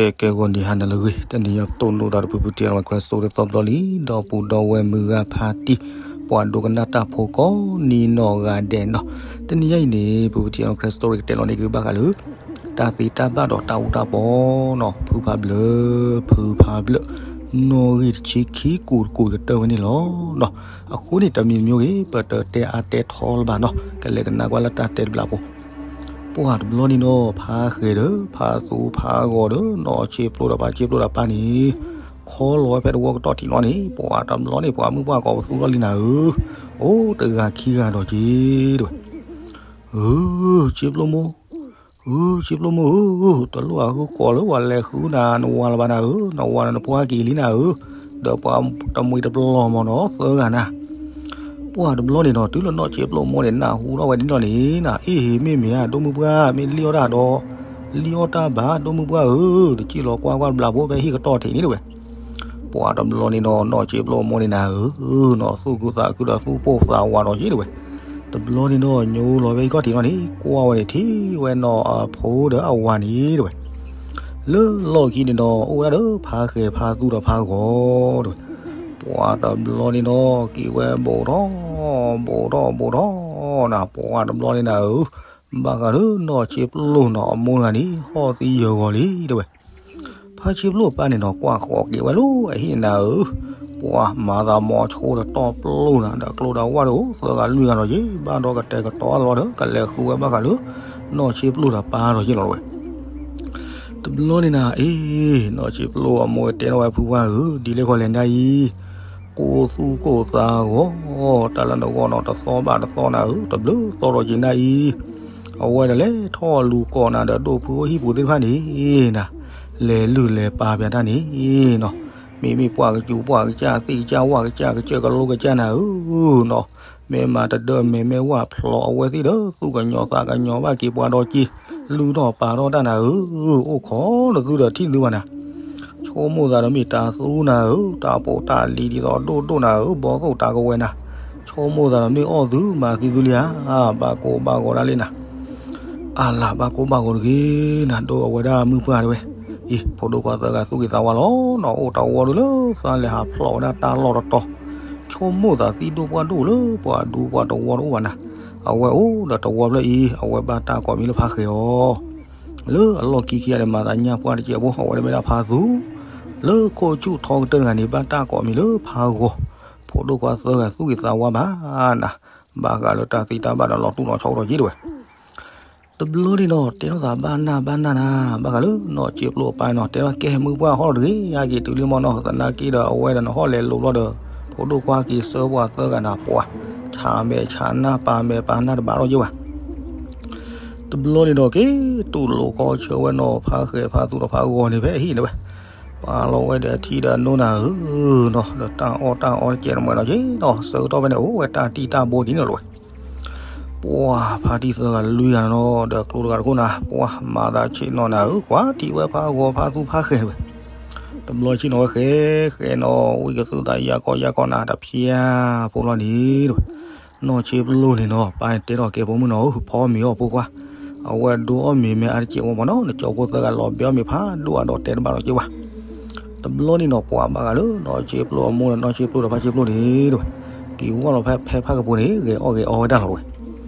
ကဲ ကဲ ဂီၤနံၤဟါနၤလၢအဂ့ၤ, တနံၤအံၤပတိၢ်နီၣ်သးဒီးဖုဖုထံလီၤ ခရၢစိၤတသီဘျီလံ, ဒီပုၢ်ဒီဝဲၢ်မုၢ်ဂၤဖါတံၢ်, ပှၤဒိကနၣ်တၢ်ဖိကိးနံၤနီၢ်ဂၤဒဲးနီၤ, တနံၤအံၤန့ၣ် ဖုဖုထံလီၤ ခရၢစိၤကတဲလီၤန့ၢ်က့ၤဘၣ်ဃးလၢ တၢ်သ့တၢ်ဘၣ်ဒီးတၢ်အူတၢ်ပီနီၤ, ဖုဖးဘျၢ, ဖုဖးဘျၢ, နီၣ်ဂံၢ်တဆံခံကူးတကူးကတၢၢ်ဝဲန့ၣ်လီၤနီၤ, အဃိန့ၣ် တမံၤမံၤဂ့ၤ ပတတဲအါတဲထီလၢၤဘၣ်နီၤ, ကလဲၤကနၣ်ကွၢ်လၢတၢ်တဲတဘျီဖိ ပှၤတဘျီန့ၣ်နီၤ ဖးဃဲၤဒီး ဖးသူဖးဂီၤဒီး နီၢ်ဆ့ပျိဒီးဖါဆ့ပျိဒီးပၢ်န့ၣ်, ခီလီၤဝဲဖဲတဝီကတီၢ်ထံးလီၤန့ၣ် ပှၤတဘျီန့ၣ် ပှၤမုၣ်ပှၢ်ကိးပသူထီၣ်လံနၤဧၢ, အိၣ်တဂၤခံဂၤဒီးက့ၤ တဲဝဲ, ဧၢ, ဆ့ပျိမိၢ်, ဧၢ, ဆ့ပျိမိၢ်ဧၢ, တလိၣ်အဃုကိးလၢပှၤလဲၤဃုနၤနဝၤလၢၤဘၣ်နၤဧၢ, နဝၤဒီးနပှၢ်က့ၤလံနၤဧၢ, ဒီးပှၤတမှံၤတပျီၤမၢ်နီၤ သၢဂၤနၤ ပှၤတဘျီန့ၣ်နီၤ တုၤလၢနီၢ်ဆ့ပျိမိၢ်န့ၣ် နၢ်ဟူထီၣ်ဝဲဒ်န့ၣ်လီၤန့ၣ် နၤအ့ၣ် မ့ၢ်မ့ၢ်ဧါ ဒိၣ်မုၢ်ပှၢ် မ့ၢ်လံၣ်အီၣ်တၢ်ဒီး လံၣ်အီၣ်တၢ်ဘၣ် ဒိၣ်မုၢ်ပှၢ်ဧၢ, တစံၣ်လီၤကွၢ်ကွၢ်တဘျီဖိဖဲဟံၣ်ကတီၢ်ထံးန့ၣ်တဲဝဲ, ပှၤတဘျီန့ၣ်နီၤ နီၢ်ဆ့ပျိမိၢ်န့ၣ်နၤဧၢ, နီၤသူၣ်ခုသးခုဒီးသူၣ်ပိၢ်သးဝးဒီးက့ၤတဲဝဲ, တဘျီန့ၣ်နီၤ ညိလီၤဖဲဟံၣ်ကတီၢ်ထံးလီၤန့ၣ် ကွၢ်ဝဲန့ၣ်ထံၣ်ဝဲနီၤအဖိဒီးအဝၤန့ၣ်တဲဝဲ လၢလီၢ်ခံန့ၣ်ဒီး အိၣ်ဝဲဒၣ်ဒီးဖါဃဲၤဖါသူဒီးဖါဂီၤတဲဝဲ, ပှၤတဘျီန့ၣ်ဒီး က့ၤဝဲဘူးထီၣ် ဘူးထီၣ်ဘူးထီၣ်နၤ ပှၤတဘျီန့ၣ်နၤဧၢ, ဘၣ်ဃးဒီးနီၢ်ဆ့ပျိနီၤ အမိၢ်တဂၤန့ၣ် ဟီၣ်သံယၢၤဂီၤလံတဲဝဲ, ဖါဆ့ပျိအပၢ်န့ၣ်ဒီး ကွၢ်ဃီၤက့ၤဝဲလၢအဟံၣ်န့ၣ်နၤဧၢ, ပှၤမၤသးမီၤဆိဒီးတီၢ်ပျိၢ်နၤ ဒီးကျိဒီးဝၣ်ဒီးအိၣ်သၢဂၤလွံၢ်ဂၤဒီးက့ၤ ဘၣ်ဒီးကတဲာ်ကတီၤအလီၢ်ဒီး ကလဲၤဃုဝဲဘၣ်ဃးလၢ နီၢ်ဆ့ပျိဒီးပၢ်ဒီးက့ၤလီၤတဲဝဲ တဘျီန့ၣ်နၤအ့ၣ် နီၢ်ဆ့ပျိအမိၢ်တဲထီၣ်ဝဲဖုပှၢ်ဧၢ ဒ်လဲၣ်ဃီလဲၣ်နၤအံၤ, ကိၢ်သူၣ်ကိၢ်သးဂီၤ, တၢ်လၢနဂီၢ်နီၤတသီဘၣ်တသီနၤဧၢ, တဘျုးသီဒီးက့ၤနၤအံၤ, အဝဲဒီးလဲၤထီၣ်လူၤကိးနၤဒီးဒိၣ်ဖုအိၣ်ဟံၣ်ပူၤသ့ၣ်တဖၣ်န့ၣ်နၤ, လဲၤလုၢ်လဲၤပာ်ပၠးတၢ်န့ၣ်နီၤ, မ့မ့ၢ်ပှၢ်ကစူၤပှၢ်ကစၢ်သ့ၣ်ကစၢ်ဝၣ်ကစၢ်ကစၢၢ်ကလိကစၢ်နၤဧၢနီၤ, မ့ၢ်မၤတဒၢမဲာ်မ့ၢ်ဝၣ်ဖျိးအဝဲသ့ၣ်ဒီး သူၣ်ကညီၤသးကညီၤဘၣ်က့ၤပှၤဒီးက့ၤ, လုၢ်ထီၣ်ပာ်ထီၣ်တၢ်နၤဧၢ, အိၣ်ခိးနသုဒီးထံၣ်နသုဘၣ်နၤ, ဆိကမိၣ်သးဒီးမ့ၢ်တၤသူနၤဧၢ, တၢ်ပိာ်တၢ်လံၤဒ်သိးဒိၣ်ဒိၣ်နၤဧၢ, ဘီသိၣ်တၢ်ကဝဲၤနၤ, ဆိကမိၣ်သးဒီးမ့ၢ်အီၣ်သုမၤသံသုလံဧါ, ဘၣ်ကိၢ်ဘၣ်ဂီၤဒၣ်လံနၤ အလၤဘၣ်ကိၢ်ဘၣ်ဂီၤတဂ့ၤနၤ, ဒီးအဝဲဒၣ်မုၢ်ပှၢ်တဲဝဲ, အံၤ ဖိဒိၣ်ခွါသၢဂၤသူၣ်က့ၤသးဝါလီၤနီၤ, အိၣ်တဝီဒုလၢသးလဲၤဟးဖျိးဝဲဒၣ်တၢ်လီၢ်တတီၤ, ဆိကမိၣ်သးသံဒိၣ်ပှၢ်ဒိၣ်လၢပှၤဒူပှၤတဝီတအိၣ်ဘၣ်နၤ, အဝဲအိၣ်ဒီးတဝီဖျၢၣ်အံၤ အဝဲဘၣ်တၢ်ကိးမံၤလၢဖါဃဲၤအီၤ လၢအလီၢ်ခံခံဂၤန့ၣ် မၤသးညၣ်ပှၢ်တစဲးဖိ အဝဲဒၣ်မ့ၢ်ဒၣ်ဖါသူ, လၢခိၣ်ဆူၣ်ထီကတၢၢ်တဂၤန့ၣ် ဘၣ်တၢ်ကိးမံၤလၢဖါဂီၤ, ဖိဒိၣ်ခွါသၢဂၤသူၣ်က့ၤသးဝါဘၣ်နၤ, ဘၣ်ဃးလၢတၢ်သ့တၢ်ဘၣ်ဒီးလီၤတူၢ်လီၤဆီဒီးက့ၤတဲဝဲ တဘျီန့ၣ်နီၤ တဲထီၣ်သးဘၣ်နၢ်ဘၣ်နၢ်နၤ, ဘၣ်ဃးလၢနီၢ်စ့ပျိအပၢ်နီၤ တဲထီၣ်ကဲမုၢ်ပှၢ်ဟီၣ်တဂ့ၤ ယက့ၤတုၤလံမီၢ်နီၤ သနာ်က့ဒီးအဝဲဒီးနဟီၣ်လဲၤလိၤဘျီဒီး ဖိဒိၣ်ခွါက့ၤဆှၢပှၤသၢဂၤနၤ ပှၤဆးမဲာ်ဆးနၢ်ပာ်မဲာ်ပာ်နၢ်တဘၣ်လီၤက့ၤဘၣ် တဘျီန့ၣ်ဒီးက့ၤတူၢ်လိာ်ခီဆၢဝဲနီၤ ဖါဃဲၤဖါသူဒီးဖါဂီၤန့ၣ်ဖဲအဟံၣ်န့ၣ်ဝဲ, ပာ်လီၤဝဲဒီးအထံဒီးအနိနၤဧၢ, ဒီးတၢ်အီၣ်တၢ်အီတကဲးတမှဲးနီၤက့ၤနီၤ ဆၢကတီၢ်ဖဲန့ၣ် အိၣ်ဝဲတၢ်တံၢ်တၢ်ဘိဒ်န့ၣ်လီၤဝဲ, ပှၤဖါတံၢ်သၢဂၤလွံၢ်ဂၤနီၤ ဒီးကျိတဂၤတခိၣ်နၤ ပှၤမၤသးဆံးနီၤနၤဧၢ, ကွၢ်ထံၣ်ဝဲဖါဂီၤဖါသူဖါဃဲၤန့ၣ်ဝဲ, တဘျီဆံးနီၤဝဲဃဲၤဃဲၤနီၤ ဝံၣ်ကသုးသးယၤကီယၤကီနၤ တဖျါဖိလီၤန့ၣ် နီၢ်ဆ့ပျိန့ၣ်နီၤ ပၢ်တဲထီၣ်ကဲဖိမုၣ်နီၤ ဖီမ့ၤအီၣ်ဖိခွါ, အဝဲဒိအီၣ်မ့ၤမ့ၢ်အါတကဲးဝဲမီၢ်နီၤ နကၠီဖိသၢဂၤလီၤဘဲအီၣ်မ့ၤဖးဒိၣ်အဒီးတဲတဘၣ်လီၤက့ၤဝဲ, တဘျီန့ၣ်နီၤ ပှၤဘၣ်ဂၤလၢ နီၢ်ဆ့ပျိအမိၢ်ဒီး နီၢ်ဆ့ပျိဒီးဖါဆ့ပျိန့ၣ်တဝဲ, က့ၤဝီၣ်လီၤဖဲဖဲဖးကပူၤန့ၣ် ဂဲၤအီၣ်ဂဲၤအီဝဲဒၣ်လီၤဝဲ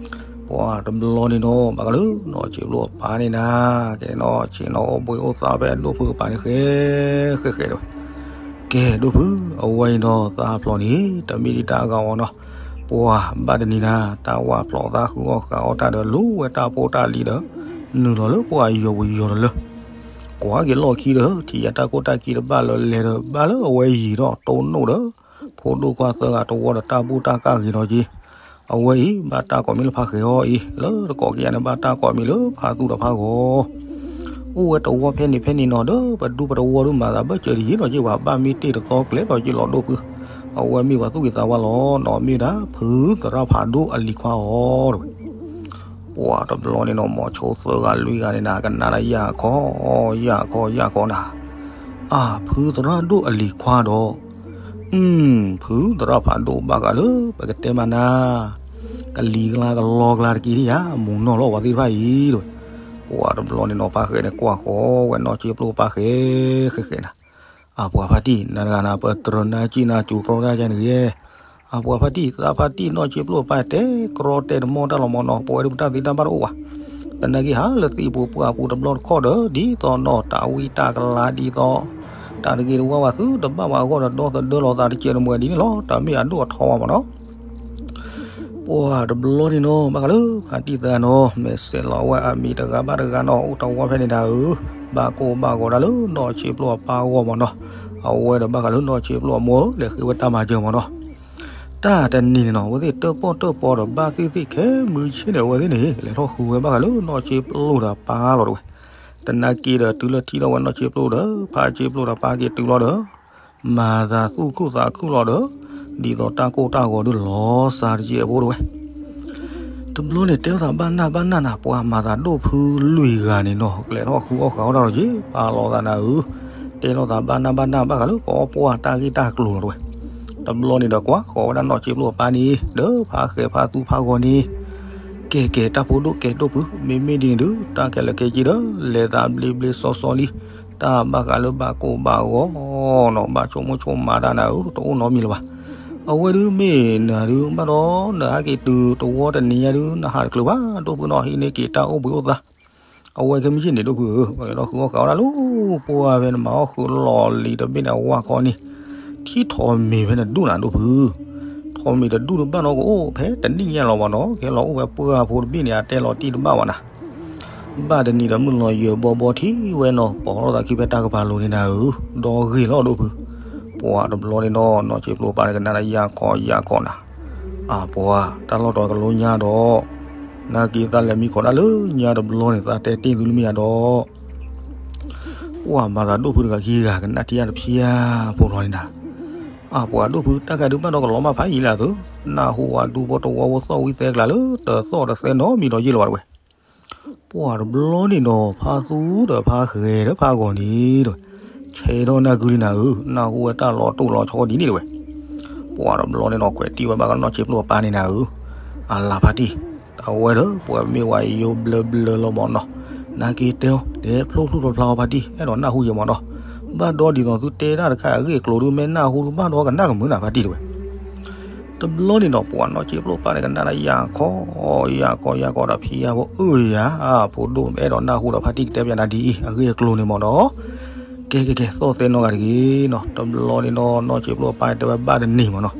ပှၤတဘျီန့ၣ်နီၤ ဘၣ်ဃးလၢ နီၢ်ဆ့ပျိအပၢ်န့ၣ်နၤ, ကဲနီၤ ဆ့ၣ်နီၤအိၣ်ဘှံးအိၣ်သါဖဲဒိၣ်ဖုအပၢ်န့ၣ် ဃဲဃဲဃဲတဝဲ, ကဲဒိၣ်ဖု အဝဲအံၤနီၤ သးဖျိးန့ၣ် တမ့ၢ်ဒံးတၢ်အဂၤအီၤနီၤ, ပှၤဘၣ်တနံၤနၤ တၢ်ဝၣ်ဖျိးသးဃုအီၣ်ဃုအီတၢ်ဒီး လူဝဲတၢ်ဖိတၢ်လံၤဒီး နုာ်လီၤလၢပှၤယီၤပူၤယီၤတလၢ ကွၢ်က့ၤလီၢ်ခံဒီး ထံၣ်ယၤတၢ်ကိၢ်တၢ်ကံတဘၣ်လၢလဲၤဒီး ဘၣ်လၢအဝဲယံၤဒီးတိၢ်နီၣ်ဒီး ဖိဒိၣ်ခွါသၢဂၤတဝီဒီးတၢ်ဘူၣ်တၢ်ကၢ်ဂ့ၤဒီးက့ၤ, အဝဲအံၤ ဘၣ်တၢ်ကိးမံၤလၢဖါဃဲၤအီၤအံၤ လၢတကိးက့ၤယၤန့ၣ် ဘၣ်တၢ်ကိးမံၤလၢဖါသူဒီးဖါဂီၤ, အိၣ်ဝဲတဝီဖဲန့ၣ်ဖဲန့ၣ်နီၤဒီး ပဒူပတဝီဒုမၤသးဘၢၣ်စၢၤတယံာ်လီၤက့ၤဝဲ ဘၣ်မ့ၢ်တ့ၢ်တသီကျဲလီၤက့ၤလီၤဒိၣ်ဖု, အဝဲမ့ၢ်ပှၤသူၣ်က့ၤသးဝါလီၤနီၤ မ့ၢ်ဝဲဒၣ်ဖုသရၣ်ဖးဒိၣ်အလံၤခွါအီၤတဝဲ ပှၤတဘျီန့ၣ်နီၤ မိၤဆိသၢဂၤလွံၢ်ဂၤန့ၣ်နၤ ကနၣ်ဒၣ်ယၢ်ခီ ယၢ်ခီ ယၢ်ခီနၤ, အၢ ဖုသရၣ်ဒိၣ်အလံၤခွါဒီး, ဖုသရၣ်ဖးဒိၣ်ဘၣ်ဃးလၢ ပကတဲမးနၤ, ကလံၤကျါကလီကျါတက့ၢ်ဒ်ယၤ မူၤနီၢ်လီၤဝဲသ့ၣ်တဖၣ်အံၤတဝဲ, ပှၤတဘျီန့ၣ်နီၤ ဖါဃဲန့ၣ်ကွၢ်ဃီဝဲနီၢ်ဆ့ပျိၣ်ပၢ်ဃဲဃဲဃဲနၤ, အပှၤဖါတံၢ် နၤတဂၤနၤ ပတြၢၤနၤကံၣ်နၤစူၤကြီတၢ်ကန့ၣ်ဂ့ၤ, အပှၤဖါတံၢ် သးဖါတံၢ်နီၢ်ဆ့ပျိၣ်ပၢ်တဲကြီတဲတမီၢ်တၢ်လီၤမၢ်နီၤ, ပဝဲဒၣ်ပတၢ်သ့တၢ်ဘၣ်တအိၣ်ဘၣ်, သနာ်က့ဟးလၢသံၣ်ပူၤပှၢ်ပူၤတဘျီတခီၣ်ဒီး ဒ်သိးနီၤ တၢ်ဝံတၢ်ကလၤဒ်သိး တၢ်တဂ့ၤတဝါဘၣ်သုတဘၣ်ဘၣ်အဂီၢ်ဒီး ဒီသဒၢလီၤသးတစဲးတမှဲၤဒ်န့ၣ်လီၤ, တၢ်မ့ၢ်အဒိၣ်အထီဘၣ်မၢ်နီၤ. ပှၤတဘျီန့ၣ်နီၤ ဘၣ်ဃးလၢဖါတံၢ်သးနီၤ မဲာ်ဆဲးလီၤဝဲအမံၤတဂၤဘၣ်တဂၤနီၤ အိၣ်တဝီဖဲန့ၣ်ဒၣ်ဧၢ, ဘၣ်ကိၢ်ဘၣ်ဂီၤဒၣ်လၢနီၢ်ဆ့ပျိၣ်အပၢ်အဂီၢ်မၢ်နီၤ, အဝဲဒီးဘၣ်ဃးလၢနီၢ်ဆ့ပျိၣ်အမိၢ်ဧၢ လဲၤဃ့ဝဲတၢ်မၤစၢၤမၢ်နီၤ. တၢ်တနံၤန့ၣ်နီၤ အဝဲသ့ၣ်တၢၣ်ပီၣ်တၢၣ်ပီဒီးဘၣ်သ့ၣ်သ့ၣ်ခဲမုၢ်ဆ့ၣ်န့ၣ် အဝဲသ့ၣ်န့ၣ် လဲၤထီၣ်ဃုဝဲဘၣ်ဃးလၢနီၢ်ဆ့ပျိၣ်ဒီးပၢ်လီၤတဝဲ, သနာ်က့ဒီးတုၤလၢထံၣ်ထီၣ်ဝဲနီၢ်ဆ့ပျိၣ်ဒီး ဖါဆ့ပျိၣ်ဒီးပၢ်က့ၤတုၤလီၤဒီး မၤသးသူၣ်ခုသးခုလီၤဒီး ဒ်သိးတၢ်ကိၢ်တၢ်ဂီၤဒုးလီၤစၢ်တကဲးဖိတဝဲ တဘျီန့ၣ်တဲထီၣ်သးဘၣ်နၢ်ဘၣ်နၢ်နၤ ပှၤမၤသးဒိၣ်ဖုလွံၢ်ဂၤန့ၣ်နီၤ ကျဲထီၣ်ဃုအီၣ်ဃုအီတၢ်လီၤက့ၤ ပာ်လီၤသးနၤဧၢ, တဲထီၣ်သးဘၣ်နၢ်ဘၣ်နၢ်ဘၣ်ဃးလၢကအီပှၢ်တၢ်ဂ့ၢ်တၢ်ကျိၤလီၤတဝဲ, တဘျီန့ၣ်ဒီးကွၢ်ဃီၤဝဲဒၣ်နီၢ်ဆ့ပျိၣ်အပၢ်န့ၣ် ဒီးဖါဃဲဖါသူဖါဂီၤန့ၣ် ကဲကဲတၢ်ဖိဒိၣ်ကဲဒိၣ်ဖု မ့မ့ၢ်ဒ်န့ၣ်ဒုး တၢ်ခဲလၢာ်ခဲဆ့ဒီး လဲၤသးဘျ့ဘျ့စီစီလံ, တၢ်ဘၣ်ဃးလၢဘၣ်ကိၢ်ဘၣ်ဂီၤနီၤ ဘၣ်ဆိကမိၣ်ဆိကမးတၢ်နၤဧၢ တအိၣ်နီတမံၤလၢၤဘၣ်. အဝဲဒုးမ့ၢ်နၤဒုးဘၣ်ဒီး နဟဲက့ၤတုၤတဝီတနံၤညါဒုး နဟးတချုးဘၣ် ဒိၣ်ဖုနီၤ ဟံးန့ၢ်က့ၤတၢ်အိၣ်ဘှံးအိၣ်သါ အဝဲခဲမုၢ်ဆ့ၣ်န့ၣ် ဒိၣ်ဖုဧၢ ပှၤကဒီးဃုအီၣ်ဃုအီတၢ်လၢပှၢ်ဖဲန့ၣ် မၤအီၣ်ဃုာ်လီၤလံာ်တဘ့ၣ်န့ၣ် အဝါခီန့ၣ် ထံၣ်ထိးမ့ၤဖဲန့ၣ်ဒူၣ်နၤဒိၣ်ဖု, ထိးမ့ၤတဒူၣ်တဘၣ်နီတအိၣ်ဖဲတနံၣ်ညါလီၤမၢ်နီၤ, ကဟဲလီၤအိၣ်ဖဲပှၢ်ဖိတဘ့ၣ်န့ၣ် အတဲလီၤတံၢ်တဘၣ်ဘၣ်နၤ, ဘၣ်တနံၤဒီးမုၢ်လီၤယၢၤဘီဘီထံၣ်ဝဲနီၤ ပိာ်ထီၣ်သးခံဖဲတၢ်ကပၤလိၤန့ၣ်နၤဧၢ, ဒီဂ့ၢ်လီၤဒိၣ်ဖု, ပှၤတဘျီန့ၣ်နီၤ နီၢ်ဆ့ပျိၣ်ပၢ်န့ၣ်ကနၣ်တၢ်ယၢ်ခီယၢ်ခီနၤ အပှၤ တၢ်လီၢ်တီၤကလိညါဒီး နာ်က့သးလဲၤမံခိးတၢ်လၢညါတဘျီန့ၣ် သးတဲတ့ၢ်သုလၢမ့ၢ်ယၤဒီး ပှၤမၤသးဒိၣ်ဖုတဂၤခံဂၤ ကနၣ်ထံၣ်ယၢ်တဖျၢၣ်ဖိလီၤန့ၣ်နၤ, အပှၤဒိၣ်ဖု တၢ်ခါဒုးဘၣ်ဒီးကလီၤမၢ်ဖးယံာ်လၢအသိး, နၢ်ဟူဝဲဒူဖိတဝီဖိသီၣ်ဝံသဲကျါလၢ တသီၣ်တသဲနီတမံၤဒီးယ့ၢ်လၢၤဘၣ်တဝဲ ပှၤတဘျီန့ၣ်ဒီး ဖါသူဒီးဖါဃဲဒီးဖါဂီၤန့ၣ်ဒီး ဆဲးထီၣ်နၢ်ကုလံနၤဧၢ, နၢ်ဟူဝဲတၢ်လီၤတိၢ်လီၤဆီဒ်န့ၣ်တဝဲ, ပှၤတဘျီန့ၣ်ဒီး ကွဲးတံၢ်ဝဲဘၣ်ကနီၢ်ဆ့ပျိၣ်အပၢ်န့ၣ်နၤဧၢ, အလၤဖါတံၢ်, အဝဲဒီးပှၤမ့ၢ်ဝဲယိယိဘျၢဘျၢလီၤမၢ်နီၤ, နာ်က့တဲအီၤ တဲဖျိဖျိဖျါဖျါအီၤဖါတံၢ် အဲၣ်ဒိးနၢ်ဟူယဲမၢ်နီၤ, ဘၣ်ဒီးဒ်သိးသုတဲတၢ်တခါအဂ့ၢ်အကျိၤဒုး မ့ၢ်နၢ်ဟူဒုးဘၣ်ဒီးကနၣ်ကမုာ်နၤဖါတံၢ်တဝဲ တဘျီန့ၣ်ဒီး ပှၤနီၢ်ဆ့ပျိၣ်ပၢ်န့ၣ် ကနၣ်ဒၣ်ယၢ်ခီ, ယၢ်ခီ ယၢ်ခီဒီးဖံးယၤဖိအၢယၤ, ဖိဒိၣ်အဲၣ်ဒိးနၢ်ဟူဒီးဖါတံၢ်ကတဲပျးနၤဒ်အံၤ အဂ့ၢ်အကျိၤန့ၣ်မၢ်နီၤ, ကဲ ကဲ ကဲ သီၣ်သဲနီၢ်ဂၤတဂ့ၤနီၤ, တဘျီန့ၣ်ဒီး နီၢ်ဆ့ပျိၣ်ပၢ်တဲဝဲဘၣ်တနံၤမၢ်နီၤ,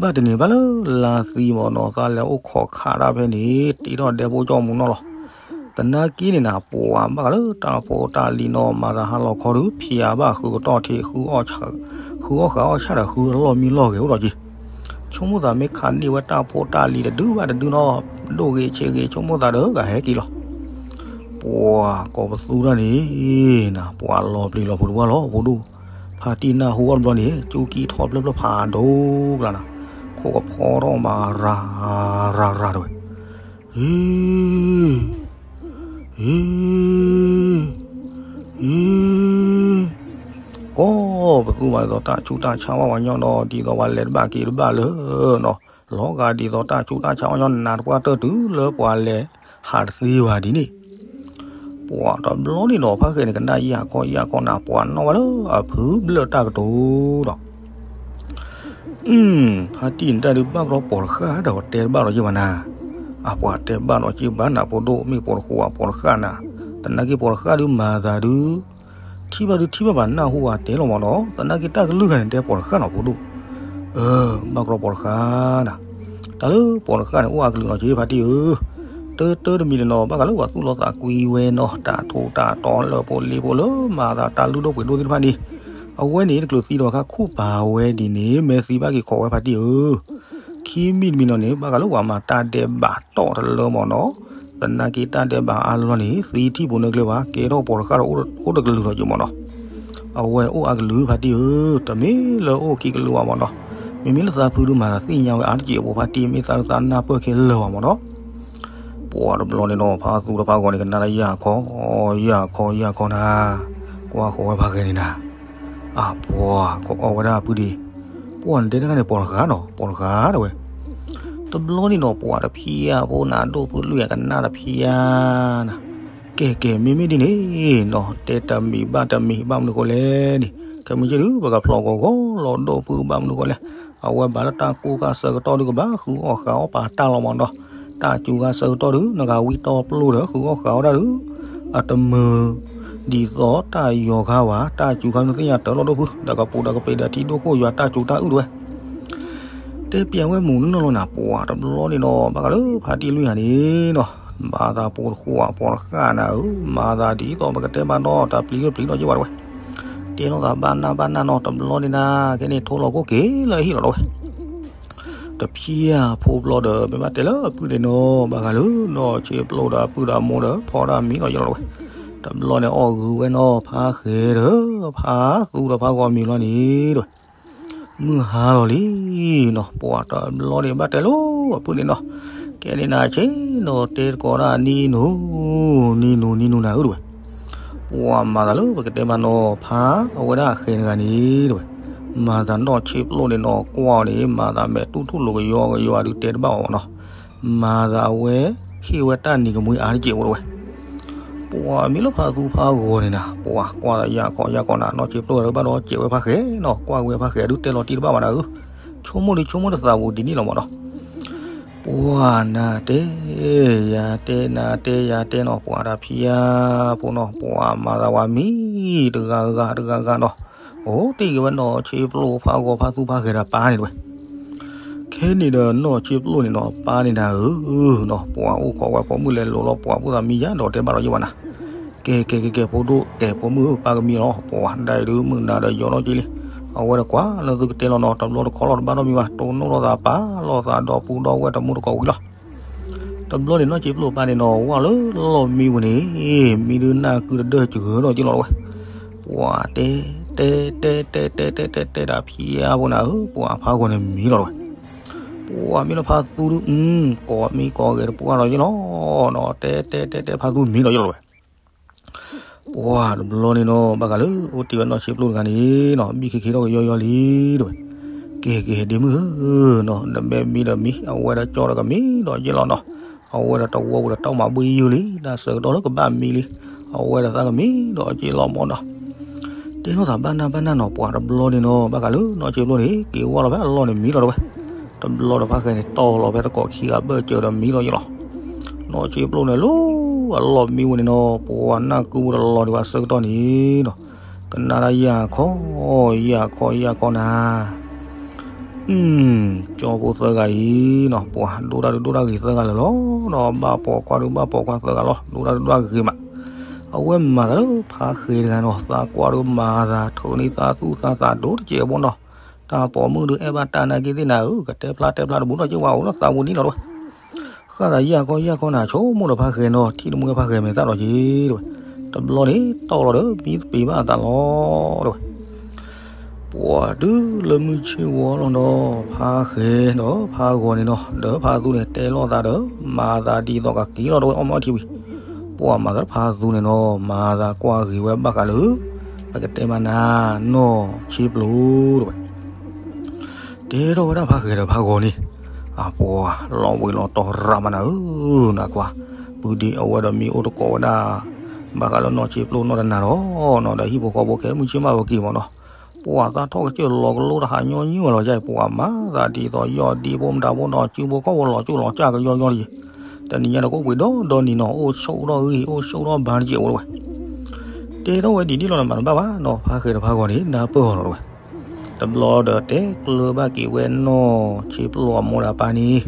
ဘၣ်တနံၤဘၣ်လၢလါသံမၢ်နီၤ, သးလဲၤအိၣ်ခိးခးတၢ်ဖဲန့ၣ် တ့ထီၣ်ဒဲဖိကၠီမူနီၤလီၤ သနာ်က့န့ၣ်နၤ ပှၤဘၣ်ဃးလၢတၢ်ဖိတၢ်လံၤနီၤ မၤသးဟးလီၤခီဒုး ဖံးအဘၣ်ဃုကတီၢ်ထံး ဃုအီၣ်ဃုအီၣ်ဃာ်အီၣ်ဆၣ်ဒီး ဃုအလီၢ်မံလီၢ်ဂဲၤအိၣ်ဒီးက့ၤ, ဆိကမိၣ်သးမ့ၢ်ခးန့ၢ်ဝဲတၢ်ဖိတၢ်လံၤတဒုဘၣ်တဒုနီၤ, ဒိၣ်ဂ့ၤဆံးဂ့ၤ ဆိကမိၣ်သးဒီးကဟဲက့ၤလီၤ ပှၤကိးပသူတၢ်န့ၣ်နၤ ပှၤလီၤပျံၤလီၤဖုးတဝၢ်လီၤ ဖိဒိၣ်, ဖါတံၢ်နၢ်ဟူအီၣ်တဘျီန့ၣ် ကၠူကံထီၣ်ဖျၢၣ်ဖျၢၣ်ဖးဒိၣ်ကျါနၤ, ခိၣ်ကဖီထီၣ်မးရၤရၤရၤတဝဲ ဟ့ ဟ့ ဟ့ ကိးပသူမးဒ်သိးတၢ်ဆူးတၢ်ဆါဝဲပှၤညီနီၤ ဒ်သိးပှၤလဲၤတဘၣ်က့ၤတဘၣ်လၢနီၤ, လီၤဂာ်ဒ်သိးတၢ်ဆူးတၢ်ဆါဝဲညီနၤတပှၢ်တၢၢ်တုၤလၢပှၤလဲၤဟးတသ့ဘၣ်ဒ်န့ၣ် ပှၤတဘျီန့ၣ်နီၤ ဖါဃဲန့ၣ် ကနၣ်ယၢ်ခီယၢ်ခီနၤ ပှၤနီၣ်ဝဲလၢအဖုဘျၢၣ်တၢ်ကတိၤဒီး ဖါတံၢ်န့ၣ်တၢ်ဒုးဘၣ်ကဒီးပိာ်တဃၣ်ဒီးတဲတဘၣ်ဒီးက့ၤဘၣ်နၤ, အပှၤတဲဘၣ်ဒီးက့ၤဘၣ်နၤ ဖိဒိၣ်မ့ၢ်ပိာ်တဃၣ် ပိာ်တဃၣ်နၤ, သနာ်က့ပိာ်တဃၣ်ဒုးမၤသးဒုး ထံၣ်ဘၣ်ဒုးထံၣ်ဘၣ်ဘၣ်နၢ်ဟူဝဲတဲလီၤမၢ်နီၤ, သနာ်က့တၢ်ကလုၢ်ဂၤန့ၣ် တဲပိာ်တဃၣ်နီၤ ဖိဒိၣ် အၢ ဘၣ်ကဒီးပိာ်တဃၣ်နၤ, တၢ်လၢပိာ်တဃၣ်န့ၣ် အိၣ်အကလုာ်နီၤက့ၤဖါတံၢ်ဧၢ, တၢတၢတမံၤတနီၤ ဘၣ်ဃးလၢပှၤသူၣ်လီသးကွံဝဲနီၤ တၢ်ထိၣ်တၢ်တီလၢဖိလံၤဖိလၢမၤသးတၢ်လုၢ်ဒိၣ်ပှ့ၤဒိၣ်သ့ၣ်တဖၣ်န့ၣ်, အဝဲန့ၣ်တချုးသံဒီးခါခူၣ်ပာ်ဝဲဒ်န့ၣ် မ့ၢ်သံဘၣ်က့ၤခိးဝဲဖါတံၢ်ဧၢ, ခံမံၤတမံၤနီၤန့ၣ် ဘၣ်ဃးလၢပှၤမၤတၢ်ဒဲးဘးတီၢ်တလၢမၢ်နီၤ, သနာ်က့တၢ်ဒဲးဘးအါလီၢ်န့ၣ် သံထံၣ်ပူၤနၢကျၢၤဘၣ် ကဲထီၣ်ပိာ်တဃၣ်ဒီးအိၣ်တကလုာ်ထီၣ်က့ၤမၢ်နီၤ, အဝဲအိၣ်အကလုာ်ဖါတံၢ်ဧၢ, တမ့ၢ်လၢအိၣ်ခံကလုာ်ဘၣ်မၢ်နီၤ, မ့မ့ၢ်လၢသးဖုဒုးမၤသးသ့ၣ်ညါဝဲအါတက့ၢ်အပူၤဖါတံၢ် မ့ၢ်သးလၢသးနၢ်ပၢၢ်ခဲလၢာ်ဘၣ်မၢ်နီၤ ပှၤတဘျီန့ၣ်နီၤ ဖါသူဒီးဖါဂီၤန့ၣ် ကနၣ်လၢယၢ်ခီ, ယၢ်ခီ ယၢ်ခီနၤ, ကွၢ်ဃီဝဲဖါဃဲန့ၣ်နၤ, အပှၤ ကအီၣ်ဝဲဒၣ်ဖုဒံး, ပှၤန့ၣ်တဲတၢ်ခါန့ၣ် ပိာ်တဃၣ်နီၤ ပိာ်တဃၣ်တဝဲ, တဘျီန့ၣ်နီၤ ပှၤတဖံးဧါ ဖိနၤဒိၣ်ဖုလွံၢ်အကနၣ်တဖံးဧါနၤ ကဲကဲ မ့မ့ၢ်ဒ်န့ၣ်နီၤ တဲတမံၤဘၣ်တမံၤ ဘၣ်မနုၤဃိလဲၣ်န့ၣ် ခဲမုၢ်ဆ့ၣ်ဒုး ပကဖျိးဂီၤဂီၤလီၤဒိၣ်ဖု ဘၣ်မနုၤဃိလဲၣ် အဝဲဘၣ်လၢတၢ်ကိၢ်ခါဆၢကတီၢ်ဒုး ကဘၣ်ဃုအီၣ်ဃးအီၣ်ပာ်တၢ်လီၤမးနီၤ. တၢ်စူၤခါဆၢကတီၢ်ဒုး နဂၤဝံတီပျိၢ်ဒီး ဃုအီၣ်ဃးအီၣ်တၢ်ဒုး အတမုာ် ဒ်သိးတၢ်ယီၤခါဘၣ် တၢ်စူၤခါနသ့ၣ်ညါတၢ်လီၤဒိၣ်ဖု ဒီးကပူၤဒီးကပ့ၤဒီးထံဒိၣ်ခိၣ်ယွၤ တၢ်စူၤတၢ်အုၣ်တဝဲ တဲပျးဝဲမုၢ်နီၢ်လီၤနၤ ပှၤတဘျီန့ၣ်နီၤ ဘၣ်ဃးလၢဖါတံၢ်လွံၢ်ဂၤန့ၣ်နီၤ မၤသးပိာ်တဃူအပိာ်တဃာ်နၤဧၢ မၤသးဒ်သိးပကတဲဘၣ်နီၤ တၢ်ပျံၤတပျံၤနီၤယ့ၢ်ဝဲတဝဲ တဲလိာ်သးဘၣ်နၢ်ဘၣ်နၢ်နီၤ တဘျီန့ၣ်နၤ ခဲန့ၣ်ထိလီၤခိၣ်က့ၤလၢအဟံၣ်လီၤတဝဲ တဖျၢၣ်ဖိဘျီဒီး မ့ၢ်ဘၣ်တဲလၢအပုၢ်န့ၣ်နီၤ ဘၣ်ဃးလၢနီၢ်ဆ့ပျိၢ်ဒီးအပုၢ်ဒီးအမိၢ်ဒီး ဖီတၢ်မံၤနီၤယ့ၢ်လီၤတဝဲ တဘျီန့ၣ်အီၣ်ဂုၤဝဲနီၤ ဖါဃဲၤဒီး ဖါသူဒီးဖါဂီၤမံၤလီၤန့ၣ်တဝဲ မုၢ်ဟါလီၤလံနီၤ ပှၤတဘျီန့ၣ်ဘၣ်တဲလၢအပုၢ်န့ၣ်နီၤ ကဲန့ၣ်နၤဆ့နီၤ တဲတကိးဒၣ်နံၤနူၤ နံၤနူၤ နံၤနူၤနၤဧၢတဝဲ ပှၤမၤသးလၢပကတဲမးနီၤ ဖါအဝဲဒၣ်ဃဲၤတဂၤန့ၣ်တဝဲ မၤသးနီၢ်ဆ့ပျိၢ်န့ၣ်နီၤ ကွၢ်အီၤန့ၣ် မၤသးမဲာ်တူၢ်ထူၣ်လိာ်ကယီကယီဒုးတဲတဘၣ်အီၤနီၤ မၤသးအဝဲ ဟ့ၣ်ဝဲတၢ်နံၤကမှံအါတကဲးဖိတဝဲ ပှၤမ့ၢ်လၢဖါသူဖါဂီၤန့ၣ်နၤ ပှၤကွၢ်သးယၢ်ခီယၢ်ခီနၤ နီၢ်ဆ့ပျိၢ်ဒီးဘၣ်ဒီးစဲးဝဲဖါဃဲၤနီၤ ကွၢ်ဝဲဖါဃဲၤဒုးတဲလီၤတံၢ်တဘၣ်ဘၣ်နၤဧၢ ဆိကမိၣ်ဒုးဆိကမိၣ်တသးပူၤဒ်န့ၣ်လီၤမးနီၤ ပှၤနၤတဲ ယၤတဲ နၤတဲ ယၤတဲနီၤ ပှၤတၢ်ဖံးယါဖိနီၤ ပှၤမၤသးဝဲမံၤ တဂၤဂၤတဂၤဂၤနီၤ အိၣ်တ့ၢ်က့ၤဝဲနီၢ်ဆ့ပျိၢ်ဖါဂီၤဖါသူဖါဃဲၤဒီးပၢ်န့ၣ်တဝဲ ခဲန့ၣ်ဒီးနီၢ်ဆ့ပျိၢ်န့ၣ်နီၤ ပၢ်န့ၣ်နၤဧၢနီၤ ပှၤအိၣ်ခိးဝဲဖိမုၣ်လဲၤလိာ်လီၤ ပှၤဖိသးမံယါဒီးတဲဘၣ်ဒီးယ့ၢ်ဝဲနၤ ကဲကဲကဲကဲ ဖိဒိၣ်ကဲ ဖိမုၣ်ဧၢ ပၢ်ကမံလီၤ ပှၤဒၣ်အံၤဒုးမုၢ်နၤဒီးယီၤနီၢ်က့လံ အဝဲတကွၢ်လၢသုကတဲလီၤနီၤ တဘျီတခီလီၤတဘၣ်နီတမံၤဘၣ် တိၢ်နီၣ်လိာ်သးပာ်လိာ်သးဒီးပူၤဒီးဝဲၢ်တမူတကိးဝံၤလီၤ တဘျီန့ၣ်နီၢ်ဆ့ပျိၢ်ပၢ်န့ၣ်နီၤ ဝၢ်လၢလီၢ်မံဝဲန့ၣ် မံဒုးနၢ်ကုတဒၢၢ်စှၤဒီးက့လီၤတဝဲ ပှၤတဲ တဲ တဲ တဲ တဲ တဲ တဲ တဲ တၢ်ဖံးယါဖိနၤဧၢ ပှၤဖါဂီၤန့ၣ်မံလီၤတဝဲ ပှၤမ့ၢ်လၢဖါသူဒုး ကိးမံကိးဂဲၤတပှၢ်လီၤယ့ၢ်လီၤနီၤ တဲ တဲ တဲ တဲ ဖါသူမံလီၤယ့ၢ်လီၤတဝဲ ပှၤတဘျီန့ၣ်နီၤ ဘၣ်ဃးလၢအိၣ်တ့ၢ်ဝဲနီၢ်ဆ့ပျိၢ်တဂၤန့ၣ်နီၤ ဘံၣ်ခ့ခ့ထီၣ်ကယီယီလံတဝဲ ကဲကဲ ဒ့မုၣ်ဧၢနီၤ နမ့ၢ်မံဒီးမံ အဝဲဒီးကၠီဒီးကမံဒီးယ့ၢ်လီၤနီၤ အဝဲဒီးတဝီပူၤဒီးတၢ်မၤဘှံးယုၢ်လံ တၢ်ဆၢကတီၢ်လၢကဘၣ်မံလံ အဝဲဒီးသးကမံဒီးယ့ၢ်လီၤမးနီၤ တဲလိာ်သးဘၣ်နၢ်ဘၣ်နၢ်နီၤ ပှၤတဘျီန့ၣ်နီၤ ဘၣ်ဃးလၢနီၢ်ဆ့ပျိၢ်န့ၣ် က့ၤဝဲလီၤဖဲအလီၢ်န့ၣ်မံလီၤတဝဲ တဘျီဒီးဖါဃဲန့ၣ်တီၢ်လီၤဖဲတကိးခံဂၤဘၢၣ်စၢၤဒီးမံလီၤယ့ၢ်လီၤ နီၢ်ဆ့ပျိၢ်န့ၣ်လၢအလီၢ်မံဝဲန့ၣ်နီၤ ပှၤနၢ်ကုမူတလီၤဒံးဘၣ်ဆၢကတီၢ်န့ၣ်နီၤ ကနၣ်တၢ်ယၢ်ခီ ယၢ်ခီ ယၢ်ခီနၤ ကၠီဖိသၢဂၤအံၤနီၤ ပှၤဒိၣ်တၢ်ဒုးဒိၣ်တၢ်ဂ့ၤသၢဂၤလၢာ်လီၤနီၤ ဘၣ်ပိာ်ခွါဒုးဘၣ်ပိာ်ခွါသၢဂၤလီၤ ဒိၣ်တၢ်ဒုးဒိၣ်တၢ်ဂ့ၤမး အဝဲမၤသးလၢဖါဃဲၤတဂၤနီၤ သးကွၢ်ဒုးမၤသး ထုးန့ၢ်သးသူၣ်သးသးဒိၣ်တစဲးဖိနီၤ တၢ်ပိာ်မုၣ်ဒုးအဲၣ်ဘၣ်တၢ်နာ်က့သ့ၣ်နၤဧၢ ကတဲဖျါတဲဖျါတဘူးနီၤ က့ဝဲအိၣ်လၢသးပူၤန့ၣ်လီၤတဝဲ ဃၣ်သးယၢ်ခီယၢ်ခီနၤ ဆိကမိၣ်ဒီးဖါဃဲၤနီၤ ထံၣ်တမူဝဲဖါဃဲၤမဲာ်သၣ်လီၤက့ၤတဝဲ တဘျီန့ၣ်တီၢ်လီၤဒီး မံသပ့ၤဘၣ်အသးလီၤတဝဲ ပှၤတုၤလၢမုၢ်ဆ့ၣ်ဝီလီၤဒီး ဖါဃဲၤဒီးဖါဂီၤန့ၣ်နီၤ ဒီးဖါသူန့ၣ်တဲလိာ်သးဒီး မၤသးဒ်သိးကက့ၤလီၤတဝဲ အီၣ်မ့ၤအီထံဝံၤ ပှၤမၤသးလၢဖါသူန့ၣ်နီၤ မၤသးကွၢ်ဂ့ၤဝဲဘၣ်ဃးလၢ ပကတဲမးနၤ နီၢ်ဆ့ပျိၢ်တဝဲ တဲထီၣ်ဝဲဒၣ်ဖါဃဲၤဒီးဖါဂီၤန့ၣ် အပှၤလီၤဝံၤလီၤတီၤရၣ်မးနၤဧၢ နကွၢ် ပုၢ်ဒ့အဝဲဒီးမံအိၣ်တကိးဝဲဒၣ် ဘၣ်ဃးလၢနီၢ်ဆ့ပျိၢ်နီၢ်တနၤဒီးနီၤ ဒီးဟံၣ်ဖိဃီဖိခဲမုၢ်ဆ့ၣ်မးဝဲက့ၤမးနီၤ ပှၤသးထီၣ်ကစၢၢ်လီၤကလိတဟးညီနုၢ်ဝဲလီၤယါ ပှၤမၤသးဒ်သိးယီၢ်ဒံဖိမတၤဖိနီၤ စုဖိခီၣ်ဖိလီၤကၠိလီၤကၠၢ်ကယီယီလံ တနံၤညါဒီးကအိၣ်ဘှံးဒီဒီနံၤနီၤ အိၣ်ဆိးဒီးဂံၢ် အိၣ်ဆိးဒီးဘါတကဲးဝဲတဝဲ တဲထီၣ်ဝဲဒ်န့ၣ်လီၤ နမၤတဘၣ်ဘၣ်နီၤ ဖါဃဲၤဒီးဖါဂီၤန့ၣ် နၢ်ပၢၢ်အီၤလီၤတဝဲ တဘျီဒီးတဲကျၢၤဘၣ်က့ၤဝဲနီၢ်ဆ့ပျိၢ်အမိၢ်ဒီးအပၢ်န့ၣ်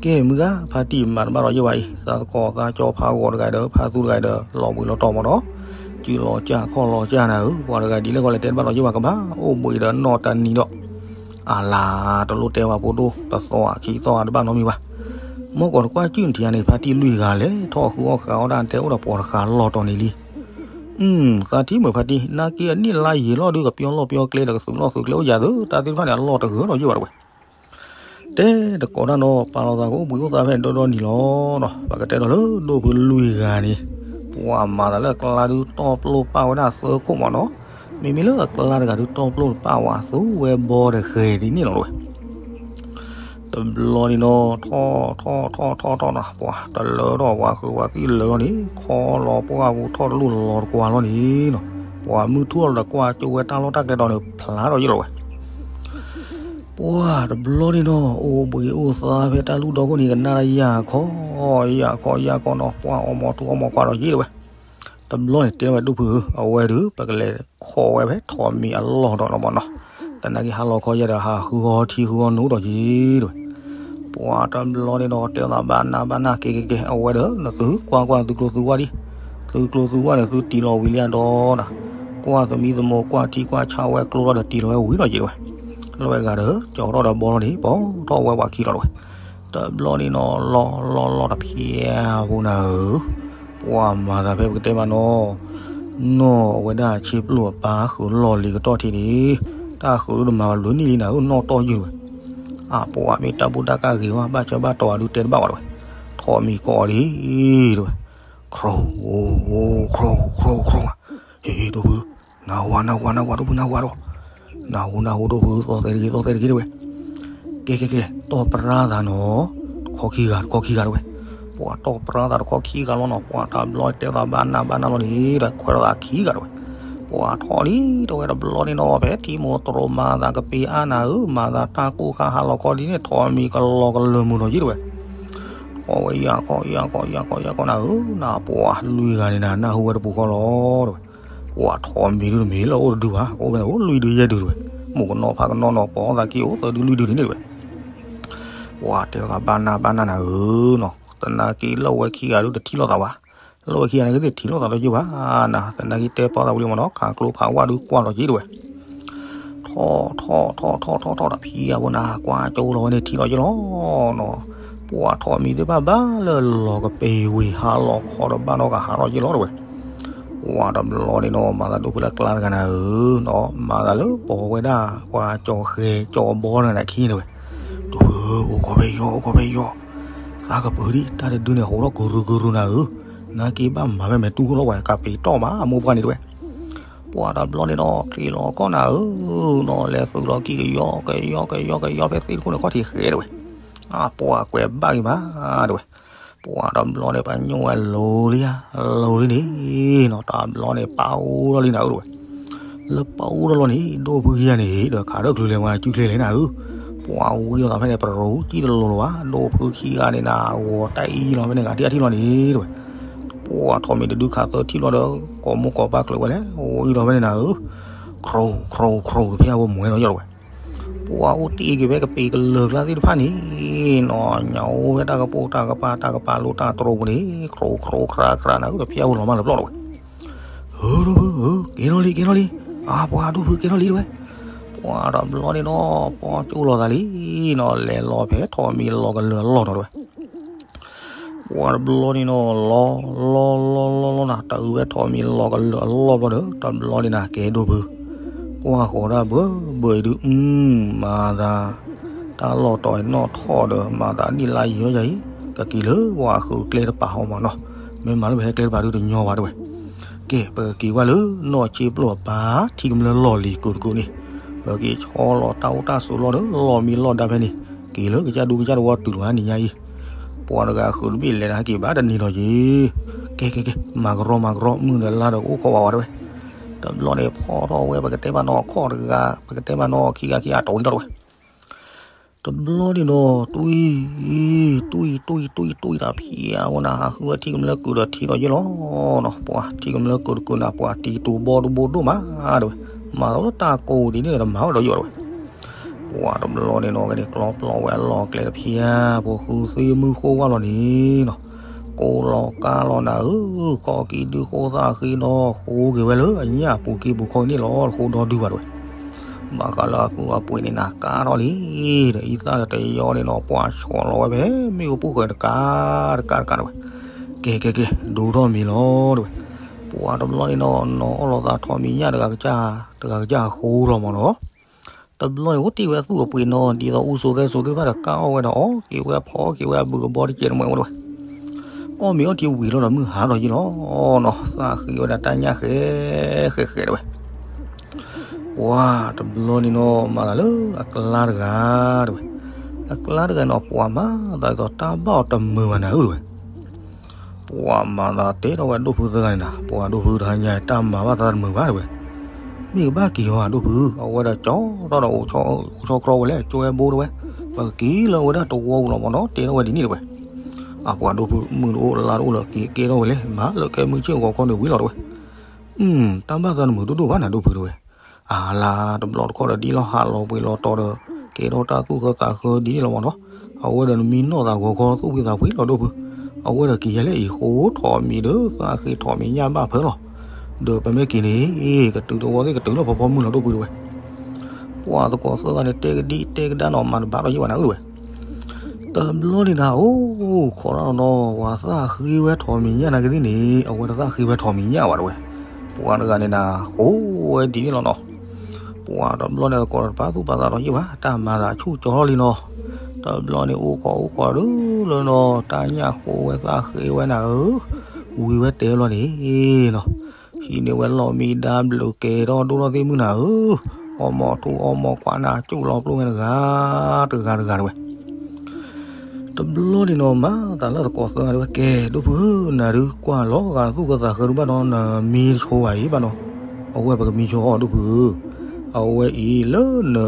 ကဲမုၢ်ဂၤ ဖါတံၢ်မၤတဘၣ်လီၤယဲၢ်ဝဲအံၤ သးသကိးသးကၠီဖါဂီၤတဂၤဒီး ဖါသူတဂၤဒီး လီၤဘှံးလီၤတီၤမးနီၤ စုလီၤကၠၢ်ခီၣ်လီၤကၠၢ်နၤဧၢ ပှၤတဂၤဒ်လဲၣ်ဂီၢ်လဲၣ်တဲတဘၣ်လီၤယဲၢ်ဝဲ ကဘၣ်အိၣ်ဘှံးဒီးနီၢ်တနံၤဒီး အလၤတလိၣ်တဲဝဲဖိဒိၣ် တသီအခံသီအတဘၣ်နီတမံၤဘၣ် မ့ၢ်ကီးတကွၢ်ကၠုၢ်နထံၣ်န့ၣ် ဖါတံၢ်လွံၢ်ဂၤလဲၤထီၣ်ဃုအီၣ်ဃုအီၣ်ဒၣ်တဲ အိၣ်ဒီးပိာ်တဃာ်လီၤတီၤန့ၣ်လံ သးထံၣ်မုာ်ဖါတံၢ် နာ်က့အနံၣ်လါယံာ်လီၤဒုး ကပျီလီၢ်ပျီကျဲဒီးကသုးလီၢ်သုးကျဲအိၣ်ယၤသ့ တၢ်သ့ၣ်တဖၣ်န့ၣ် အလီၢ်တဂၢၢ်လီၤယဲၢ်ဝဲတဝဲ တဲတကိးတၢ်နီၤ ပာ်လီၤသးကအိၣ်ဘှံးအိၣ်သါဖဲန့ၣ်ဒီဒီနံၤလီၤနီၤ ပကတဲဒီးလၢဒိၣ်ဖုလွံၢ်ဂၤန့ၣ် ပှၤမၤသးလၢအကျါဒုးတီၢ်ပျိၢ်ပာ်ဝဲဒၣ်သၢခိၣ်မးနီၤ မ့မ့ၢ်လၢအကျါတဂၤဒုးတီၢ်ပျိၢ်ပာ်ဝဲသူဝဲဘီတဂ့ၤဒ်န့ၣ်လီၤတဝဲ တ တဘျီန့ၣ်နီၤ ထီၣ်ထီၣ်ထီၣ်ထီၣ်ထီၣ်နီၤ ပှၤတလၢထီၣ် ပှၤဃုာ်ပှၤသံလၢာ်လီၤန့ၣ် ခီလီၤပှၢ်ပူၤထီၣ်တလိၣ်လီၤတကွၢ်လီၤန့ၣ်နီၤ ပှၤမုၢ်ထူၣ်လီၤတကွၢ်ကၠိဝဲတၢ်လီၢ်တၢ်ကျဲဒီးန့ၣ် ဖျါထီၣ်ယ့ၢ်လီၤဝဲ ပှၤတဘျီန့ၣ်နီၤ အိၣ်ဘှံးအိၣ်သါဖဲတၢ်လူၢ်ဒီခိၣ်န့ၣ် ကနၣ်တၢ်ယၢ်ခီ ယၢ်ခီယၢ်ခီနီၤ ပှၤအီၣ်မီၤထူအီၣ်မီၤကွၢ်ဒီးယ့ၢ်လီၤဝဲ တဘျီန့ၣ်တဲဝဲဒိၣ်ဖုဧၢ အဝဲဒုး ပကလဲၤခီဝဲဖဲထိးမံၤအလီၢ်ဒီးနီၤမးနီၤ သနာ်က့ဟါလီၤခီယဲဒီး ဟးဃုအီထံဃုအီနိဒီးယ့ၢ် တဲဝဲ ပှၤတဘျီန့ၣ်ဒီး တဲသးဘၣ်နၢ်ဘၣ်နၢ် ကဲကဲကဲ အဝဲဒီး နသုကွၢ်ကွၢ်သုကျိၤသုဝၢ်ဒံး သုကျိၤသုဝၢ်န့ၣ် သုတံၢ်လီၤဝံၤလံအဒီးနီၤ ကွၢ်သမံသမိး ကွၢ်ထံကွၢ်ဆးဝဲကျိလီၤဒီးတံၢ်လီၤဝဲဝံၤဒီးယ့ၢ်တဲဝဲ လီၤဝဲဂၤဒီး ကၠီထီၣ်ဒီးဘီလီၤန့ၣ် ပိာ်ထီၣ်ဝဲပှၤခံလီၤတဲဝဲ တဘျီန့ၣ်နီၤ လီၤလီၤလီၤတဖျဲးဖိနၤဧၢ ပှၤမၤသးဖဲပကတဲမးနီၤ နီၢ်အဝဲဒၣ်ဆ့ပျိၢ်အပၢ်ဃုာ်လီၢ်လံၤကတီၢ်ထံးန့ၣ် တၢ်ဃုာ်ဒိၣ်တမၤဘၣ်ဘျုးနံၣ်လံနၤဧၢ နီၢ်တီၢ်ယုၢ်ဝဲ အပှၤမ့ၢ်တၢ်ဘူၣ်တၢ်ကၢ်ဂ့ၤဝဲ ဘၣ်ဆၢဘၣ်တီၤအဒုးတဲတဘၣ်ဝဲတဲဝဲ ထိးမံၤကိးအီၤလံ တဲဝဲ ခရိ ခရိ ခရိ ခရိ ဟ့ၣ် ဒိၣ်ဖု နၢ်ဟူဧါ နၢ်ဟူဧါ နၢ်ဟူဧါ ဒိၣ်ဖု နၢ်ဟူဧါ ဒိၣ် နၢ်ဟူ ဒိၣ်ဖု သီၣ်သဲတဂ့ၤ သီၣ်သဲတဂ့ၤ တဲဝဲ ကဲ ကဲ ကဲ တီၢ်ပြါသးနီၤ တခီခံဂၤ တခီခံဂၤ တဲဝဲ ပှၤတီၢ်ပြါသး တခီခံဂၤလီၤနီၤ ပှၤတဘျီတဲသးဘၣ်နၢ်ဘၣ်နၢ်လီၤန့ၣ် ဒီးခွဲးထီၣ်သးခံဂၤ တဲဝဲ ပှၤထီၣ်လံ တဲဝဲ တဘျီန့ၣ်နီၤ ဖဲထံမိၢ်တြီၤမၤသးကပ့ၤအါနၤဧၢ မၤသးတၢ်ကိၢ်ခါဟးလီၤခီဒ်န့ၣ် ထိးမံၤကလီၤကလၢာ်မုာ်နီၤယ့ၢ် တဲဝဲ အီၣ်ဝဲယၢ်ခီ ယၢ်ခီ ယၢ်ခီ ယၢ်ခီနၤဧၢ နပှၤလွံၢ်ဂၤန့ၣ်နၤ နၢ်ဟူဝဲတပူၤဃီလီၤ တဲဝဲ ပှၤထိးမံၤဒုးတမ့ၢ်လၢ အိၣ်တဒုဘၣ် အိၣ်ဝဲန့ၣ် အိၣ်လွံၢ်ဒုယဲၢ်ဒု တဲဝဲ မုၣ်ကနီၤဖးကနီၤနီၤ ပိာ်သးက့ၤအိၣ်သၢဒုလွံၢ်ဒုန့ၣ် တဲဝဲ ပှၤတဲသးဘၣ်နၢ်ဘၣ်နၢ်နၤဧၢနီၤ သနာ်က့လၢဝဲခံဂၤဒုးတထံၣ်လိာ်သးဘၣ် လၢဝဲခံဂၤန့ၣ်ကသ့ၣ်ထံၣ်လိာ်သးဒီးယုၢ်ဘၣ်နၤ သနာ်က့တဲပီသးဝံၤလံမးနီၤ ခးကျိခးဝၣ်ဒုးကွၢ်လီၤက့ၤ တဲဝဲ ထီၣ်ထီၣ်ထီၣ်ထီၣ်ထီၣ်ထီၣ်ထီၣ်တဖျဲးဖိနၤ ကွၢ်ကၠိလီၤဝဲန့ၣ်ထံၣ်လီၤယ့ၢ်လီၤနီၤ ပှၤထိးမံၤသ့ၣ်တဖၣ်ဘၣ်လၢလီၤကပ့ၤဝံၤ ဟးလီၤခီဒီးဘၣ်ဒီးကဟးထီၣ်ယ့ၢ်လီၤ တဲဝဲ ပှၤတဘျီန့ၣ်နီၤ မၤသးဒိၣ်ဖုလၢကျါတဂၤနၤဧၢ နီၤ မၤသးလၢပိာ်ဝဲဒၣ် ပှၤကၠီၤဃဲၤကၠီၤဘီတဂၤနၤခံ တဲဝဲ ဒိၣ်ဖု အိၣ်ခိးဖဲယီၤ အိၣ်ခိးဖဲယီၤ သးကပၢၤဒံး တၢ်တဒုန့ၣ် ဟးထီၣ်ကရူၢ်ကရူၢ်နၤဧၢ နာ်က့ဘၣ်မၤဖဲမဲာ်တူၢ်ခိၣ်လီၤ ပှၤကးပ့ၤတီၢ်မး အမိၢ်ပှၢ်န့ၣ် တဲဝဲ ပှၤတဘျီန့ၣ်နီၤ က့ၤလီၤကီၢ်နၤဧၢ နီၤ လဲၤသုးလီၤကံၢ်ကယီကယီကယီကယီ ဖဲသ့ၣ်တခိၣ်န့ၣ်ခီၣ်ထံးဃဲၤ တဲဝဲ အပှၤကွဲးဘၣ်က့ၤမး တဲဝဲ ပှၤတဘျီန့ၣ် ပှၤညိၣ်ဝဲလိၤလံဧါ လိၤလံန့ၣ်နီၤ တဘျီန့ၣ် ပာ်အိၣ်ထီၣ်လံနၤဧၢ တဲဝဲ လၢပာ်အိၣ်ထီၣ်လီၤန့ၣ် ဒိၣ်ဖုခံဂၤန့ၣ် ဒီးခးဒီးချုးလဲၤဝဲ စုချ့လဲၣ်နၤဧၢ ပှၤဝံလီၤသးဖဲန့ၣ် ပရိကံၣ်တလိၤလီၤဘၣ် ဒိၣ်ဖုခံဂၤန့ၣ်နၤ ဂီၤတၢ်အံၤလီၤဖဲန့ၣ် ဂၤထံၣ်အထံၣ်လီၤန့ၣ် တဲဝဲ ပှၤထိးမံၤတဒုခးသၢထံၣ်လီၤဒီး ကိးမိၢ်ကိးပၢ်ကျၢၤဝဲလဲၣ် ဝံလီၤဖဲန့ၣ်နၤဧၢ ခရိ ခရိ ခရိ တဖျဲးဖိမွဲလီၤယ့ၢ်လီၤဝဲ ပှၤအိၣ်တ့ၢ်က့ၤဖဲကပ့ၤကလၢာ်ကျါသ့ၣ်တဖၣ်န့ၣ်နီၤ ညၣ်အိၣ်ဖဲတၢ်ကပိာ်တၢ်ကပၤ တၢ်ကပၤလိတၢ်တြိာ်ပူၤန့ၣ် ခရိ ခရိ ခရါ ခရါနၤဧၢ တဖျဲးဖိလီၤမၢ်လၢပျီၢ်လီၤဝဲ ဧၢ ဒိၣ်ဖုဧၢ က့ၤထီၣ်လံ က့ၤထီၣ်လံ အါ ပှၤဒိၣ်ဖုက့ၤထီၣ်လံ တဲဝဲ ပှၤတဘျီန့ၣ်နီၤ ပှၤကၠိလီၤသးလံနီၤ လဲၤလီၤဖဲထိးမံၤလီၤကလၢာ်အလီၢ်ဒီး တဲဝဲ ပှၤတဘျီန့ၣ်နီၤ လီၤ လီၤ လီၤ လီၤ လီၤနၤ တအုးဝဲထိးမံၤလီၤကလၢာ်အလီၢ်ဘျီဒီး တဘျီန့ၣ်နၤ ကဲဒိၣ်ဖု ကွၢ်ဃီၤဒၣ်ဘၢဘၢအံၤဒုး အု မၤသး တၢ်လီၢ်တီၤအံၤနီၣ်ထီၣ်ဒီး မၤသးနံၣ်လါယံၤယၤအံၤ ကက့ၤလၢပှၤအဃုာ်ကျဲတပၤဟီမးနီၤ မ့ၢ်မၤလၢပဟဲကျဲတပၤဒုးတညီဘၣ်တဲဝဲ ကဲ ပကက့ၤကွၢ်လၢနီၢ်ဆ့ပျိၢ်အပၢ် ထံကမျၢၢ်လီၢ်လံၤကိးတကိးန့ၣ် ပက့ၤဆီလီၤတၢ်အိၣ်တၢ်ဆိးလီၢ်ဒီး လီၢ်မံလီၢ်ဒါဖဲန့ၣ် က့ၤလၢကစၢ်ဒူကစၢ်တဝီတုၤလီၤနံၤညါအံၤ ပှၤတဂၤဃုာ်တဘ့ၣ်လဲၤတဟဲက့ၤဘၣ်တနံၤလီၤယ့ၢ် ကဲ ကဲ ကဲ မၤကရီမၤကရီ မုၢ်ဒီးလါဒီးကအိၣ်ခိးဝးဝးတဲဝဲ တဘျီန့ၣ်ဖီထီၣ်ဝဲ ပကတဲမးနီၤခီၣ်တဂၤ ပကတဲမးနီၤခံဂၤခံဂၤတီၤဝံၤလီၤတဲဝဲ တဘျီန့ၣ်ဒီး တွံၢ် တွံၢ် တွံၢ် တွံၢ် တွံၢ် တၢ်ဖံးအဝဲနၤ ဟးဃုဝဲထံကမျၢၢ်ကုာ်ဒီးထံလီၤယ့ၢ်လီၤနီၤ ပှၤထံကမျၢၢ်ကုာ်တကုာ်နၤ ပှၤတံၤတူၤဘီတဘိဒိၣ်မးတဲဝဲ မၤသးလၢတၢ်ကိးဒ်န့ၣ်ဒီး မၤဝဲဒီးယိာ်တဲဝဲ ပှၤတဘျီန့ၣ်နီၤ ကန့ၣ်ကျီပျီဝဲအလီၢ်ကျဲတဖျဲး ပှၤဃုသ့မုၢ်ဃိဝါလီၤန့ၣ်နီၤ ကိးလီၤကါလီၤနၤဧၢ ကီၢ်ကံဒုဃိသၣ်ဃ့ဒီး ဃိက့ၤဝဲလၢအညၣ်ပူၤက့ပူၤခီန့ၣ်လီၤ ဃိဒီဒုဘၣ်တဲဝဲ ဘၣ်ဃးလၢအသူအပှ့ၤန့ၣ်နၤကါထီၣ်လံ ဒီးအံသၣ်ဒီးတယီန့ၣ်နီၤ ပှၤဆီၣ်လီၤဝဲဖဲမ့ၣ်အူပူၤဃဲတကးတကးတကးတဲဝဲ ကဲ ကဲ ကဲ ဒိၣ်ထီၣ်မံၤလီၤတဲဝဲ ပှၤတဘျီန့ၣ်နီၤ နီၤအီၣ်လီၤသးထိးမံၤညၣ်တဂၤကစၢ် တဂၤကစၢ်ဃိလီၤမးနီၤ တဘျီန့ၣ် အိၣ်တ့ၢ်ဝဲအသူၣ်အပှ့ၤနီၤ ဒ်သိးအူစိသဲစိသ့ၣ်တဖၣ်ဒီး ကါအီၣ်ဝဲဒီးအီၣ်က့ၤဝဲဖီက့ၤဝဲအဘုကဘီတကဲးတမှဲးဝဲတဲဝဲ အီၣ်မ့ၤအီထံဝံၤလီၤဒီးမုၢ်ဟါထီၣ်ယ့ၢ်လီၤနီၤ သးဃ့ဝဲဒၣ်တၢ်ညၣ်ဃဲဃဲဃဲတဲဝဲ ပှၤတဘျီန့ၣ်နီၤ မၤသးလၢအကျါတဂၤတဲဝဲ အကျါတဂၤန့ၣ် ပှၤမၤသးဒ်သိးတၢ်ဘၣ်အီၤတမုာ်ဘၣ်နၤဧၢတဝဲ. ပှၤမၤသးတဲထီၣ်ဝဲဒိၣ်ဖုသၢဂၤန့ၣ်နၤ, ပှၤဒိၣ်ဖုတဟါညါတၢ်မၤဘၣ်သးတမုာ်ဘၣ်တဝဲ. မ့ၢ်ကဘၣ်က့ၤအီၤဧါဒိၣ်ဖု, အဝဲဒၣ်ကၠီထီၣ်ဒီးအိၣ်ဆီ, အိၣ်ဆီကြီဝဲလဲၣ်, ကၠီဝဲဘိတဝဲ, ပကက့ၤလၢအဝဲဒၣ်တဝီပူၤလီၤမၢ်နီၤ, တဲထီၣ်ဝဲဒ်န့ၣ်တဝဲ. အပှၤဒိၣ်ဖု မုၢ်တအိၣ်လါတအိၣ်လၢၤ က့ၤကဲထီၣ်ဝဲလဲၣ်, မၤလၢကဲမုၢ်ဆ့ၣ်ဂီၤခီန့ၣ်ဝံၤလီၤတဝဲ. တၢ်ဘၣ်သးတမုာ်ဒိၣ်ဒိၣ်ဘၣ်နၤဒိၣ်ဖုတဝဲ. အလါတဘျီတခီၣ်ဒီးဒ်လီၤဟးလီၤပှ့ၤလီၤတီၤဒီး ကဲထီၣ်တၢ်သူၣ်ခၢသးခၢဒ်န့ၣ်လီၤမၢ်နီၤ. အဝဲဒီးနမံနီၢ်သးဂီၤခီသူၣ်ဖှံသးဖှံလီၤဒိၣ်ဖု. အဝဲဒီးက့ၤယဲလဲၣ်အံၤ ဃိထီၣ်မံၤဒီးသးဃ့ထီၣ်မံၤညၣ်ဘၣ်ဖၢလီၤ. ဒီးပမ့ၢ်က့ၤန့ၣ် ကတုၤတဝီသ့ၣ်ကတုၤလၢဖီဖီမုၢ်လီၤဒိၣ်ဖုတဝဲ. ပှၤသကိးသၢဂၤန့ၣ် တဲကဒံတဲကဒါနီၤ မၤတဘၣ်ထီၣ်ယံာ်ဘၣ်နၤဧၢတဝဲ. တဘျီန့ၣ်နၤ အိၣ်ခိးတၢ်နီၤနီၤ ပှၤသးဃ့ဝဲထီၣ်မံၤညၣ်နၤကသ့ၣ်န့ၣ် အဝဲတသးဃ့ဝဲထီၣ်မံၤညၣ်ဘၣ်တဝဲ. ပှၤတဂၤန့ၣ်နၤ ဃိဝဲဒ်န့ၣ်လီၤနီၤ. ပှၤတဘျီန့ၣ်သကိးတပာ်သူၣ်ပာ်သးဒီးယံာ်ဘၣ် တၢ်မၤသးဆူၣ်ကၠီထီၣ်လံနီၤ. တဘျီန့ၣ်အိၣ်ခိးအိၣ်ခိးဒုလၢနီၤ တၢ်ညၣ်ဃိဝဲသးဃ့ဝဲနၤဧၢ, ဝံၤဝဲတဲဘျီန့ၣ်နီၤ ဟံးန့ၢ်ဝဲလီၢ်မံဒါဘျုးကဲထီၣ်ဒိၣ်ထီၣ်သ့ၣ်မုၢ်နၤဧၢ, အီၣ်မီၤထူအီၣ်မီၤခွးနၤ ကၠူၣ်လီၤပျိၢ်ဝဲတဂၤ တဂၤတဂၤတဝဲ. တဘျီန့ၣ်နီၤ မၤသးလၢသကိးသၢဂၤတဝဲ ကဲ ဒိၣ်ဖုဧၢ နၤဒုးကွၢ်လီၤဂာ်သူၣ်ခၢသးခၢဒုးဘၣ်နီၤ နမံတဆိဘၣ်အံၤဘၣ်နီၤ, အဝဲပကမံဆိအီၤဒိၣ်ဖုဧၢ, အဝဲအံၤလၢန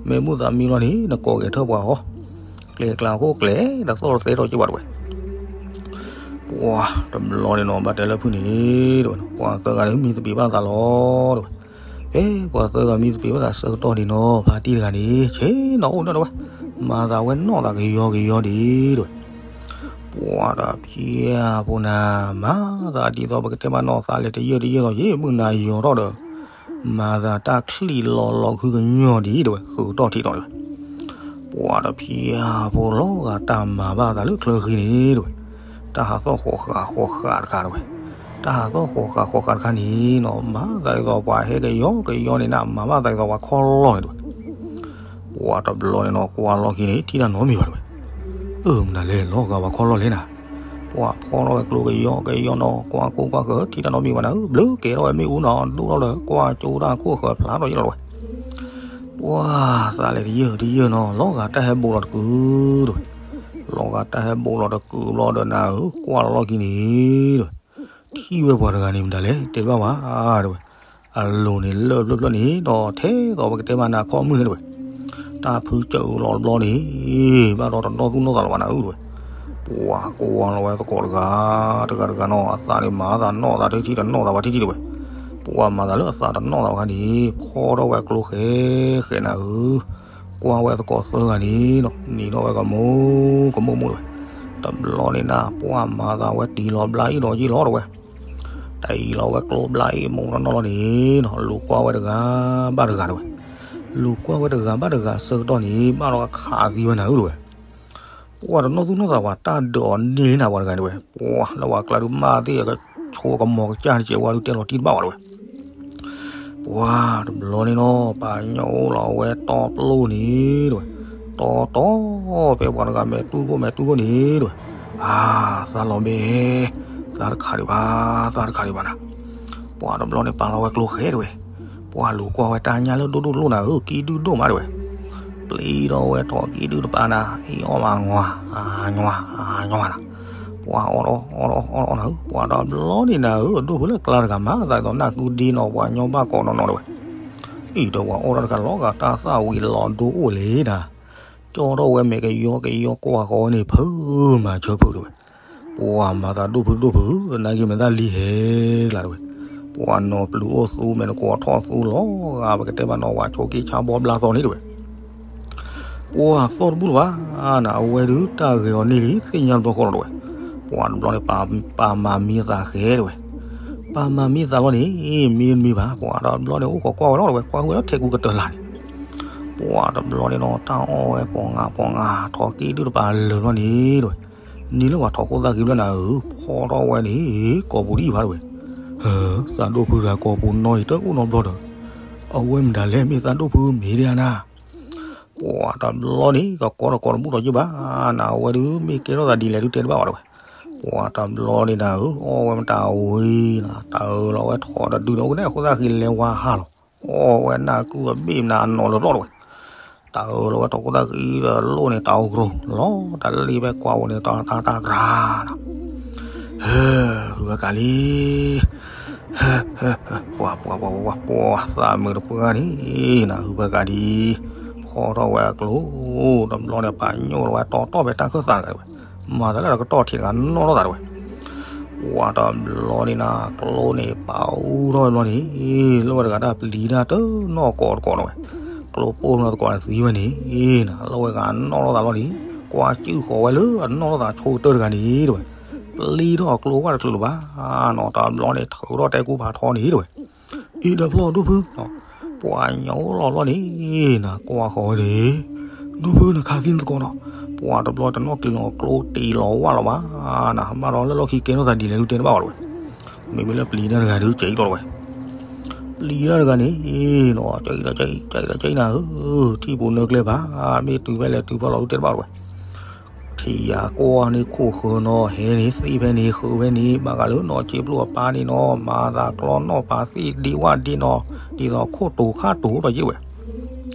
မဲာ်မုာ်သးမံလီၤန့ၣ် နကိးဂဲၤထၢၣ်ပှၤအီၤ, ကျဲကျါခိၣ်ကျဲ တသီၣ်တသဲထီၣ်က့ဘၣ်တဝဲ. ပှၤတဘျီန့ၣ်နီၤ ဘၣ်တဲလၢဖုန့ၣ်တဝဲ, ပှၤသၢဂၤန့ၣ်မံသပ့ၤဘၣ်သးလီၤတဝဲ. ဖဲပှၤသၢဂၤမံသပ့ၤဘၣ်သးဆၢကတီၢ်န့ၣ်နီၤ ဖါတံၢ်တဂၤန့ၣ် ဆ့ၣ်နီၤအိၣ်ဒီးတဝဲ, မၤသးဝဲနီၢ်သးကယီကယီဒံးတဝဲ. ပှၤတဖျဲၣ်ဖိနၤ မၤသးဒ်သိးပကတဲဘၣ်နီၢ်သးလဲၤတယၢၢ်တယၢၢ်လီၤ ယ့ၢ်မုၢ်နၤယီၤထီၣ်ဒီး မၤသးတၢ်ချံၣ်လီၤလီၤခုကညီဒံးတဝဲ ဃုကတီၢ်ထံးထီၣ်တဝဲ. ပှၤတဖျဲၣ်ဖိလီၤဂာ်တၢ်မၤဘၣ်သးလၢချၢဃံန့ၣ်တဝဲ, တၢ်ဟးသီၣ်ဃီၤဃာ်ဃီၤဃာ်တခါတဝဲ, တၢ်ဟးသီၣ်ဃီၤဃာ်ဃီၤဃာ်တခါန့ၣ်နီၤ မၤသးဒ်သိးပှၤဟဲကယီကယီန့ၣ်နၤ မၤဘၣ်သးဒ်သိးပှၤခီၣ်လီၢ်န့ၣ်တဝဲ. ပှၤတဘျီန့ၣ်နီၤ ကွၢ်လီၢ်ခံန့ၣ် ထံၣ်တၢ်နီတမံၤဘၣ်တဝဲ. အၢ မတၤလဲၣ် လီၤဂာ်ပှၤခီၣ်လီၢ်လဲၣ်နၤ. ပှၤဖီထီၣ်ဝဲကျိကယီကယီနီၤ ကွၢ်ကိၢ်ကွၢ်ဃၢၤ ထံၣ်တၢ်နီတမံၤဘၣ်နၤဧၢ, ဘျုးကဲထီၣ်ဝဲမ့ၣ်အူနီၤ ဒိၣ်ထီၣ်ဒီး ကွၢ်ကၠိတၢ်ခိၣ်ဃၢၤဖျါထီၣ်ယ့ၢ်လီၤတဝဲ. ပှၤသးလဲၤတယၢၢ်တယၢၢ်နီၤ လီၤဂာ်တၢ်ဟဲဘိးလီၤတကုာ်တဝဲ. လီၤဂာ်တၢ်ဟဲဘိးလီၤတကုာ်ဘျီဒီးနၤဧၢ ကွၢ်လီၢ်ခံန့ၣ်တဝဲ ထံၣ်ဝဲပှၤတဂၤန့ၣ် မတၤလဲၣ် တဲတဘၣ်ဝဲတဝဲ. အလိၤန့ၣ်လၢၢ်ဖျၢၣ်ဖျၢၣ်န့ၣ်ဒီး ထဲသိးပကတဲမးနၤခီၣ်မုၢ်န့ၣ်တဝဲ. တၢ်ဖုစၢၤအုးလီၤတဘျီန့ၣ် ဘၣ်ဒီးတနီၣ်သူၣ်နီၣ်သးလီၤဘၣ်နၤဧၢတဝဲ. ပှၤကွၢ်လီၤဝဲသကိးတဂၤ တဂၤတဂၤနီၤ အသးန့ၣ်မၤသးနီၣ်သးထံထံတနီၣ်သးဘၣ်ထံထံတဝဲ. ပှၤမၤသးလၢအသးတနီၣ်သးဘၣ်ခါန့ၣ် ဖီထီၣ်ဝဲကျိဃဲဃဲနၤဧၢ ကွၢ်ဝဲသကိးသၢဂၤန့ၣ်နီၤ နံၤထီၣ်ဝဲကမိၢ်ကမိၢ်မိၢ်တဝဲ. တဘျီန့ၣ်နၤ ပှၤမၤသးဝဲတံၤလီၤဘျါအ့ၣ်ဒီးယ့ၣ်လီၤတဝဲ. တံၤလီၤဝဲကျိဘျါအ့ၣ်မိၢ်နီၢ်နီၢ်လီၤန့ၣ်နီၤ လူၤကွၢ်ဝဲတဂၤဘၣ်တဂၤတဝဲ. လူၤကွၢ်ဝဲတဂၤဘၣ်တဂၤဆၢကတီၢ်န့ၣ် ဘၣ်ဒီးခးသံဝဲနၤဧၢတဝဲ. ပှၤတနီၣ်သူၣ်နီၣ်သးဝဲ တၢ်ဒုးအီၤန့ၢ်လံနၤပှၤတဂၤန့ၣ်ဝဲ ပှၤလၢပှၤကျါဒုးမၤသ့ၣ် ကဆိကမီၤကစၢ်တစဲးဝါဒုးတဲလီၤတံၢ်တဘၣ်ဝဲတဝဲ. ပှၤတဘျီန့ၣ်နီၤ ပှၤညီအိၣ်လီၤဝဲတီပျိၢ်န့ၣ်တဝဲ. တီတီ ဖဲပှၤတဂၤမဲာ်တူၢ်ခိၣ်မဲာ်တူၢ်ခိၣ်န့ၣ်တဝဲ. အါ သးလီၤဘဲ သးတခးဒံးဘၣ် သးတခးဒံးဘၣ်နၤ. ပှၤတဘျီန့ၣ်ပာ်လီၤဝဲကျိဃဲတဝဲ. ပှၤလူၤကွၢ်ဝဲတၢ်ညၣ်လၢဒိၣ်ဒိၣ်တလိၣ်နၤဧၢ ကံၣ်ဒုၣ်ဒိၣ်မးတဝဲ. ပျံၤထီၣ်ဝဲထိးကံၣ်ဒုၣ်တပၤနၤ အံၤအီၣ်မးငွၤ အါ ငွၤ အါ ငွၤနၤ. ပှၤအီၣ်အီၣ်အီၣ်အီၣ်နၤဧၢ ပှၤတဘျီန့ၣ်နၤဧၢ ဒိၣ်ဖုလၢကျါတဂၤမၤသးဒ်သိးနၢ်ကုဒ့နီၤ ပှၤညီဘၣ်ကိးနီၢ်နီၢ်တဝဲ. အံၤဒီးပှၤအီၣ်ထီၣ်တခါလီၤဂာ်တၢ်သၣ်ဝံၤလီၤဒိအိၣ်လံနၤ. ကၠီထီၣ်ဝဲမဲာ်ကယီကယီကွၢ်ဃီဝဲန့ၣ် ဖုမၤဆၢဖုတဝဲ. ပှၤမၤသးဒိၣ်ဖုဒိၣ်ဖု သနာ်က့မဲာ်သၣ်လံဟဲကျါတဝဲ. ပှၤနီၤပျုၤအိၣ်သူမဲာ်နကိးထီၣ်သူလီၤဂာ် ပကတဲဘၣ်နီၤ ပှၤဆိက့ဆါဘီဘျါသီန့ၣ်တဝဲ. ပှၤသီၣ်တဘူၣ်လၢၤဘၣ်နၤ အဝဲဒုးတၢ်ဂဲၤအီၤန့ၢ်လံ သ့ၣ်ညါတဘျီဃီလီၤတဝဲ. ပှၤတဘျီန့ၣ် ပာ်မၤမံသးဃဲတဝဲ. ပာ်မၤမံသးဘျီန့ၣ် မံတမံဘၣ် ပှၤတဘျီန့ၣ် အိၣ်ခိးကွၢ်ဝဲလီၤတဝဲ ကွၢ်ဝဲလၢထဲကူကတၢၢ်လၢ်န့ၣ်. ပှၤတဘျီန့ၣ်နီၤ တၢ်အီၣ်ဝဲပှၤငါပှၤငါ ထိးကံၣ်ဒုၣ်တပၤလၢာ်ဘျီန့ၣ်တဝဲ. နံၤလၢပှၤထိးခိၣ်သၣ်ကံဘျီနၤဧၢ ဖီထီၣ်ဝဲန့ၣ် ကိာ်ပူၤဒ်အံၤဘၣ်တဝဲ. ဟၢ သးဒိၣ်ဖုတဂၤကိာ်ပူၤနီၢ်အံၤတအိၣ်နီတဘျီဒီး အဝဲမတၤလဲၣ် မ့ၢ်သးဒိၣ်ဖုမ့ၢ်ဒ်အံၤနၤ. ပှၤတဘျီန့ၣ် ကကိးတကိးတဘူၣ်ထီၣ်ယုၢ်ဘၣ်နၤ အဝဲဒုးမ့ၢ်ကဲထီၣ်သးဒ်လဲၣ်ဒုးတဲတဘၣ်ဝဲတဝဲ. ပှၤတဘျီန့ၣ်နၤဧၢ အီၣ်ဝဲမတၤဝံၤနၤ တၢ်အၢလီၤဝဲထိးတဒုန့ၣ် အိၣ်ကနဲၣ်အခိၣ်သၣ်ဃံလဲၤဝါဟါလီၤ. အီၣ်ဝဲနၢ်ကုအဘ့ၣ်မနၤအနီၢ်လၢာ်လီၤတဝဲ. တၢ်အၢၣ်လီၤဝဲထီၣ်ခိၣ်သၣ်ဃံဒီးလိၣ်န့ၣ် တၢ်အိၣ်ကရူၢ်လီၤ တၢ်လံၣ်ဖဲကွၢ်ဝဲန့ၣ် တၢ်တၢ်တၢ်ကြၤနီၤ, ဟဲ ဟုၣ်ဝဲကးလံ ဟဲ ဟဲ ဟဲ ပှၤ ပှၤ ပှၤ ပှၤ ပှၤ သးမုာ်တပှၢ်န့ၣ်နီၤ ဟုၣ်ဝဲကးဒံး, ဖီထီၣ်ဝဲအကျိ တဘျီန့ၣ် ပာ်ညိၣ်လီၤဝဲတီတီဖဲတၢ်ခၢၣ်သးတဂၤဝဲ, မၤသးလၢတကတီၢ်ထံးတဂၤနီၣ်ထီၣ်သးတဝဲ, ပှၤတဘျီန့ၣ်နီၤ ကျိန့ၣ် ပာ်အူထီၣ်ဝဲဘျီန့ၣ်, လၢဝဲတဂၤတၢ်ပျံၤတၢ်တနီၣ်ကိးတကိးနီၤဝဲ, ကျိပိၢ်နီၤသကိးန့ၣ်သံဝဲန့ၣ်နီၤ, လၢဝဲဂၤနီၣ်ထီၣ်သးလီၤန့ၣ်, ကွၢ်စုၣ်ဃီၤဝဲလၢအနီၣ်ထီၣ်သးဆိကတၢၢ်တဂၤန့ၣ်တဝဲ, ပျံၤထီၣ်အကျိဝဲတချုးလၢၤဘၣ်နီၤ, တဘျီန့ၣ် ထုးထီၣ်တဲကူဖးထီန့ၣ်တဝဲ အံၤဒီးဖျီၣ်ဒိၣ်ဖု, ပှၤညိၣ်လီၤဘျီန့ၣ်နီၤ ကွၢ်ဃီၤဝဲန့ၣ်, ဒိၣ်ဖုနခးသံသကိးနီၤ, ပှၤတဘျီတနီၣ်က့ၤလီၤကျိ တ့ၢ်လီၤဝၣ်လီၤဘၣ်နီၤ, ဘၣ်ဒီးလၢလီၢ်ခံကဲထီၣ်သးဒ်လဲၣ်ဒုးတဲတဘၣ်အီၤတဝဲ, မ့မ့ၢ်လၢပျံၤတၢ်တဂၤဒုးကဲအံၤလီၤတဝဲ, ပျံၤတၢ်တဂၤန့ၣ်နီၤ ကဲအံၤဒီးကဲအံၤ ကဲအံၤဒီးကဲအံၤနၤဧၢ, ထံၣ်ပူၤနၢကျဲဘၣ်, မ့ၢ်တုၤဖဲလဲၣ်တုၤဖဲလဲၣ်လီၤဒုးတဲတဘၣ်အီၤတဝဲ ထံၣ်ယၤကွၢ်န့ၢ်ခိၣ်ဃၢၤနီၤ ဟဲန့ၣ်သ့ၣ်ဖဲန့ၣ်ဃုာ်ဖဲန့ၣ် ဘၣ်ဃးလၢနီၢ်ဆ့ပျိၢ်အပၢ်န့ၣ်နီၤ မၤသးကျီနီၣ်ပာ်သ့ၣ်ဒ့ဝၣ်ဒ့နီၤ ဒ်သိးခိၣ်တူာ်ခါတူာ်ဒီးယ့ၢ်ဝဲ,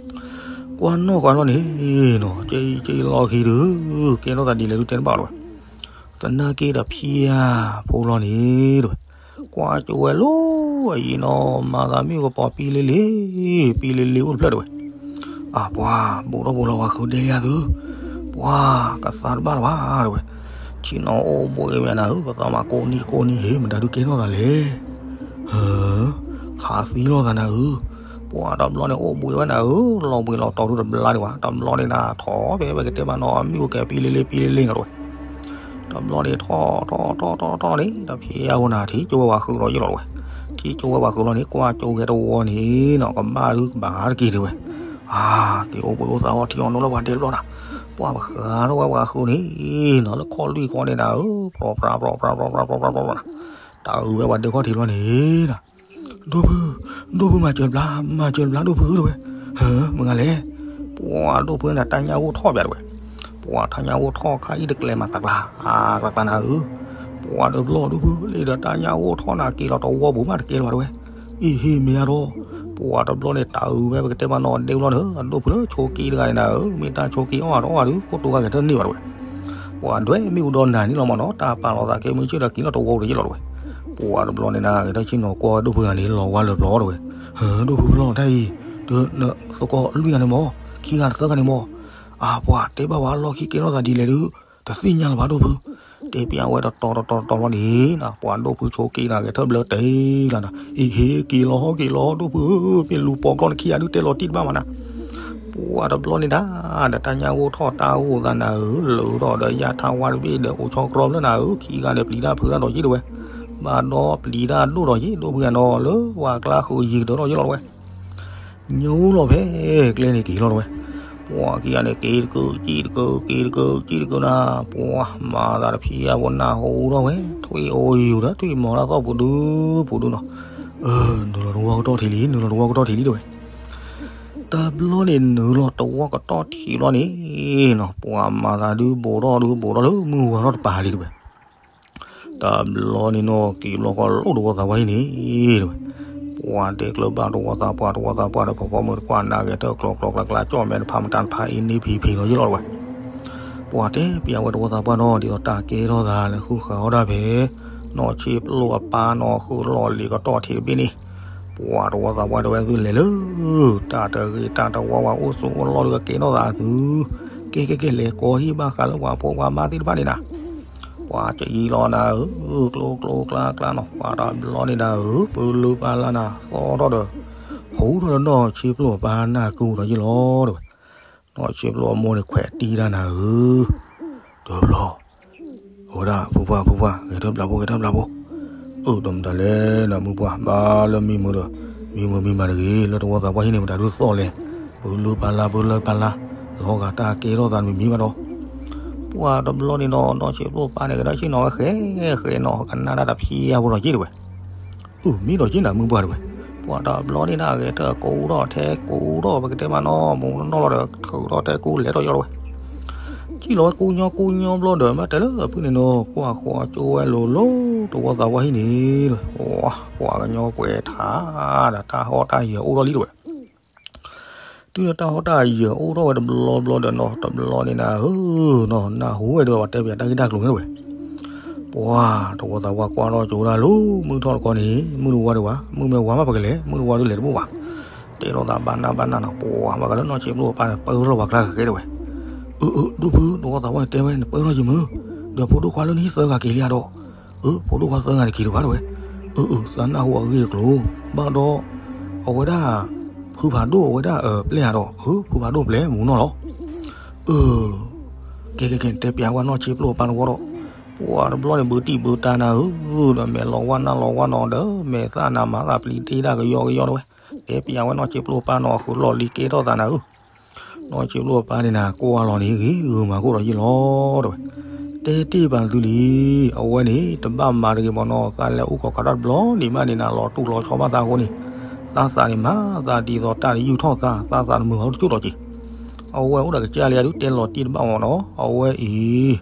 ကွၢ်နီၣ်ဃီၤလီၤန့ၣ်နီၤ ကဲအံၤကဲအံၤလီၢ်ခံဒုး ကဲထီၣ်သးဒ်လဲၣ်ဒုးတဲတဘၣ်လီၤဝဲ, သနာ်က့ဒီးဖံယၤဖိလီၤန့ၣ်တဝဲ, ကွၢ်ကၠိဝဲလီၤအံၤနီၤ မၤသးမ့ၣ်အူကပီၤပံလ့လ့ ပံလ့လ့အိၣ်တဖျၢၣ်တဝဲ အၢ ပှၤ ဘူးထီၣ်ဘူးလီၤဝဲဃုာ်ဒဲလံဧါသု, ပှၤ ကသါတဘၣ်လၢၤဘၣ်တဝဲ, ဆ့ၣ်နီၤအိၣ်ဘှံးဝဲနၤဧၢ ပသးမၤကိးနံၤကိးနံၤဟ့ၣ် မတၤဒုးကဲထီၣ်သးလဲၣ်, ဟၢ ခးသံလီၤသးနၤဧၢ, ပှၤတဘျီန့ၣ်အိၣ်ဘှံးဝဲနၤဧၢ လီၤဘှံးလီၤတီၤဒုတဘျါဒံးဘၣ် တဘျီန့ၣ်နၤထီၣ်ဖဲဝဲကတဲဘၣ်နီၤ မ့ၣ်အူကဲပံလ့လ့ပံလ့လ့နီၤတဝဲ တဘျီန့ၣ်ထီၣ်ထီၣ်ထီၣ်ထီၣ်ထီၣ်န့ၣ် တဖံးအဝဲနၤထံၣ်ကၠိဝဲပှၤဃုာ်လီၤယ့ၢ်လီၤတဝဲ, ထံၣ်ကၠိဝဲပှၤဃုာ်လီၤန့ၣ် ကွၢ်ကၠိဂဲၤတဝီန့ၣ်နီၤ ကဘၣ်ဒုကဘၣ်တက့ၢ်တဝဲ, အါ က့ၤအိၣ်ဘှံးအိၣ်သးအီထံအီနိလၢပှၤဒဲတဘျီနၤ, ပှၤပဃးထီၣ်ဝဲပှၤဃုာ်န့ၣ်နီၤ လၢခီၣ်လွံၢ်ခီန့ၣ်နၤဧၢ ပြီပြါပြီပြါပြီပြါပြီပြါ တၢ်အုးဝဲပှၤဒဲခီၣ်ထံးလီၤန့ၣ်နီၤ ဒိၣ်ဖု, ဒိၣ်ဖုမၤစၢၤတဘျါ, မၤစၢၤတဘျါဒိၣ်ဖုတဝဲ, ဟၢ မ့ၢ်ဂၤလဲၣ်, ပှၤဒိၣ်ဖုန့ၣ်တၢ်ညၣ်ဂိၢ်ထီၣ်ပၠးတဝဲ, ပှၤတၢ်ညၣ်ဂိၢ်ထီၣ်ခါအံၤတကျဲမးသးကျါ, အကျါကျါနၤဧၢ, ပှၤတဘျီဒိၣ်ဖုလၢဒီးတၢ်ညၣ်ဂိၢ်ထီၣ်နၤက့ၤလီၤတဝီပူၤမးတကဲလၢၤဘၣ်တဝဲ, အ့ဟ့ၣ်မ့ၢ်အါထီၣ်, ပှၤတဘျီန့ၣ်တၢ်အုးဝဲပကတဲမးနီၤဒဲဘျီန့ၣ် အဒိၣ်ဖုလၢဆိးက့တဂၤန့ၣ်နၤဧၢ, မ့ၢ်တၢ်ဆိးက့အီၣ်အတအီၣ်ဒုး ခိၣ်တူာ်ဂၤကဲထၢၣ်န့ၢ်ဘၣ်တဝဲ ပှၤဒွဲၣ်မ့ၣ်အူဒီးနၤန့ၣ်လီၤမးနီၤ တၢ်ပာ်လီၤသးကဲမုၢ်ဆ့ၣ်ဒီးက့ၤလီၤတဝီပူၤဒီးယ့ၢ်လီၤတဝဲ, ပှၤတဘျီန့ၣ်နၤ ဂဲၤထီၣ်ဆ့ၣ်နီၤကွၢ်ဒိၣ်ဖုဂၤန့ၣ် လီၤဝါလၢာ်ပျီတဝဲ, ဟၢ ဒိၣ်ဖုပျီတၢ်အံၤ, ဒ်နသကိးလွံၢ်ဂၤန့ၣ်မး, ခံဂၤတသၢဂၤန့ၣ်မး, အါ ပှၤတဲဘၣ်ဝဲအလီၢ်ခံကဲထီၣ်သးဒ်လဲၣ်ဒုး, တသ့ၣ်ညါလၢၤဘၣ်ဒိၣ်ဖု, တဲပၠးဝဲတတီၤတတီၤတတီၤလီၤန့ၣ်နၤ ပှၤဒိၣ်ဖုဆိးက့နၤ ဂဲၤထၢၣ်ဘျၢတဲလီၤနၤ, အ့ဟ့ၣ်က့ၤလီၤဟီၣ်က့ၤလီၤဒိၣ်ဖုဧၢ, မ့ၢ်လူၤပိာ်ကျီၢ်နခံဂၤဒုးတဲလီၤတံၢ်တဘၣ်မးနၤ ပှၤတဘျီန့ၣ်ဒၣ်, ဒီးတၢ်ညၣ်ဂိၢ်ထီၣ်တၢ်ဂိၢ်သးနၤဧၢ, လၢထီၣ်ဒီးယၢ်ထါဝါတဘ့ၣ်ဒီးအိၣ်ဆီကြီလၢနၤဧၢ, ခံဂၤန့ၣ်ပျံၤတၢ်ဖုးတၢ်ဒီးယ့ၢ်တဝဲ, ဘၣ်ဒီးပျံၤတၢ်ဒိၣ်ဒီးယ့ၢ်ဒိၣ်ဖုဂၤနီၤ လၢဝၤကျါဃုာ်ယံၤကတၢၢ်ဒီးယ့ၢ်လီၤတဝဲ, ညိလီၤဖဲကျဲန့ၣ်က့ၤလီၤတဝဲ, ပှၤခံဂၤန့ၣ်က့ၤတကၢကံၣ်တကၢက့ၤတကၢကံၣ်တကၢနၤ, ပှၤမၤသးတဖံးအဝဲနၢ်ဟူထီၣ်ဝဲ, ထွံၣ်အိၣ်ယူၤဒီးထွံၣ်မီၤတၢ်သီၣ်ပူၤဒုပူၤဒုနီၤ, အၢ နုာ်လီၤတဝီကတီၢ်ထံးလံ နုာ်လီၤတဝီကတီၢ်ထံးလံတဝဲ တဘျီန့ၣ်နုာ်လီၤတဝီကတီၢ်ထံးလီၤန့ၣ်နီၤ, ပှၤမၤသးဒုးဘူးထီၣ်ဒုးဘူးထီၣ်လၢမုၢ်ဝါထီၣ်တပၤလံတဝဲ, တဘျီန့ၣ်နီၤ က့ၤဘျီဃီလိၣ်တဝီသးပှၢ်ဟံၣ်န့ၣ်တဝဲ, ပှၤတဲကျၢၤဘၣ်တဝီသးပှၢ် တဝီသးပှၢ်ဒီးဖီဖီမုၢ်တကွၢ်နၤဂဲၤထၢၣ်ကျီကျီကျါကျါ ကၠီၣ်မဲတဖးမတၤတဖးအ့န့ၢ်ဖံးဖံးလီၤယ့ၢ်လီၤတဝဲ ပှၤတဲပၠးဝဲတဝီသးပှၢ်နီၤ ဒ်သိးတၢ်ကဲထီၣ်သးလၢဃုဃးအီၣ်ဒၣ်ဖဲ နီၢ်ဆ့ပျိၢ်အပၢ်နီၤ ဃုလီၢ်လံၤကတီၢ်ထံးတဘ့ၣ်န့ၣ်, ပှၤတဝီသးပှၢ်တဲဝဲသုလဲၤလၢ တၢ်တဂ့ၤတၢ်တဝီဝဲအိၣ်ဆိးအိၣ်လီၢ်ဒုးကကဲထီၣ်သးသု, ကဲကဲကဲလဲၤကိးဟံၣ်ဘၣ်ဃးလၢပှၤဖိပှၤမါသ့ၣ်တဖၣ်န့ၣ်နၤ ပှၤကယံာ်လီၤနၤဧၢ, ကျိကျိကျါကျါနီၤ ပှၤတဘျီန့ၣ်နၤဧၢ, ပၢလၢပၢလါနၤ သီထီၣ်ဒီး ဟူထီၣ်လၢနီၢ်ဆ့ပျိၢ်အပၢ်နၢ်ကူဒီးယ့ၢ်လီၤတဝဲ, နီၢ်ဆ့ပျိၢ်အမိၢ်န့ၣ်ခွဲးတံၢ်တၢ်နၤဧၢ, တဘျီ အဝဲဒၣ် ဖုပှၢ် ဖုပှၢ် ဂဲၤထၢၣ်ဘျးဖိ ဂဲၤထၢၣ်ဘျးဖိ, အၢ ဒီးမတၤလဲၣ်နၤ မုၢ်ပှၢ် ဘၣ်လၢမံမုာ်ဒီး မံမုာ်မံမၤတဂ့ၤ လၢတဝီသးပှၢ်ဟံၣ်န့ၣ် မတၤဒုးသီၣ်လဲၣ်, ပၢလၢပၢလါ ပၢလၢပၢလါ, လီၤဂာ်တၢ်ကဲထီၣ်သးတမံၤမံၤဘၣ်ဒီး ပှၤတဘျီန့ၣ်ဒီး နီၢ်ဆ့ပျိၢ်ပၢ်န့ၣ် ကဒီးဆ့ၣ်နီၤဝဲဃဲ ဃဲနီၤ ကနၣ်ဒၣ်တၢ်ဖံးယါဖိဒီးယ့ၢ်တဝဲ, အၢ မံဒီးယ့ၢ်နၤမုၢ်ပှၢ်တဝဲ, ပှၤတဘျီန့ၣ်နၤ ဂဲၤထၢၣ်ကူထီၣ်ထဲကူထီၣ် ပကတဲမးနီၤ မူနီၢ်လီၤဒီး ထုးထီၣ်ထဲကူလဲၤထီၣ်ယီၤတဝဲ ကံၣ်လီၤဝဲကူညီကူညီဘျီဒီး မ့ၢ်တဲလၢအဖုန့ၣ်နီၤ ကွၢ်ဃီၤကၠိဝဲလိၤလိၤ တဝီသးပှၢ်ဟံၣ်န့ၣ်, ပှၤကညီပှဲၤထါဒီး တၢ်ဟီၣ်တၢ်ယၢၤအိၣ်ထီၣ်လံတဝဲ, ဒီးတၢ်ဟီၣ်တၢ်ယၢၤအိၣ်ထီၣ်ဝဲတဘျီဘျီဒီးနီၤ တဘျီန့ၣ်နၤဧၢနီၤ နၢ်ဟူဝဲဒီးပှၤတဲပၠးတၢ်ဂ့ၢ်တၢ်ကျိၤန့ၣ်ဝဲ ပှၤတဝီသးပှၢ်ကွၢ်ထီၣ်ကၠိဒၣ်လၢမုၢ်ထီၣ်တခီန့ၣ် မုၢ်တဝါဒံးဘၣ် မုၢ်မ့ၢ်ဝါဒ်လဲၣ်တဘူၣ်ဘၣ် တဲထီၣ်သးဘၣ်နၢ်ဘၣ်နၢ်နီၤ ပှၤဘၣ်ဃးလၢနီၢ်ဆံးပျိၢ်အပၢ်န့ၣ် ပၢထီၣ်ပှၤကျါဃဲဃဲဒၣ်ဝဲ အၢ အၢ ဒိၣ်ဖု တဝီသးပှၢ်န့ၣ်တဲဝဲ နပၢထီၣ်ယမုၢ် ဒီးဖိဒိၣ်ခွါလၢနဟံၣ်သၢဂၤက့ၤလံဧါဒီး အၢ ဖိဒိၣ်ခွါသၢဂၤန့ၣ်က့ၤတဘၣ်ဒၣ်ဝဲ အၢ အၢ သးနၢ်ဟူအဂ့ၢ်အကျိၤ ဘၣ်ဒီး အဝဲဒၣ် ဖုဖးဒိၣ်အဝဲဒၣ်ပျဲဧါဒီး အၢ ဖုဖးဒိၣ်ပျဲမူနီၢ်လီၤ အၢ ကဲကဲကဲ တဲပၠးဝဲနီၢ်ဆံးပျိၢ်အပၢ်တဝီဒီး ပှၤတဘျီန့ၣ်ဘုတံၢ်ဘုတၢ်နၤဧၢ ဒီးမဲာ်လီၤဝါနၢ်လီၤဝါနီၤဒီး မဲာ်သၣ်နၤမၤသးပျံၤတ့ဒၣ်ကယီကယီဒၣ်ဝဲ တဲပၠးဝဲနီၢ်ဆံးပျိၢ်အပၢ်နီၤ အဃုာ်လီၢ်လံၤကဲထီၣ်သးနၤဧၢ နီၢ်ဆံးပျိၢ်အပၢ်န့ၣ်နၤ ကွၢ်လီၤန့ၣ် ဂ့ၤဂ့ၤမၤကိၣ်ဒီးယံာ်လီၤတဲဝဲ တဲတ့ၢ်ပာ်သုလံ အဝဲန့ၣ် တဘၣ်မၤတဂ့ၤမ့ၢ်နီၤ သးလဲၤအိၣ်ခိးခးတၢ်တဘျီန့ၣ်မးန့ၣ်နၤ လီၤတူၢ်လီၤဆီဘၣ်သးအဃိန့ၣ် သးသးန့ၣ်မၤသးဒ်သိးတၢ်တယုၢ်ထီၣ်သး သးသးတမုာ်ဟီတကၠိၣ်လီၤက့ၤ အဝဲအိၣ်ဒီးကစၢ်လံအဒုးတဲလီၤတံၢ်တဘၣ်မ့ၢ်နီၤ အဝဲအံၤ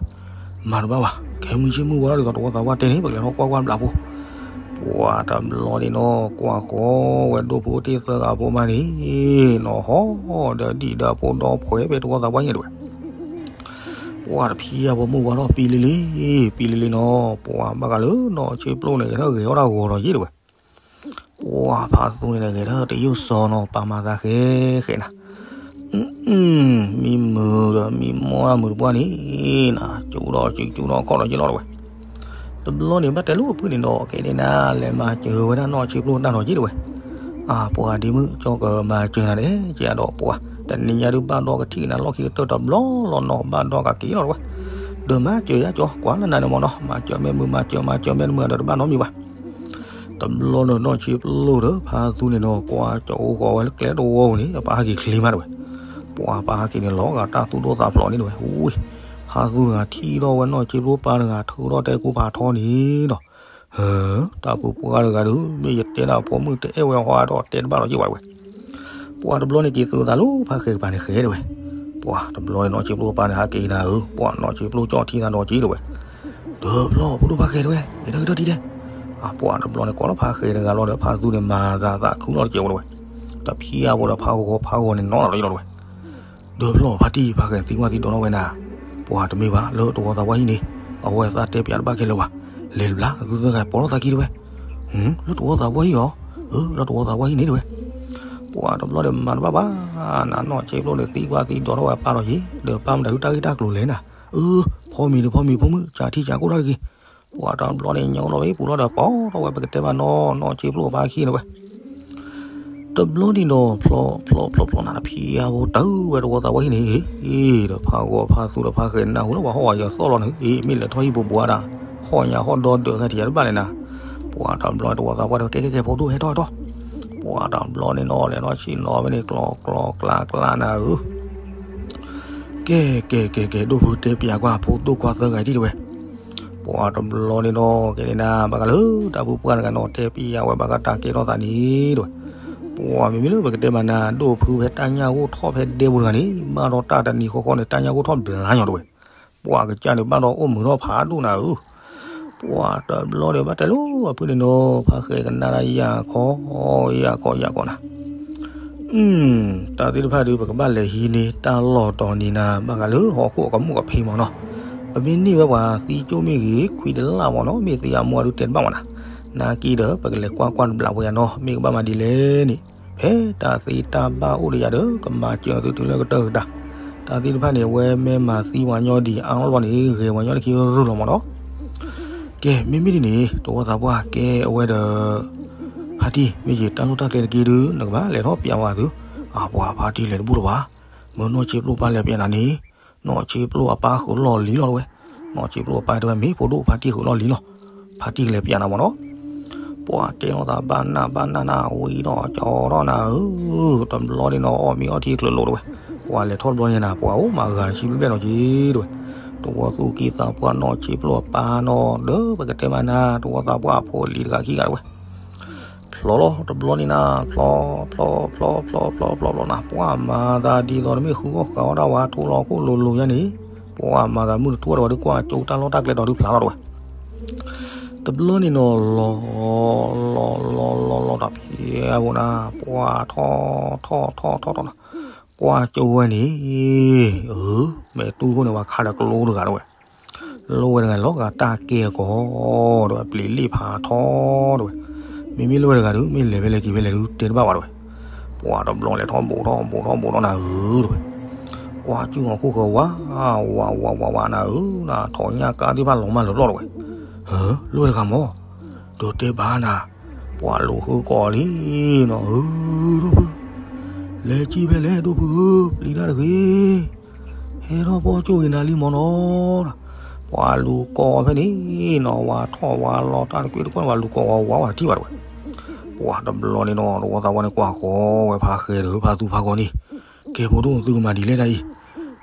မၤတဘၣ်ဘၣ် ခဲမုၢ်ဆ့ၣ်မုၢ်ဝါထီၣ်ဒ်သိးတဝီသးပှၢ်တဲန့ၣ် ပကလဲၤထီၣ်ကွၢ်ကွၢ်ဘျးဖိ ပှၤတဘျီန့ၣ်နီၤ ကွၢ်ဃီဝဲဒိၣ်ဖိတ့ၢ်သၢဂၤဖိမးန့ၣ် နီၤဟီဒီးဒံၣ်ဒီးဖိဒီဖှဲးဖဲတဝီသးပှၢ်ဟံၣ်န့ၣ်တဝဲ ပှၤတဖံးအဖိမုၢ်ဝါထီၣ်ပံလံလံ ပံလံလံနီၤ ပှၤဘၣ်ဃးလၢနီၢ်ဆံးပျိၢ်န့ၣ် ဂဲၤထီၣ်ဂဲၤအီၣ်တၢ်ဂီၤဒီးယံာ်တဝဲ ပှၤဖးသူန့ၣ်ဂဲၤထီၣ်တယုၢ်စီနီၤ ပာ်မၤသးဃဲဃဲနၤ မံမုာ်ဒီးမံမီၢ်တၢ်မုာ်တပှၢ်န့ၣ်နၤ ကၠူဒီးကၠူကၠူဒီးခီၣ်ဒီးယံာ်လီၤတဝဲ တဘျီန့ၣ်ဘၣ်တဲလၢအဖုၣ်န့ၣ်ဒီး ကဲန့ၣ်နၤ လဲၤမၤစၢၤဝဲဒၣ်နီၢ်ဆံးပျိၢ်တၢ်ဒီးယံာ်တဝဲ အပှၤဒ့မုၣ် ကၠီကမၤစၢၤနၤဒဲး ကဲဒီးပှၤ တနံၤညါဒုးဘၣ်ဒီးကထံၣ်နၤလီၢ်ခံကတၢၢ်တဘျီလီၤနီၤ ဘၣ်ဒီးကက့ၤလီၤတဝဲ ဒီးမၤစၢၤယါကၠီ ကွၢ်လၢနၤန့ၣ်မ့ၢ်နီၤ မၤစၢၤမ့ၢ်မုာ် မၤစၢၤ မၤစၢၤမ့ၢ်တမုာ်ဒီးတဘၣ်နီတမံၤဘၣ် တဘျီဒီးနီၢ်ဆံးပျိၢ်ဒီးဖါသူန့ၣ်နီၤ ကွၢ်ကၠီအိၣ်ဃီဝဲလၢကျဲတဝီပူၤန့ၣ် အပၢ်ဟဲက့ၤချ့မးတဝဲ ပှၤပၢ်ဟဲက့ၤန့ၣ်လီၤဂာ်တၢ်သူၣ်ဒိၣ်သးဖျိးန့ၣ်တဝဲ ဝ့ၢ် ဖါသူတဂၤထံၣ်ထီၣ်ဝဲနီၢ်ဆံးပျိၢ်ပၢ်တဂၤ ထုးထီၣ်တဲကူဖးထီန့ၣ်ဒီး ဟၢ တၢ်ပူၤပှၢ်တဂၤဒီး မ့ၢ်ယတဲဒၣ်အဖိမုၣ်တအဲၣ်ဝဲဟီဒီးတဲတဘၣ်ဒီးယ့ၢ်ဝဲတဝဲ ပှၤတဘျီန့ၣ်က့ၤသုးသးလၢဖါဃဲကပၤန့ၣ်ဃဲတဝဲ ပှၤတဘျီန့ၣ်နီၢ်ဆံးပျိၢ်ပၢ်န့ၣ်ဟးက့ၤနၤဧၢ ပှၤနီၢ်ဆံးပျိၢ်ကၠီထံသးဒီးက့ၤတဝဲ ဒီးဘျီဖိဒိၣ်ဖါဃဲတဝဲ က့ၤထီၣ်က့ၤထီၣ်ထံတဲ အပှၤတဘျီန့ၣ်ကိးလီၤဖါဃဲတဂၤလီၤဒီး ဖါသူန့ၣ်မၤသးသးခုလီၤတက့ၢ်ဝဲတဝဲ တဖံးအါဘိဒီးဖးဂီၤဂီၤ ဖးဂီၤန့ၣ်နီၢ်လီၤတက့ၢ်လီၤတဝဲ ဒီးဘျီဖါတံၢ်ဖါဃဲသံကွၢ်သံဒိးထီၣ်ဝဲနၤ ပှၤတမ့ၢ်ဘၣ် လၢတဝီသးပှၢ်ဟံၣ်န့ၣ် အဝဲသးတဲပၠးတဘၣ်ခဲလၢာ်ဘၣ် လဲၤတဘျီ အသုသၢဂၤပိာ်ထီၣ်သးခံတဝဲ လၢတဝီသးပှၢ်ဟံၣ်အီၤ လၢတဝီသးပှၢ်ဟံၣ်န့ၣ်တဝဲ ပှၤတဘျီဒီးမၤတဘၣ်ဘၣ် နနီၢ်ဆံးပျိၢ်န့ၣ်သံကွၢ်သံဒိးထီၣ်ဝဲအပၢ်ဒီးယ့ၢ် ဒီးပၢ်မတၤဒုးတၢ်ဂ့ၢ်တၢ်ကျိၤလဲၣ်နၤ အၢ ဖီမ့ၤဒီးဖီမ့ၤဖိမုၣ် ကၢထံကၢကိၣ်ထီၣ်တက့ၢ် ပှၤတဘျီန့ၣ်ညိလီၤဝဲပူၤလီၤဒီးပိာ်ထီၣ်ဝဲပကတဲဘၣ်နီၢ်နီၢ်ဆံးပျိၢ်အပၢ်ခံန့ၣ်ဝဲ တဘျီန့ၣ်ဒီး ဖျီဖျီဖျီဖျီနၤ တဖံးအါဘိတၢ်ဝဲတဝီသးပှၢ်ဟံၣ်န့ၣ် ဒီးဖးဂီၤဖါသူဒီးဖါဃဲနၢ်ဟူလၢပှၤဟီၣ်ဝဲယသီၣ်လီၤန့ၣ် အ့ မ့ၢ်လဲၤထီၣ်ဟံၣ်ဘိးဘိးအါဒၣ် ဟီၣ်ညါဟီၣ်ဒီဒၢးဂဲၤထံးတဘၣ်န့ၣ်နၤ ပှၤတဘျီတဝီသးပှၢ်ဒီးကဲကဲကဲဖိဒိၣ်ဟဲထီၣ်ဟဲထီၣ် ပှၤတဘျီန့ၣ်နီၢ်လဲၤထီၣ်ဆံးနီၢ်ဝဲန့ၣ် ကျီကျီကျါကျါနၤဧၢ ကဲကဲကဲကဲ ဒိၣ်ဖုတဲပၠးကွၢ်ဖိဒိၣ်ခွါသၢဂၤဒံးတဝဲ ပှၤတဘျီန့ၣ်ဒီး ကဲန့ၣ်နၤ ဘၣ်ဃးလၢတၢ်ပူၤပှၢ်တဂၤနီၢ်တဲပၠးဝဲဘၣ်ဃးတၢ်ကဲထီၣ်သးန့ၣ်တဝဲ ပှၤမ့မ့ၢ်လၢပကတဲမးနၤ ဒိၣ်ဖုဖဲတၢ်ညၣ်ဂိၢ်ထီၣ်ဖဲဒဲပူၤတဂၤန့ၣ် ဘၣ်ဒီးတၢ်တနံၤဃီဃီန့ၣ် တၢ်ညၣ်ဂိၢ်ထီၣ်ဘျါညီတဝဲ ပှၤကစၢ်န့ၣ်ဘၣ်ဒီးအိၣ်မုာ်ထီၣ်ဖးဒိၣ်နၤဧၢ ပှၤတဘျီဒီးဘၣ်တဲလၢအဖုန့ၣ်နီၢ် ဖါဃဲကနၣ်ဒၣ်ယၤခီ ယၤခီယၤခီနၤ တၢ်သ့ၣ်တဖၣ်ဒုး ပကဘၣ်လဲၤဟံးန့ၢ်တၢ်လီၢ်တီၤန့ၣ်နၤ ဘၣ်ဃးလၢဟီၣ်ခိၣ်အကမူၣ်ကဖံးမ့ၢ်နီၤ ပမ့ၢ်န့ၢ်ဝဲပှၤသံကၠိၣ်မ့ၢ်ဂ့ၤ ခွံတလၢ်မ့ၢ်နီၤ မ့ၢ်သံအမူအဒုးတဲတဘၣ်မးနၤ နာ်က့ဒီး ပကလဲၤကွၢ်ကွၢ်တဘျးဝဲယၤနီၤ မ့ၢ်ကဘၣ်မၤဒ်လဲၣ်န့ၣ် ဖဲတၢ်သ့တၢ်ဘၣ်အိၣ်ဒီးယၤဒီး ကမၤစၢၤသုတုၤလၢကတၢၢ်ကတၢၢ် တၢ်သ့ၣ်တဖၣ်န့ၣ် အဝဲမ့ၢ်မၤသံပှၤညီဒံးအါလီၢ်န့ၣ် ဂဲၤပှၤညီလၢခံရုၢ်လီၤမ့ၢ်နီၤ ကဲ မ့မ့ၢ်ဒ်န့ၣ် တဝီသးပှၢ်ကဲအဝဲဒီး ဖါတံၢ် မ့ၢ်ယတၢ်လိၣ်တၢ်ကျဲတက့ၢ်ဒုး နကဘၣ်လဲၤထီၣ်ပျးဝဲသု အပှၤဖါတံၢ်လဲၤတဘူၣ်လၢၤဘၣ် မ့ၢ်နီၢ်ဆံးပျိၢ်ပၢ်လဲၤပျးနၤန့ၣ် နီၢ်ဆံးပျိၢ်အပၢ်ဃုာ်လီၢ်လံၤလီၤတဝဲ နီၢ်ဆံးပျိၢ်အပၢ်တဲဝဲမ့ၢ်ဖိဒိၣ်ဖါတံၢ်ဃုာ်လီၢ်လံၤလီၤ ဖါတံၢ်ကလဲၤပျးနၤမ့ၢ်နီၤ ပှၤတဲလိာ်သးဘၣ်နၢ်ဘၣ်နၢ်နၢ် ဝံၤဒီးကၠီထီၣ်နၤဧၢ တဘျီန့ၣ်နီၤ အီၣ်မ့ၤအီထံချုးလိာ်တဝဲ ပှၤလဲၤထီၣ်တဘျီန့ၣ်နၤ ပှၤအိၣ်မးဂၤတဆံဘျဲၣ်ဘျဲၣ်နီၤက့ၤတဝဲ တဝီသူၣ်ကံၢ်သးပှၢ်နီၢ်ဆံးပျိၢ်အပၢ်နီၤ ဒီးပကတဲမးနၤ တဝီသးပှၢ်အဖိအလံၤတဂၤခံဂၤတဝဲ ဖျီလီၤတဘျီန့ၣ်နၤ ဖျီ ဖျီ ဖျီ ဖျီ ဖျီ ဖျီ ဖျီနၤ ပှၤမၤသးဒ်သိးတမ့ၢ်ဃုအီၣ်ဃုအီတၢ်ဝဲ ထိလီၤခိၣ်လိၤလိၤညါန့ၣ် ပှၤမၤသးမုၢ်တထူၣ်အီၣ်တဝဲဒုးကွၢ်ကၠိတၢ်လီၢ်တၢ်ကျဲဒီးဒုးဖျါလီၤတဝဲ တဘျီန့ၣ်နီၤ လီၤ လီၤ လီၤ လီၤ လီၤ လီၤ တၢ်ဖဲအဝဲနၤ ပှၤထီၣ် ထီၣ် ထီၣ် ထီၣ် ထီၣ်နၤ ကွၢ်ကၠိဝဲန့ၣ်, အၢ, မဲာ်တူၢ်ခိၣ်န့ၣ် ပှၤခါဒီးကျိတဂၤတဝဲ, လိၣ်ဝဲတဂၤလီၤဂာ်တၢ်ကဲကီး, ဒီးပျံၤလ့ၣ်ဖးထီတဝဲ, မ့မ့ၢ်လိၣ်ဝဲတဂၤဒီး မ့ၢ်လဲၤဖဲလဲၣ်က့ၤဖဲလဲၣ်ဒီး တဲတဘၣ်ဘၣ်တဝဲ, ပှၤတဘျီလဲၤထီၣ်ဘူးထီၣ်ဘူးထီၣ်ဘူးထီၣ်နၤဧၢတဝဲ, ကွၢ်ကၠိအခိၣ်ဃၢၤဝါ, ဝါဝါဝါဝါနၤဧၢ, နၤထီၣ်ညၣ်ကါသ့ၣ်တဖၣ်လီၤမၢ်လၢၤပျီၢ်တဝဲ, ဟၢ, လိၣ်ဝဲတဂၤမၢ်, ဒီးတဲဘၣ်နၤ, ပှၤလူၤဃုကီးလံနီၤ, အၢ, ဒိၣ်ဖု, လဲၤကံၣ်ဖဲလဲၣ်ဒိၣ်ဖုဧၢ, ပျံၤတၢ်တဂ့ၤ, ဟဲထီၣ်ပီၢ်ကၠိဂ့ၤနၤလံမၢ်နီၤ, ပှၤလူၤကီးဖဲန့ၣ်နီၤ, ဝၤထီၣ်ဝၤလီၤတၢ်တကွ့ၢ်တကွၢ်န့ၣ် ပှၤလူၤကီးဝၤဝါဝၤထံၣ်ဘၣ်တဝဲ, ပှၤတဘျီန့ၣ်နီၤ တဝီသးဝဲန့ၣ်ကွၢ်ဃီဝဲဖးဃဲဒီးဖးသူဖးဂီၤန့ၣ်, ကဲဖိဒိၣ်သုကမၤဒ်လဲၣ်ဒ်အံၤ,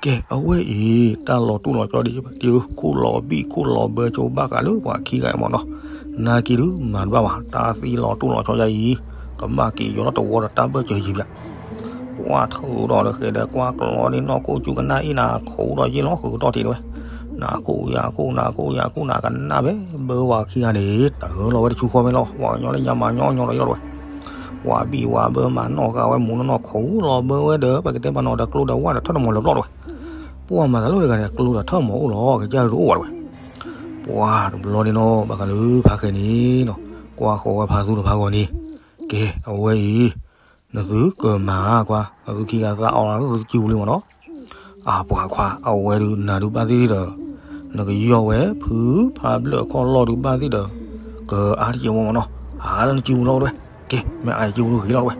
ကဲအဝဲအံၤ တၢ်လီၤတူၢ်လီၤကီဒ်အံၤ ခိၣ်လီၤဘံၣ်ခိၣ်လီၤဘၢကၠိဘၣ်ဃးလၢပှၤခံဂၤအံၤမၢ်နီၤ, နာ်က့ၤဒုးမၤတဘၣ်ဘၣ်, တၢ်သံလီၤတူၢ်လီၤကီယါအံၤ, ကဘၣ်က့ၤယီၤထီၣ်တဝီဒီးတၢ်ဘၢၣ်စၢၤယံၤဘၣ် ပှၤထၢဒီးတဃဲဒီးကွၢ်ကျီန့ၣ်နီၢ်ခိၣ်ကၠူကနၣ်အ့ၣ်နၤခိၣ်ဒီးယ့ၣ်လီၤဃုာ်ကတီၢ်ထံးတဝဲ, နၤခိၣ်ယၤခိၣ်နၤခိၣ်ယၤခိၣ်နၤကနၣ်ဖဲဘၢဝၤခံဂၤန့ၣ် တၢ်ဂၢလီၤဝဲတဆူဃီဖဲလီၤ, ပှၤကညီလၢညါမၤညီညီဒီးယ့ၣ်လီၤတဝဲ, ဝၤဘံၣ်ဝၤဘၢမၤနီၢ်ဃာ်ဝဲမူးနီၢ်နီၢ်ခိၣ်လီၤဘၢဝဲဒီး ပကတဲပှၤနီၤဒီးကျိဒီးဝၣ်ဒီးထၢၣ်တမီၤလၢပျီၢ်တဝဲ, ပှၤမၤသးလၢတဂၤန့ၣ် ကျိဒီးထၢၣ်မီၤအိၣ်လီၤ ကစၢ်ဒုးအိၣ်ဝဲတဝဲ ပှၤတဘျီန့ၣ်နီၤ ဘၣ်ဃးလၢဖးဃဲန့ၣ်နီၤ ကွၢ်ဃီၤဝဲဖးသူဒီးဖးဂီၤန့ၣ်, ကဲ အဝဲအံၤ နသုကမၤကွၢ် နသုခံဂၤသးအီၣ်လၢသုစုပူၤလံမ့ၢ်နီၤ, အပှၤခွါ အဝဲဒုးနၤဒုးဘၣ်သ့ၣ်ဒီး နကယီၢ်ဝဲဖုဖးဘျၢၣ်အခီၣ်လီၢ်ဒုးဘၣ်သ့ၣ်ဒီး ကအါတက့ၢ်မ့ၢ်နီၤ, အါလၢနစုပူၤလီၤတဝဲ, ကဲ မ့ၢ်အါယစုပူၤဒုးဂ့ၤလီၤတဝဲ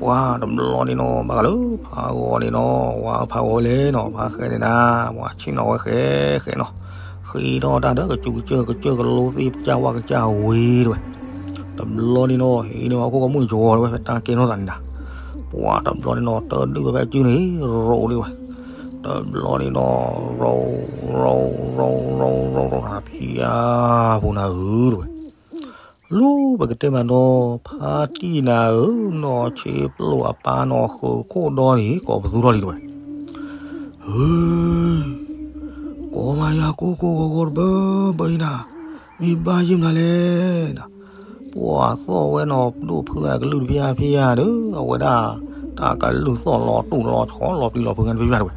ပှၤတဘျီန့ၣ်နီၤ ဘၣ်ဃးလၢဖးဂီၤန့ၣ်နီၤ ဝဲဖးဂီၤဝဲလဲၣ်နီၤ ဖးဃဲန့ၣ်နၤ ပှၤဆ့ၣ်နီၤဝဲဃဲဃဲနီၤ, ဃ့ထီၣ်တၢ်ဒီးကစူးကစၢၢ်ကစၢၢ်ကလိသ့ၣ်ကစၢ်ဝၣ်ကစၢ်ဝ့တဝဲ, တဘျီန့ၣ်နီၤ ဟံးန့ၢ်ဝဲခိၣ်ကမူၣ်တကီတဝဲ ဖဲတၢ်ကဲထီၣ်သးန့ၣ်နၤ, ပှၤတဘျီန့ၣ်နီၤ တၢ်ဒုးဝဲဖဲအစုန့ၣ် ရိးဒံးဝဲ, တဘျီန့ၣ်နီၤ ရိး ရိး ရိး ရိး ရိး ရိး ရိး ဖံယါဖိနၤဧၢတဝဲ လူၤပကတဲမးနီၤ ဖါတံၢ်နၤဧၢ, နီၢ်ဆ့ပျိၢ်အပၢ်နီၢ်ဃုာ်ခိၣ်ဒီန့ၣ် ကိးပသူထီၣ်လံတဝဲ, ဧ, ကိးမၤယၤကိၢ်ကိၢ်ဂီၤဂီၤတဘၢဘၢအံၤနၤ, မ့ၢ်ဘၣ်ယုၢ်မနုၤလဲၣ်နၤ, ပှၤသီၣ်ဝဲနီၤ ဒိၣ်ဖုအကလုၢ်တဖၠၣ်ဖၠၣ်ဒီး အဝဲဒၣ် တၢ်ကလုၢ်သီၣ်လီၤတူၢ်လီၤဆီလီၤပျံၤလီၤဖုးဂၤတဖၠၣ်တဝဲ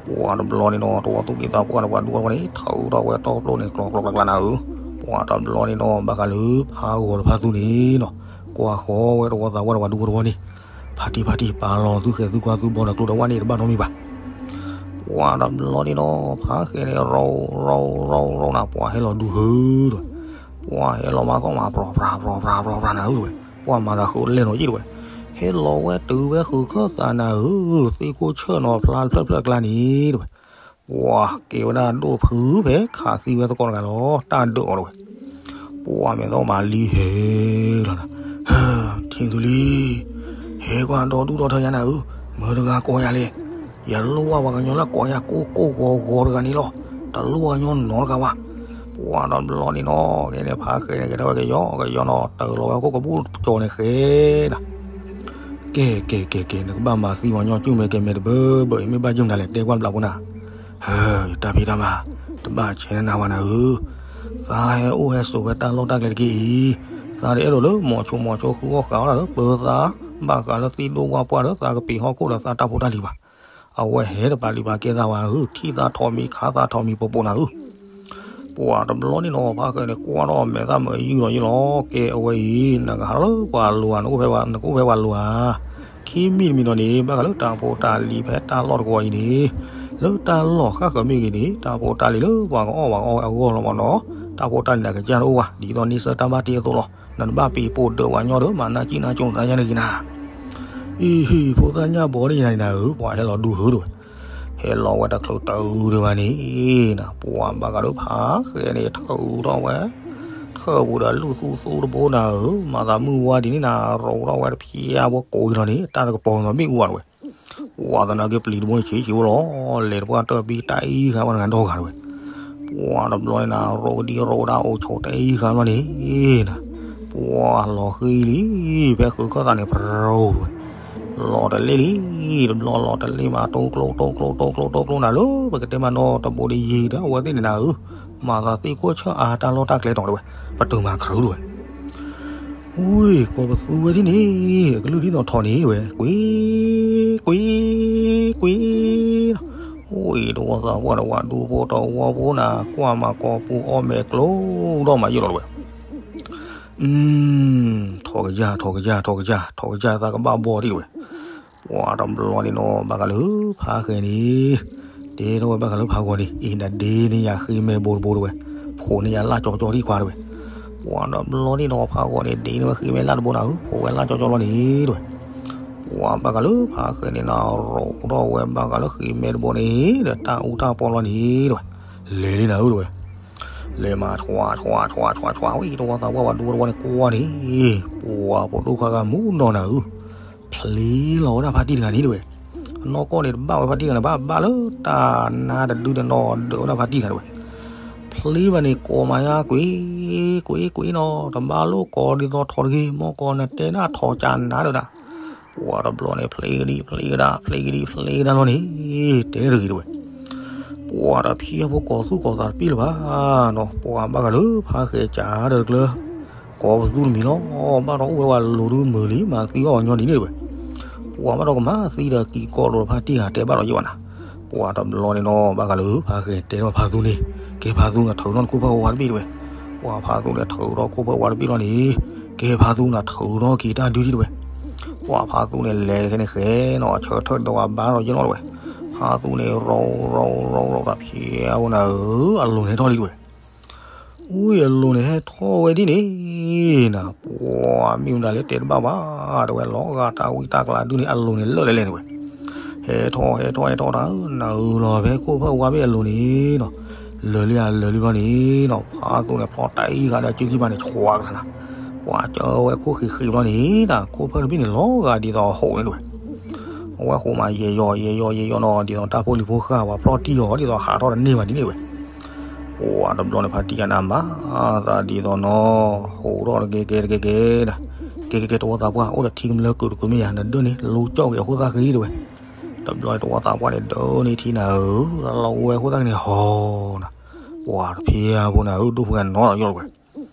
ပှၤတဘျီန့ၣ်နီၤ တဝီသူၣ်က့သးပှၢ်န့ၣ် ပှၤဒူဝဲတဝီန့ၣ် ထုးထီၣ်ဝဲတီပျိန့ၣ် ကျီကျီကျါကျါနၤဧၢ, ပှၤတဘျီန့ၣ်နီၤ ဘၣ်ဃးလၢဖးဂီၤဒီးဖးသူန့ၣ်နီၤ ကွၢ်ဃီၤဝဲတဝီသးပှၢ်ဒီးပှၤဒူဝဲတဝီန့ၣ် ဖါတံၢ်ဖါတံၢ် ပာ်လီၤသုဃဲၤသုကွၢ်သုဘီဒီးကျိဒီးဝၣ်န့ၣ် တဘၣ်နီတမံၤဘၣ် ပှၤတဘျီန့ၣ်နီၤ ဖးဃဲန့ၣ် ရိးရိးရိးရိးနၤ ပှၤဟဲလီၤဒုးဧၢတဝဲ, ပှၤဟဲလီၤမၤသီၣ်မၤ ပြီၤပြၤပြီၤပြၤပြီၤပြၤနၤဧၢတဝဲ, ပှၤမၤသးဃုာ်လဲၣ်နီၤယ့ၣ်တဝဲ, ဟဲလီၤဝဲတုၤဝဲဃုာ်ခၢၣ်သးနၤဧၢ, သ့ၣ်ခိၣ်ဆၢၣ်နီၤဖျါတဖျၢၣ်ဖျၢၣ်ကျါန့ၣ်တဝဲ, ပှၤကဲဝဲဒၣ်ဒိၣ်ဖုဖဲခးသံဝဲသကိးတဂၤလီၤ တၢ်ဒုးအီၤတဝဲ ပှၤမဲာ်သီမၤလံဟဲလီၤနၤ, ထံၣ်သုလံ, ဟဲကွၢ်ဒီဒူၣ်ဒီထၢယါနၤဧၢ, မတၤတဂၤကိးယၤလဲၣ်, ယလိၣ်ဘၣ်ပှၤကညီလၢကိးယၤကိၢ်ကိၢ်ဂီၤဂီၤတဂၤန့ၣ်လီၤ, တလိၣ်ပှၤကညီနီတဂၤဘၣ်, ပှၤတဘျီန့ၣ်နီၤ ကဲန့ၣ်ဖးဃဲန့ၣ် ကဲထီၣ်ဝဲကယီကယီနီၤ တၢ်လီၤဝဲခိၣ်ကဘူၣ်ကၠီၤန့ၣ်ဃဲဒၣ် ကဲကဲကဲကဲ နကဘၣ်မၤသံပှၤကညီကၠူၣ်မဲာ်ကဲမဲာ်တဘၢဘၢအံၤ မ့ၢ်ဘၣ်ယုၢ်မနုၤလဲၣ် တဲကွၢ်ဘျးဖိနၤ, ဟၢ ယတၢ်ဖံးတၢ်မၤ တဘၣ်ဆဲးနၤဝဲနၤဧၢ, သးဟဲအိၣ်ဟဲဆိးဖဲတၢ်လီၢ်တၢ်ကျဲတက့ၢ်အံၤ, သးတအဲၣ်ဒိးလၢမိၤဆိမိၤဆိဃုအီၣ်ဃုအီလၢပၢၤသး, ဘၣ်ဃးလၢသံဒိၣ်ဝၣ်ပှၢ်ဒီးသးကပံာ်ဟီၣ်ခိၣ်ဒီးသးတၢ်ဖိတၢ်လံၤဘၣ်, အဝဲဟဲတပာ်လုၢ်ပာ်ကဲသးဝဲဧၢ, ထံၣ်သးထီၣ်မံခါသးထီၣ်မံပိာ်ပိာ်နၤဧၢ ပှၤတဘျီန့ၣ်နီၤ ဖးဃဲန့ၣ် ကွၢ်ထီၣ်မဲာ်သၣ်မၢယုၢ်လီၤယုၢ်လီၤ, ကဲအဝဲအံၤ နကဟးထီၣ်လၢပှၤလိၤဧါ, နကအိၣ်ဖဲပှၤလိၤဧါ, ခံမံၤတမံၤဒီးန့ၣ် ဘၣ်ဃးလၢတၢ်ဖိတၢ်လံၤဖဲတၢ်လီၢ်တကဝီၤအံၤန့ၣ်, လၢတၢ်လီၢ်ဃၣ်ဃၢၤမ့ၢ်ဂ့ၤန့ၣ် တၢ်ဖိတၢ်လံၤလၢပှၤကအီၣ်ပှၤကအီအဂီၢ်လီၤမၢ်နီၤ, တၢ်ဖိတၢ်လံၤန့ၣ် ကစၢ်တအိၣ်ဘၣ် ဒ်သိးန့ဆၢၣ်တၢ်ဘၣ်တ့အသိးလီၤ, နတဘၣ်ပံာ်ပိာ်ဒၢးပှၤညီဒီး မၤနၢ်ကံၣ်နၢ်ကၠိနသးယါန့ၣ်ဂ့ၤနၤ အံၤဟံၣ်ဖိသၣ်ညၣ်ဘီဒ်ယၤန့ၣ်နၤဧၢ, ပှၤဟဲလီၤဒုးဧၢတဝဲ, ဟဲလီၤဝဲတချုးတအုးဒံးဘၣ်န့ၣ်နၤ, ပှၤဘၣ်ဃးဒီးဖးဃဲန့ၣ် ထုးထီၣ်ဝဲ ထၢၣ်ပူၤဒီးလူၢ်သူသူတဘိနၤဧၢ, မၤသးမုၢ်ဝါဒ်န့ၣ်နၤ, ရိးထီၣ်ဝဲတဖျါဘိကိးအံၤလီၤန့ၣ် တၢ်တကပီၤမ့ၣ်အူဘၣ်တဝဲ, ပှၤသနာ်က့ပျံၤတဘိန့ၣ်ဆံးဆံးအိၣ်လီၤ, လဲၤတပှၢ်တၢၢ်ဘံတၢ်အံၤဃာ်ဘၣ်တဂၤဒီဂၤတဝဲ ပှၤတဘျီန့ၣ်နၤ ရိးကဒံရိးကဒါအိၣ်ဆိးတၢ်အံၤဃာ်ဘျီန့ၣ်နၤ, ပှၤလီၤဃံလံ, ဖဲဃုခၢၣ်သးန့ၣ် ပရိတဝဲ, လီၤတလ့ၣ်လံ, တဘျီလီၤတလ့ၣ်မး တိကျိတိကျိတိကျိတိကျိနၤလၢ ပကတဲမးနီၤတဘိဒီးယံၤဒီးအဝဲသ့ၣ်န့ၣ်နၤဧၢ, မၤသးသ့ၣ်ခိၣ်ဆၢၣ်အါတၢ်လီၢ်တၢ်ကျဲတီၤတဝဲ, ပတုာ်မၤခရူတဝဲ ဝ့ၢ် ကိးပသူဝဲဒ်န့ၣ်, အကလုၢ်ဒ်သိးထီၣ်န့ၣ်ဝဲ, ကွံ, ကွံ, ကွံ, အိၣ်အံၤတဝီသးပှၢ်တဝီဒူဖိတဝီဖိနၤ ကွၢ်မၤကိးပူၤအီၣ်မဲာ်ကျိဒီးမၤယိၣ်လီၤတဝဲ, ထီၣ်ကယၢ် ထီၣ်ကယၢ် ထီၣ်ကယၢ် ထီၣ်ကယၢ်သးကဘၣ်ဘီဒံးတဝဲ, ပှၤတဘျီန့ၣ်နီၤ ဘၣ်ဃးလၢဖးဃဲၤန့ၣ်, တဲထီၣ်ဝဲဘၣ်ဃးလၢဖးဂီၤန့ၣ် အံၤဒၣ်ဒ့န့ၢ်ယၤဃ့မဲာ်ဘိတဘိတဝဲ, ဖိးန့ၢ်ယၤလၢ်ကၠီကၠီထံခွါတဝဲ, ပှၤတဘျီန့ၣ်နီၤဖးဂီၤန့ၣ် ဒ့န့ၢ်ဝဲဃ့မဲာ်လၢ်တဘိနၤဧၢ, ဖိးဝဲလၢ်ကၠီကၠီလီၤန့ၣ်တဝဲ, ပှၤဘၣ်ဃးလၢဖးဃဲၤန့ၣ်နၤ ရိးထီၣ်ဝဲဘၣ်ဃးလၢဃ့မဲာ်တဘိန့ၣ် ဒီးတၢ်အူတၢ်ပီလီၤန့ၣ်တဝဲ, လဲၤလံနၤဧၢတဝဲ လဲၤမၤဆွါဆွါဆွါဆွါဆွါ ဝံၤတဝီသးပှၢ်ဝဲဒူတဝီန့ၣ်ကွၢ်န့ၣ်, ပှၤဖိဒိၣ်ခွါဂၤမူနီၤနၤဧၢ, ဖျ့လီၤဝဲဒၣ်ဖါတံၢ်တဂၤန့ၣ်တဝဲ, အနီၢ်ကီၢ်န့ၣ်တဘၣ်ဝဲဖါတံၢ်တဂၤန့ၣ် ဘၣ်ဘၣ်လၢတၢ်နါတဒုန့ၣ်နီၤ ဒၢးဝဲဒၣ်ဖါတံၢ်တဂၤတဝဲ, ဖျ့ဘၣ်န့ၣ်ကိးမၤယါကွံာ်, ကွံာ်ကွံာ်နီၤ တဘၣ်လိၣ်ကိးဒ်သိးထီၣ်တဂ့ၤ မ်ကီးနတဲဒၣ်ထီၣ်ကၢနၤဒီးဒၣ် ပှၤတဘျီန့ၣ် ဖျ့ကဒံဖျ့ကဒါ ဖျ့ကဒံဖျ့ကဒါလီၤန့ၣ်, တဲန့ၣ်တဂ့ၤတဝဲ, ပှၤတဖံးအဖိကိးသူၣ်ကိးသးတပ့ၢ်လၢၤဘၣ်နီၤ, ပှၤဘၣ်ဃးလၢဖးဃဲၤကၢဒီးတကျၢၤ, ကိးပသူတမံၤလီၤ, ဘၣ်ဒီးအိၣ်ဝဲဝဲလိၤဒုမုာ်လံ မၤသံအီၣ်ညီဒ်န့ၣ်တဝဲ, ပှၤဘၣ်ဒီးကမၤသံဒီးက့ၤကိးလိာ်ဖါတံၢ်ဂၤတဲဘၣ်ဒီးယဲၢ်ဘၣ်နၤ, ပှၤတဘျီန့ၣ်နီၤ ဘၣ်ဃးလၢဖးဃဲၤတဲထီၣ်ဖးသူန့ၣ်, ကဲဖးသူနၤထုးထီၣ်နခိၣ်ဖၢၣ်ဝါတဘ့ၣ်တဝဲ, ပှၤဖးသူန့ၣ်ထုးထီၣ်ခိၣ်ဖၢၣ်ဝါတဘ့ၣ်လီၤန့ၣ်, ကဲဖးသူနၤထုးထီၣ်က့ၤတၢ်ဒုဒံးတဝဲ ပှၤဖးသူန့ၣ်လဲၤခဲန့ၣ်ဃဲနီၤ ဆၢထၢၣ်ဒီးအဘါဒီးယဲၢ်လီၤတဝဲ, ဖးသူန့ၣ်ရိးရိးရိးရိးဒီးဖျ့အဝဲနၤဧၢ, အလိၤန့ၣ်ဟဲထီၣ်လံတဝဲ, ဝံၤအလိၤန့ၣ်ဟဲထီၣ်ဝဲဒ်န့ၣ်နၤ, ပှၤမ့ၢ်မတၤလၢတဲတဘၣ်ဘၣ်တဝဲ လီၤဂာ်တၢ်ဝံတၢ်ကျးဒုန့ၣ် အလိၤန့ၣ်လၢာ်လဲၣ်လဲၣ်တဝဲ, ဟဲထီၣ်ဟဲထီၣ်ဟဲထီၣ်တၢ် နၤဧၢလီၤဖဲခိၣ်ဖၢၣ်ဝါဘ့ၣ်အလိၤန့ၣ်နီၤ, လၢာ်လံဧါလၢာ်လံဘျီန့ၣ်နီၤ ဖးသူန့ၣ်ဖျီတၢ်အံၤဃာ်ဒီးစုခံဘၣ်န့ၣ် ဆွးကလၤနၤ, ပှၤကၢဝဲခိၣ်ဃံးဃံးဘျီန့ၣ်နၤ ခိၣ်ဖၢၣ်တဘ့ၣ်န့ၣ် လီၤဂာ်ဒ်သိးအဟိးန့ၣ်တဝဲ, အဝဲဟိးမးယဲယီၤယဲယီၤယဲယီၤနီၤ ဒ်သိးတၢ်ဖိလံၤဖိဃာ်ပှၤဖျီတံၢ်အီၤ ဒ်သိးဟးထီၣ်တန့ၢ်ဘၣ်ဒ်န့ၣ်တဝဲ, ပှၤတဘျီန့ၣ် ဖါတံၢ်ယၤနၤမၤသးဒ်သိးနီၤ ဟိးထီၣ်တကဲကဲတကဲကဲဒၣ်, ကဲကဲကဲတဝီသးပှၢ် အိၣ်ဒီးထံကမျၢၢ်ကုာ်တကုာ်မ့ၢ်ယၤ နဒၢန့ၣ် လူကၠီၣ်က့ၤအခိၣ်သၣ်ဃ့ဒံးတဝဲ, တဘျီန့ၣ်တဝီသးပှၢ်န့ၣ် ဒၢန့ၢ်ထံနၤဧၢ, လီၤဝဲခိၣ်သၣ်ဃ့န့ၣ်ဟီနၤ, ပှၤတဖံးအဖိနၤဧၢ ဒိၣ်ဖိဂၤနီၤဒီးယီၢ်တဝဲ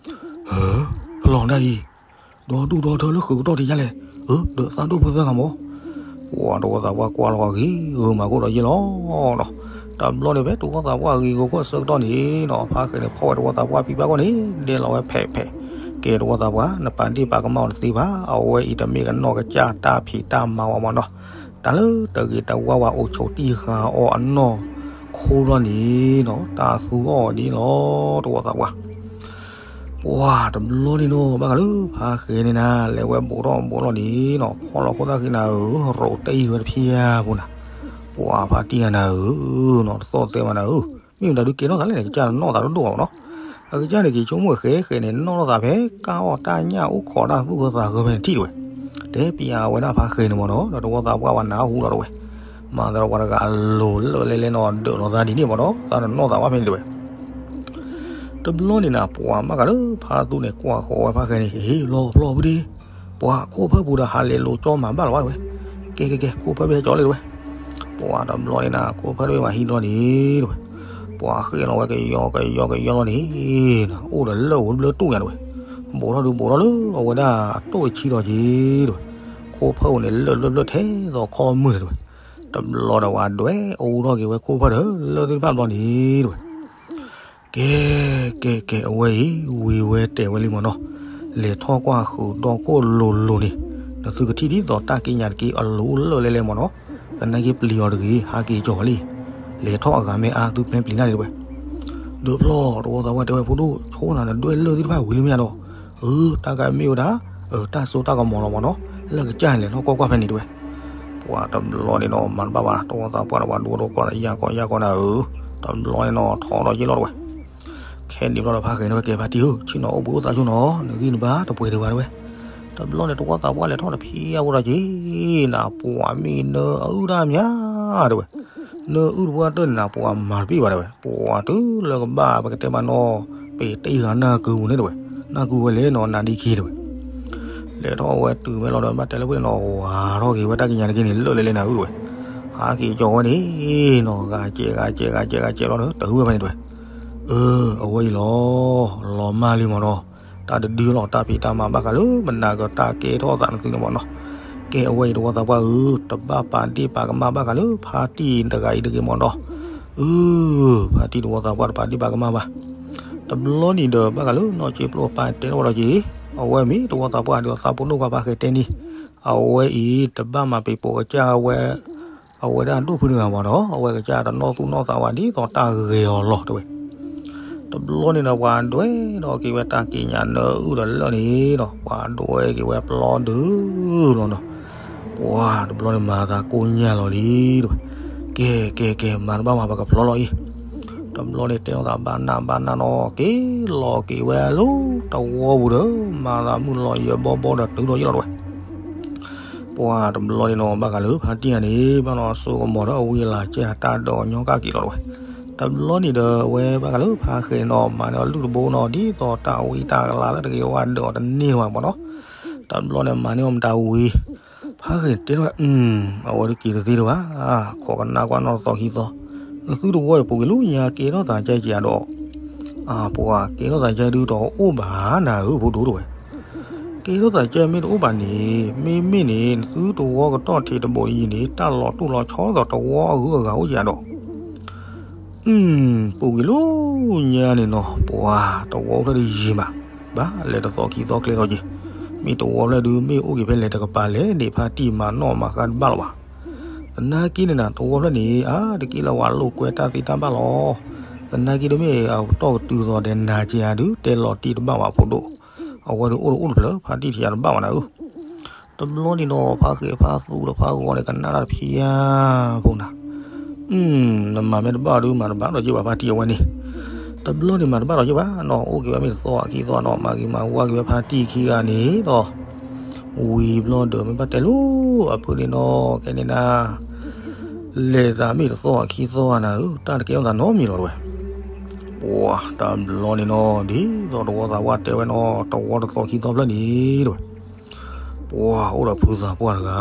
ဟၢ, ဖျီဒၣ်အံၤ, ဒီးဒူၣ်ဒီထၢလၢဃုာ်ကတီၢ်တယါလဲၣ်, အၢ ဒီးသးဒိၣ်ဖိသၢဂၤမး, ပှၤတဝီသးပှၢ်ကွၢ်လီၤဂ့ၤဂ့ၤမၤခိၣ်ဒီးယဲၢ်လီၤနီၤ, တဘျီန့ၣ်ဖဲတဝီသးပှၢ်ဂ့ၤဂ့ၤခိၣ် အဆၢကတီၢ်န့ၣ်နီၤ ဖါဃဲၤန့ၣ် ဖီၣ်ဝဲတဝီသးပှၢ်ဖံးဘၣ်ဂီၢ်န့ၣ် ဒဲးလီၤဝဲဖဲးဖဲး, ကဲတဝီသးပှၢ် နပာ်ဒ့ၣ်ပာ်ကမၣ်အီၤတသ့ဘၣ်, အဝဲအံၤတမ့ၢ်ကနီၢ်ကစၢ်တၢ်ဖံးတၢ်မၤဝဲမးနီၤ, တၢ်လၢတဂ့ၤတဝါဝဲအိၣ်ဆိးတံၢ်ဃာ်အီၤအနီၢ်ခိဘျီန့ၣ်နီၤ တၢ်သူအီၤဒ်န့ၣ်လီၤ တဝီသးပှၢ် ပှၤတဘျီန့ၣ်နီၤ ဘၣ်ဃးလၢဖါဃဲၤန့ၣ်နၤ လဲၤဝဲဘူးထီၣ်ဘူးထီၣ်န့ၣ်နီၤ ဖီၣ်လီၤခိၣ်သၣ်ဃ့နၤဧၢ, ရိးတဲအံၤဝဲတဖံးဧါပူၤနၤ, ပှၤဖါတံၢ်ဧါနၤဧၢနီၤ တသီၣ်သဲဘၣ်နၤဧၢ, မ့ၢ်မတၤဒုးကဲထီၣ်သးလဲၣ်န့ၣ် ကစၢ်တနီၣ်သးတဒိၣ်ဘၣ်နီၤ, အကစၢ်န့ၣ်က့ၤဆိကမိၣ်ဃဲဃဲန့ၣ် နီၣ်ထီၣ်သးဖဲကၢ်အီၣ်တၢ်ညၣ်အိၣ်ခိးတၢ်သူၣ်ဂၢၢ်သးဂၢၢ်ဖဲန့ၣ်ထံၣ်တဝဲ, တဲပျးဝဲဒၣ်ဖါဃဲၤန့ၣ်မးနီၤ ဒီးတဝီသးပှၢ်ဝဲနၢ်ဟူလီၤတဝဲ, မၤသးဒီးပှၤတဂၤအလိၤလၢာ်လဲၣ်လဲၣ်နီၤ ဒၢးလီၤသးဒ်န့ၣ်မးနီၤ သးတနီၣ်သးဘၣ်ဖဲန့ၣ်တဝဲ တဘျီန့ၣ်နၤ ပှၤဘၣ်ဃးလၢဖါသူန့ၣ် ကွၢ်ဃီၤဝဲဖါဃဲၤန့ၣ် ဟ့ၣ်လီၤဖျီဖုဒ့, ပှၤခိၣ်ဖၢၣ်ပူၤဒီးဟးလဲၤလိၤကၠီမၤဘၣ်လီၤဘၣ်တဝဲ, ကဲကဲကဲ ခိၣ်ဖၢၣ်ဘ့ၣ်ဟဲကၠီလံတဝဲ, ပှၤတဘျီန့ၣ်နၤ ခိၣ်ဖၢၣ်တဘ့ၣ်မၤဟံးလီၤန့ၣ်တဝဲ, ပှၤဃ့ၢ်လီၤဝဲကယီကယီကယီလီၤန့ၣ်, အိၣ်ဒီးလၢၢ်အိၣ်တဘျၢတူၢ်ညါတဝဲ, ဘူးထီၣ်ဒုးဘူးထီၣ်လၢအဝဲဒၣ်အတိၢ်တဆံဒီးက့ၤတဝဲ, ခိၣ်ဖၢၣ်အိၣ်န့ၣ် လၢၢ်လၢၢ်လၢၢ်ထဲသိးခီမုၢ်န့ၣ်တဝဲ, တဘျီဒီးဝဲဒွဲၣ်အိၣ်ထီၣ်က့ၤဝဲခိၣ်ဖၢၣ်ဒီးလၢၢ်သ့ၣ်တဖၣ်ဘျီန့ၣ်တဝဲ ကဲ, ကဲ ကဲ အဝဲအံၤ ဝံၤဝဲတဲာ်ဝဲလံမးနီၤ, လဲၤထီၣ်ကွၢ်ဃုာ်ဒီခိၣ်လိၤလိၤန့ၣ်, နသုကထံၣ်ဒ်သိးတၢ်က့ညါတက့ၢ်အလိၤလၢာ်လဲၣ်လဲၣ်မးနီၤ, သနာ်က့ပျံၤအီၤတဂ့ၤ ဟးက့ၤကၠီၤဝဲလံ, လဲၤထီၣ်အဂၤမ့ၢ်အါသု plan ပျံၤနၢ်န့ၣ်တဝဲ, ဒုးဖျီၣ်တဝီသးပှၢ်တဲဝဲဖိဒိၣ် ဆိနၤနဒွဲၣ်လၢၢ်သ့ၣ်တဖၣ်ဝံၤလံမ့ၢ်ဧါဒီး, အၢ တၢ်ကမ့ၢ်ဝဲဒၣ်, တၢ်စိတၢ်ကမီၤလီၤမးနီၤ, လၢကစၢ်န့ၣ်လဲၤထီၣ်ကွၢ်ကွၢ်ဖဲန့ၣ်တဝဲ ပှၤတဘျီန့ၣ်နီၤ မၤတဘၣ်ဘၣ် တဝီသးပှၢ်ဒီးပှၤဒိၣ်ဒိၣ်ကီၢ်ဒီးယၢ်ကီၢ်ယၢ်ကီၢ်နၤဧၢ, တဘျီန့ၣ်နီၤ ထီၣ်ဒီးယ့ၢ်လီၤတဝဲ, ခဲန့ၣ်ဘျီဒီးဖါဃဲၤန့ၣ်ဝဲကဲဖါတံၢ်ဧၢ ဆ့ၣ်နီၤအိၣ်ဘှံးအိၣ်သးဆိနီၤ နဂံၢ်နဘါတပှဲၤဒံးဘၣ်တဝဲ, တဘျီန့ၣ်တဝီသးပှၢ်လဲၤထီၣ်တဖံးအဝဲဒီးက့ၤ, နၤပှၤမ့ၢ်နၢအုၣ်တၢ်မၠါတဝဲ, နၢအုၣ်တပှၢ်တၢၢ်န့ၣ်နၤပှၤမၤတပ့ၢ်ဘၣ်တဝဲ ပှၤတုၤလၢကဘၣ်ပကတဲမးနီၤ, ပတ့ၢ်ဃာ်နၢ်ကုပူၤန့ၣ်တဝဲ, နၢ်ကုဝဲလဲၣ်နီၤ နၤဒံခံတဝဲ လဲၤထီၣ်ဝဲတုၤဝဲလီၤဒီး ဘၣ်တဲလၢဝဲနီၤ ဝၤထီၣ်က့ၤဝဲတၢ်ကညးတက့ၢ်န့ၣ် လၢာ်လဲၣ်လဲၣ်နၤအုၣ်တဝဲ, ဟးက့ၤကၠီၤဝဲန့ၣ်နီၤ ဂၤကဲးဂၤကဲးဂၤကဲးဂၤကဲးလီၤဒီး တၢ်ဝဲဖဲန့ၣ်တဝဲ, အၢ အဝဲအံၤလီၤ, လီၤမၢ်လံမးနီၤ, တၢ်တဒုလီၤ တၢ်ဖံးတၢ်မၤဘၣ်ဃးလၢ မနၤကတၢ်ကဲထီၣ်သးနသုန့ၣ်မ့ၢ်နီၤ. ကဲအဝဲအံၤတဝီသးပှၢ်ဧၢ, တဘၣ်ပာ်ဒ့ၣ်ပာ်ကမၣ်ဘၣ်ဃးလၢ ဖါတံၢ်တဂၤအံၤတဂ့ၤမ့ၢ်နီၤ. အၢ, ဖါတံၢ်တဝီသးပှၢ်တပာ်ဒ့ၣ်ပာ်ကမၣ်ဘၣ်. တဘျီန့ၣ်ဒီး ဘၣ်ဃးလၢနီၢ်ကၠ့ပျိၢ်ပၢ်တဲထီၣ်ဝဲဒီးက့ၤ, အဝဲမ့ၢ်တဝီသးပှၢ်ဒီးသးပူၤဒိၣ်ပှၤဖါဃဲၤတဲန့ၣ်, အဝဲအံၤတဘၣ်မၤပ့ၤပိာ်ကစၢ်ဝဲ အဝဲဒၣ်ဒိၣ်ဖုတဂၤမ့ၢ်နီၤ, အဝဲကစၢ်တနီၣ်သူၣ်နီၣ်သးဝဲဒ်သိးတၢ်ဂဲၤအီၤလီၤတဲဝဲ. တဘျီန့ၣ်ဒီး ပှၤဒွဲၣ်ထီၣ်က့ၤဝဲတၢ်ကံးညာ်နၢအုၣ်ဒီးလၢာ်န့ၣ်ဒီး ပှၤဒွဲၣ်က့ၤဝဲပျီဒုလီၤနီၤ. ပှၤတဘျီန့ၣ်မၤသးကိၢ်ညါလီၤလံတဲဝဲ. ကဲ ကဲ ကဲ မၤတဘၣ်မၤ ပကဖျီလီၤအံၤ. တဘျီန့ၣ်တဲထီၣ်သးဘၣ်နၢ်ဘၣ်နၢ်နီၤ က့ၤလီၤက့ၤဝဲလၢတဝီပူၤဒီး မၤသးမုၢ်လီၤယၢၤဘီဘီဒီးတုၤလီၤယ့ၢ်လီၤတဲဝဲ. ပှၤတဘျီန့ၣ်နီၤ ဘၣ်ဃးလၢဖါတံၢ်ဧါန့ၣ် ဘၣ်နီၤစိကမီၤဒီးအဝံအလၤကဲတၢ်ဒိးညီကၣ်က့ၤလီၤတဲဝဲ. တဘျီန့ၣ်ဒီး အဝဲဘၣ်ဃးလၢဖါဃဲၤနီၤ မၤန့ၢ်အီၤလုၢ်တဘိနီၤ ဒ်သိးတၢ်ဝံတၢ်ကလၤလၢတဂ့ၤဝဲဒၢးအီၤတန့ၢ်လီၤမ့ၢ်နီၤ. တဘျီန့ၣ်မၤန့ၢ်အီၤမတၤဝံၤ ဖါဃဲၤတဲထီၣ်ဝဲ, အဝဲဒုးက့ၤတသ့လၢၤဘၣ်, ခိးကနၣ်ကွၢ်နီၣ်တသီခံသီ, နသုတဝီအံၤပူၤကွံာ်လၢညါကဲထီၣ်သးကဲက့ၤဧါဒီး, အပှၤကဲထီၣ်သးကဲဒုးတအိၣ်ဘၣ်နၤဧၢဖိဒိၣ်တဲဝဲ. ကဲထီၣ်သးကဲမ့ၢ်တအိၣ်ဘၣ်န့ၣ် မ့မ့ၢ်န့ၣ် နသုတဝီကတီၢ်ထံးတဘိးအံၤန့ၣ် တၢ်လီၤတူၢ်လီၤဆီသိးတဝီအဂုၤအဂၤအိၣ်က့ၤဧါဒီး အၢ, ပူၤကွံာ်လၢညါန့ၣ်နီၤ ပှၤတဝီအိၣ်ဖျဲၣ်ဒုးယံၤမး, ဘၣ်လဲၤတသီခံသီကျဲထီၣ်က့ၤ, မ့ၢ်တဝီဖျဲၣ်ဒုးမ့ၢ်အိၣ်က့ၤဖဲလဲၣ်တကပၤလဲၣ်န့ၣ် ဖါတံၢ်မၤနီၣ်မၤဃါတဘၣ်လီၤဘၣ်. သနာ်က့န့ၣ်နၤ တဝီဖျဲၣ်န့ၣ် အါတက့ၢ်လၢ ပှၤလိာ်ကွဲတၢ်သ့တၢ်ဘၣ်လီၤ. သနာ်က့ဒီးမ့ၢ်အတီၢ်ကတုၤသိးဒီးနၤက့ၤဧါဒုး တဲလီၤတံၢ်တဘၣ်ဘၣ်ဖိဒိၣ်, အဝဲဒုးအိၣ်တအိၣ်တဖျၢၣ် ဖါတံၢ်ထံၣ်ဧါတဘၣ်ဘၣ်နၤဧၢ. တဘျီန့ၣ်ဒီး ဖါဃဲၤဖါသူဒီးဖါဂီၤန့ၣ် ကနၣ်တၢ်တဖံးဧါ, ဖိနၤ, နမၤမ့ၢ်တဘၣ်ဒီး မၤတဘၣ်ဒီးက့ၤဘၣ်ဖါတံၢ်အဝဲန့ၣ်, တဘျီန့ၣ်မၤတဘၣ်ဒီးက့ၤဘၣ်နီၤ အိၣ်က့ၤဝဲမ့ၢ်တသီခံသီနီၤ မၤဂ့ၤမၤဝါက့ၤဝဲဖါတံၢ်ခံဂၤန့ၣ်ဒီး ဝံၤဘျီဒီးမ့ၢ်ဘၣ်တဲလိၤအဖုန့ၣ်နီၤ ကဲန့ၣ်နၤ လဲၤသးမ့ၢ်တသီခံသီဧါနၤဧၢ တၢ်တကဲထီၣ်သးနီတမံၤလီၤတဲဝဲ. ပှၤတဘျီန့ၣ်နီၤ ဒ်သိးတဝီသးပှၢ်တဲဝဲနီၤ တဝီတသီခံသီဖျၢၣ်န့ၣ်တဲဝဲ ပှၤအိၣ်ဒီးဖုသးပှၢ်တဂ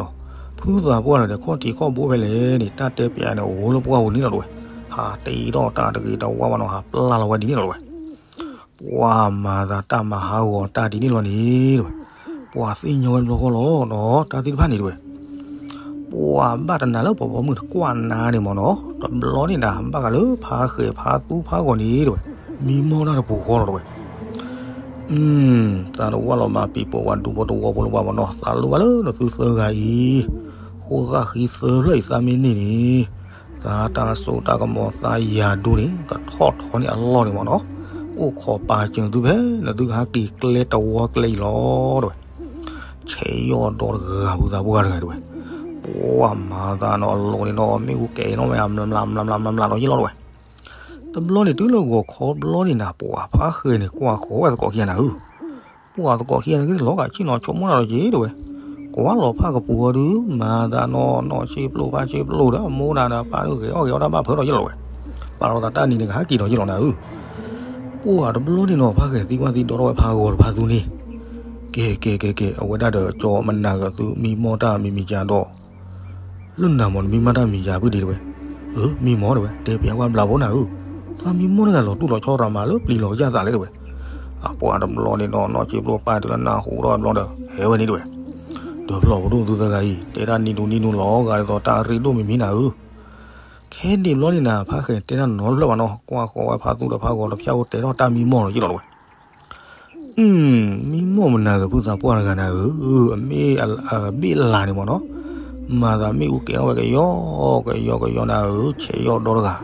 ၤဒီး ဖုသးပှၢ်န့ၣ်ဒီး ခီၣ်ထံးခီၣ်ဘိဖဲလဲၣ်န့ၣ် တၢ်တဲပျးန့ၣ် အိၣ်လၢပှၢ်ပူၤန့ၣ်လီၤတဲဝဲ, ဟးတ့ထီၣ်တၢ်တဂ့ၤတဝါဘၣ်နီၤ ဟးပျၢ်လီၤဝဲဒ်န့ၣ်လီၤတဲဝဲ. ပှၤမၤသးတၢ်မၤဟးဂီၤတၢ်ဒ်န့ၣ်လီၤန့ၣ်တဲဝဲ, ပှၤသ့ၣ်ညါဝဲတဘျီဃီလီၤနီၤ တၢ်သ့ၣ်တဖၣ်န့ၣ်တဲဝဲ ပှၤဘၣ်တနၤလၢပှၤပိာ်မုၣ်တကွၢ်နၤန့ၣ်မ့ၢ်နီၤ တဘျီန့ၣ်နၤ ဘၣ်ဃးလၢဖါဃဲၤဖါသူဖါဂီၤန့ၣ်တဲဝဲ, မံမီၢ်တၢ်တပူၤဃီလီၤတဲဝဲ. သးတဝၢ်လီၤမၤပံၤပိာ်ဝဲဒူဖိတဝီဖိလၢပှၤမ့ၢ်နီၤ သးလိၣ်ဘၣ်လၢနသုသၢဂၤအံၤ ဃိသၣ်ဃံသၢဖျၢၣ်အံၤသးမ့ၢ်န့ၢ်န့ၣ် သးတၢ်စိတၢ်ကမီၤသးယၤဒူန့ၣ် ကထီၣ်ထီန့ၢ်အလီၢ်န့ၣ်မ့ၢ်နီၤ အိၣ်ခိးပာ်စၢၤသုဖဲ နသုကဟဲက့ၤကျဲတဝီကျဲအံၤလီၤတဲဝဲ. ဆဲးယီၢ်ဒီတဂၤဖုသးပှၢ်တဂၤတဲဝဲ, ပှၤမၤသးနီၤအလိၤန့ၣ်နီၤ မ့ၣ်အူကဲအံၤနီၤမ့ၢ်အမျးမျးမျးမျးလီၤယ့ၢ်လီၤတဲဝဲ. တဘျီန့ၣ်တုၤလၢဂီၤခီဘျီန့ၣ်နၤ ပှၤဖါဃဲၤန့ၣ် ကွၢ်ဃီၤဝဲသကိးခံဂၤနၤဧၢ ပှၤသကိးခံဂၤန့ၣ်က့ၤလီၤဂာ်ဆ့ၣ်နီၤဆိကမိၣ်တၢ်လီၤက့ၤတဲဝဲ, ကွၢ်လီၤဖးကပူၤအီၤဒုး မၤသးနီၢ်နီၢ်ဆ့ပျိၢ်ဖးဆ့ပျိၢ်ဒီး အမိၢ်ဒၣ်ဒီးပၢ်ဒုးဂဲၤအီၣ်ဂဲၤအီတၢ်ဘၣ်ဖၢဒီးယ့ၢ်လီၤဝဲ, ပာ်လီၤသးတၢ်နံၤန့ၣ်ကဟဲက့ၤဒီးယ့ၢ်လီၤနၤဧၢ. ပှၤတဘျီန့ၣ်နီၤ ဖးဃဲၤသံကွၢ်သံဒိးထီၣ်ဝဲဖးဂီၤဒီးဖးသူန့ၣ်, ကဲကဲကဲကဲ အဝဲဒၣ်ဒီးကၠီမနၤဂၤသုမံမီၢ်တၢ်မံၤမံၤကၤဒီး လၢနၤမ့ၢ်နမံမီၢ်တၢ်မံၤယၤဖုဒံးတဲဝဲ, အၢ မံမီၢ်တဲဝဲ တဲပျးကွၢ်ဘျးဖိနၤဧၢ, သးမံမီၢ်တဂၤလီၤတူၢ်လီၤဆီရၤမးလၢပျံၤလီၤကစၢ်သးလဲၣ်တဲဝဲ. အပှၤတဘျီန့ၣ်နီၤ နီၢ်ကၠ့ပျိၢ်ပၢ်တုၤလၢနၢ်ဟူထီၣ်ဘျီဒီး ဟဲဝဲန့ၣ်တဲဝဲ, ဒီးဖျီၣ်ပဒိၣ်သုသၢဂၤအံၤ တဲတၢ်နံၤဒူနံၤဒူလီၤဂာ်ဒ်သိးတၢ်ရ့ဒိၣ်မံၤမံၤနၤဧၢ. ခဲန့ၣ်ဘျီန့ၣ်နၤ ဖးဃဲၤတဲတၢ်နီတဖျၢၣ်ဘၣ်နီၤ ကွၢ်ဃီၤဝဲဖးသူဒီးဖးဂီၤတဖျၢၣ်အိၣ်တဲထီၣ်တၢ်မံမီၢ်လီၤယ့ၢ်လီၤတဲဝဲ. မံမီၢ်မနၤဂၤဖုသးပှၢ်တဂၤနၤဧၢ, အမ့ၢ်အဘ့ၣ်လၤန့ၣ်မ့ၢ်နီၤ, မၤသးမ့ၣ်အူကဲထီၣ်ဝဲကယီကယီကယီနၤဧၢ, ဆဲးယီၢ်ဒီတဂၤ,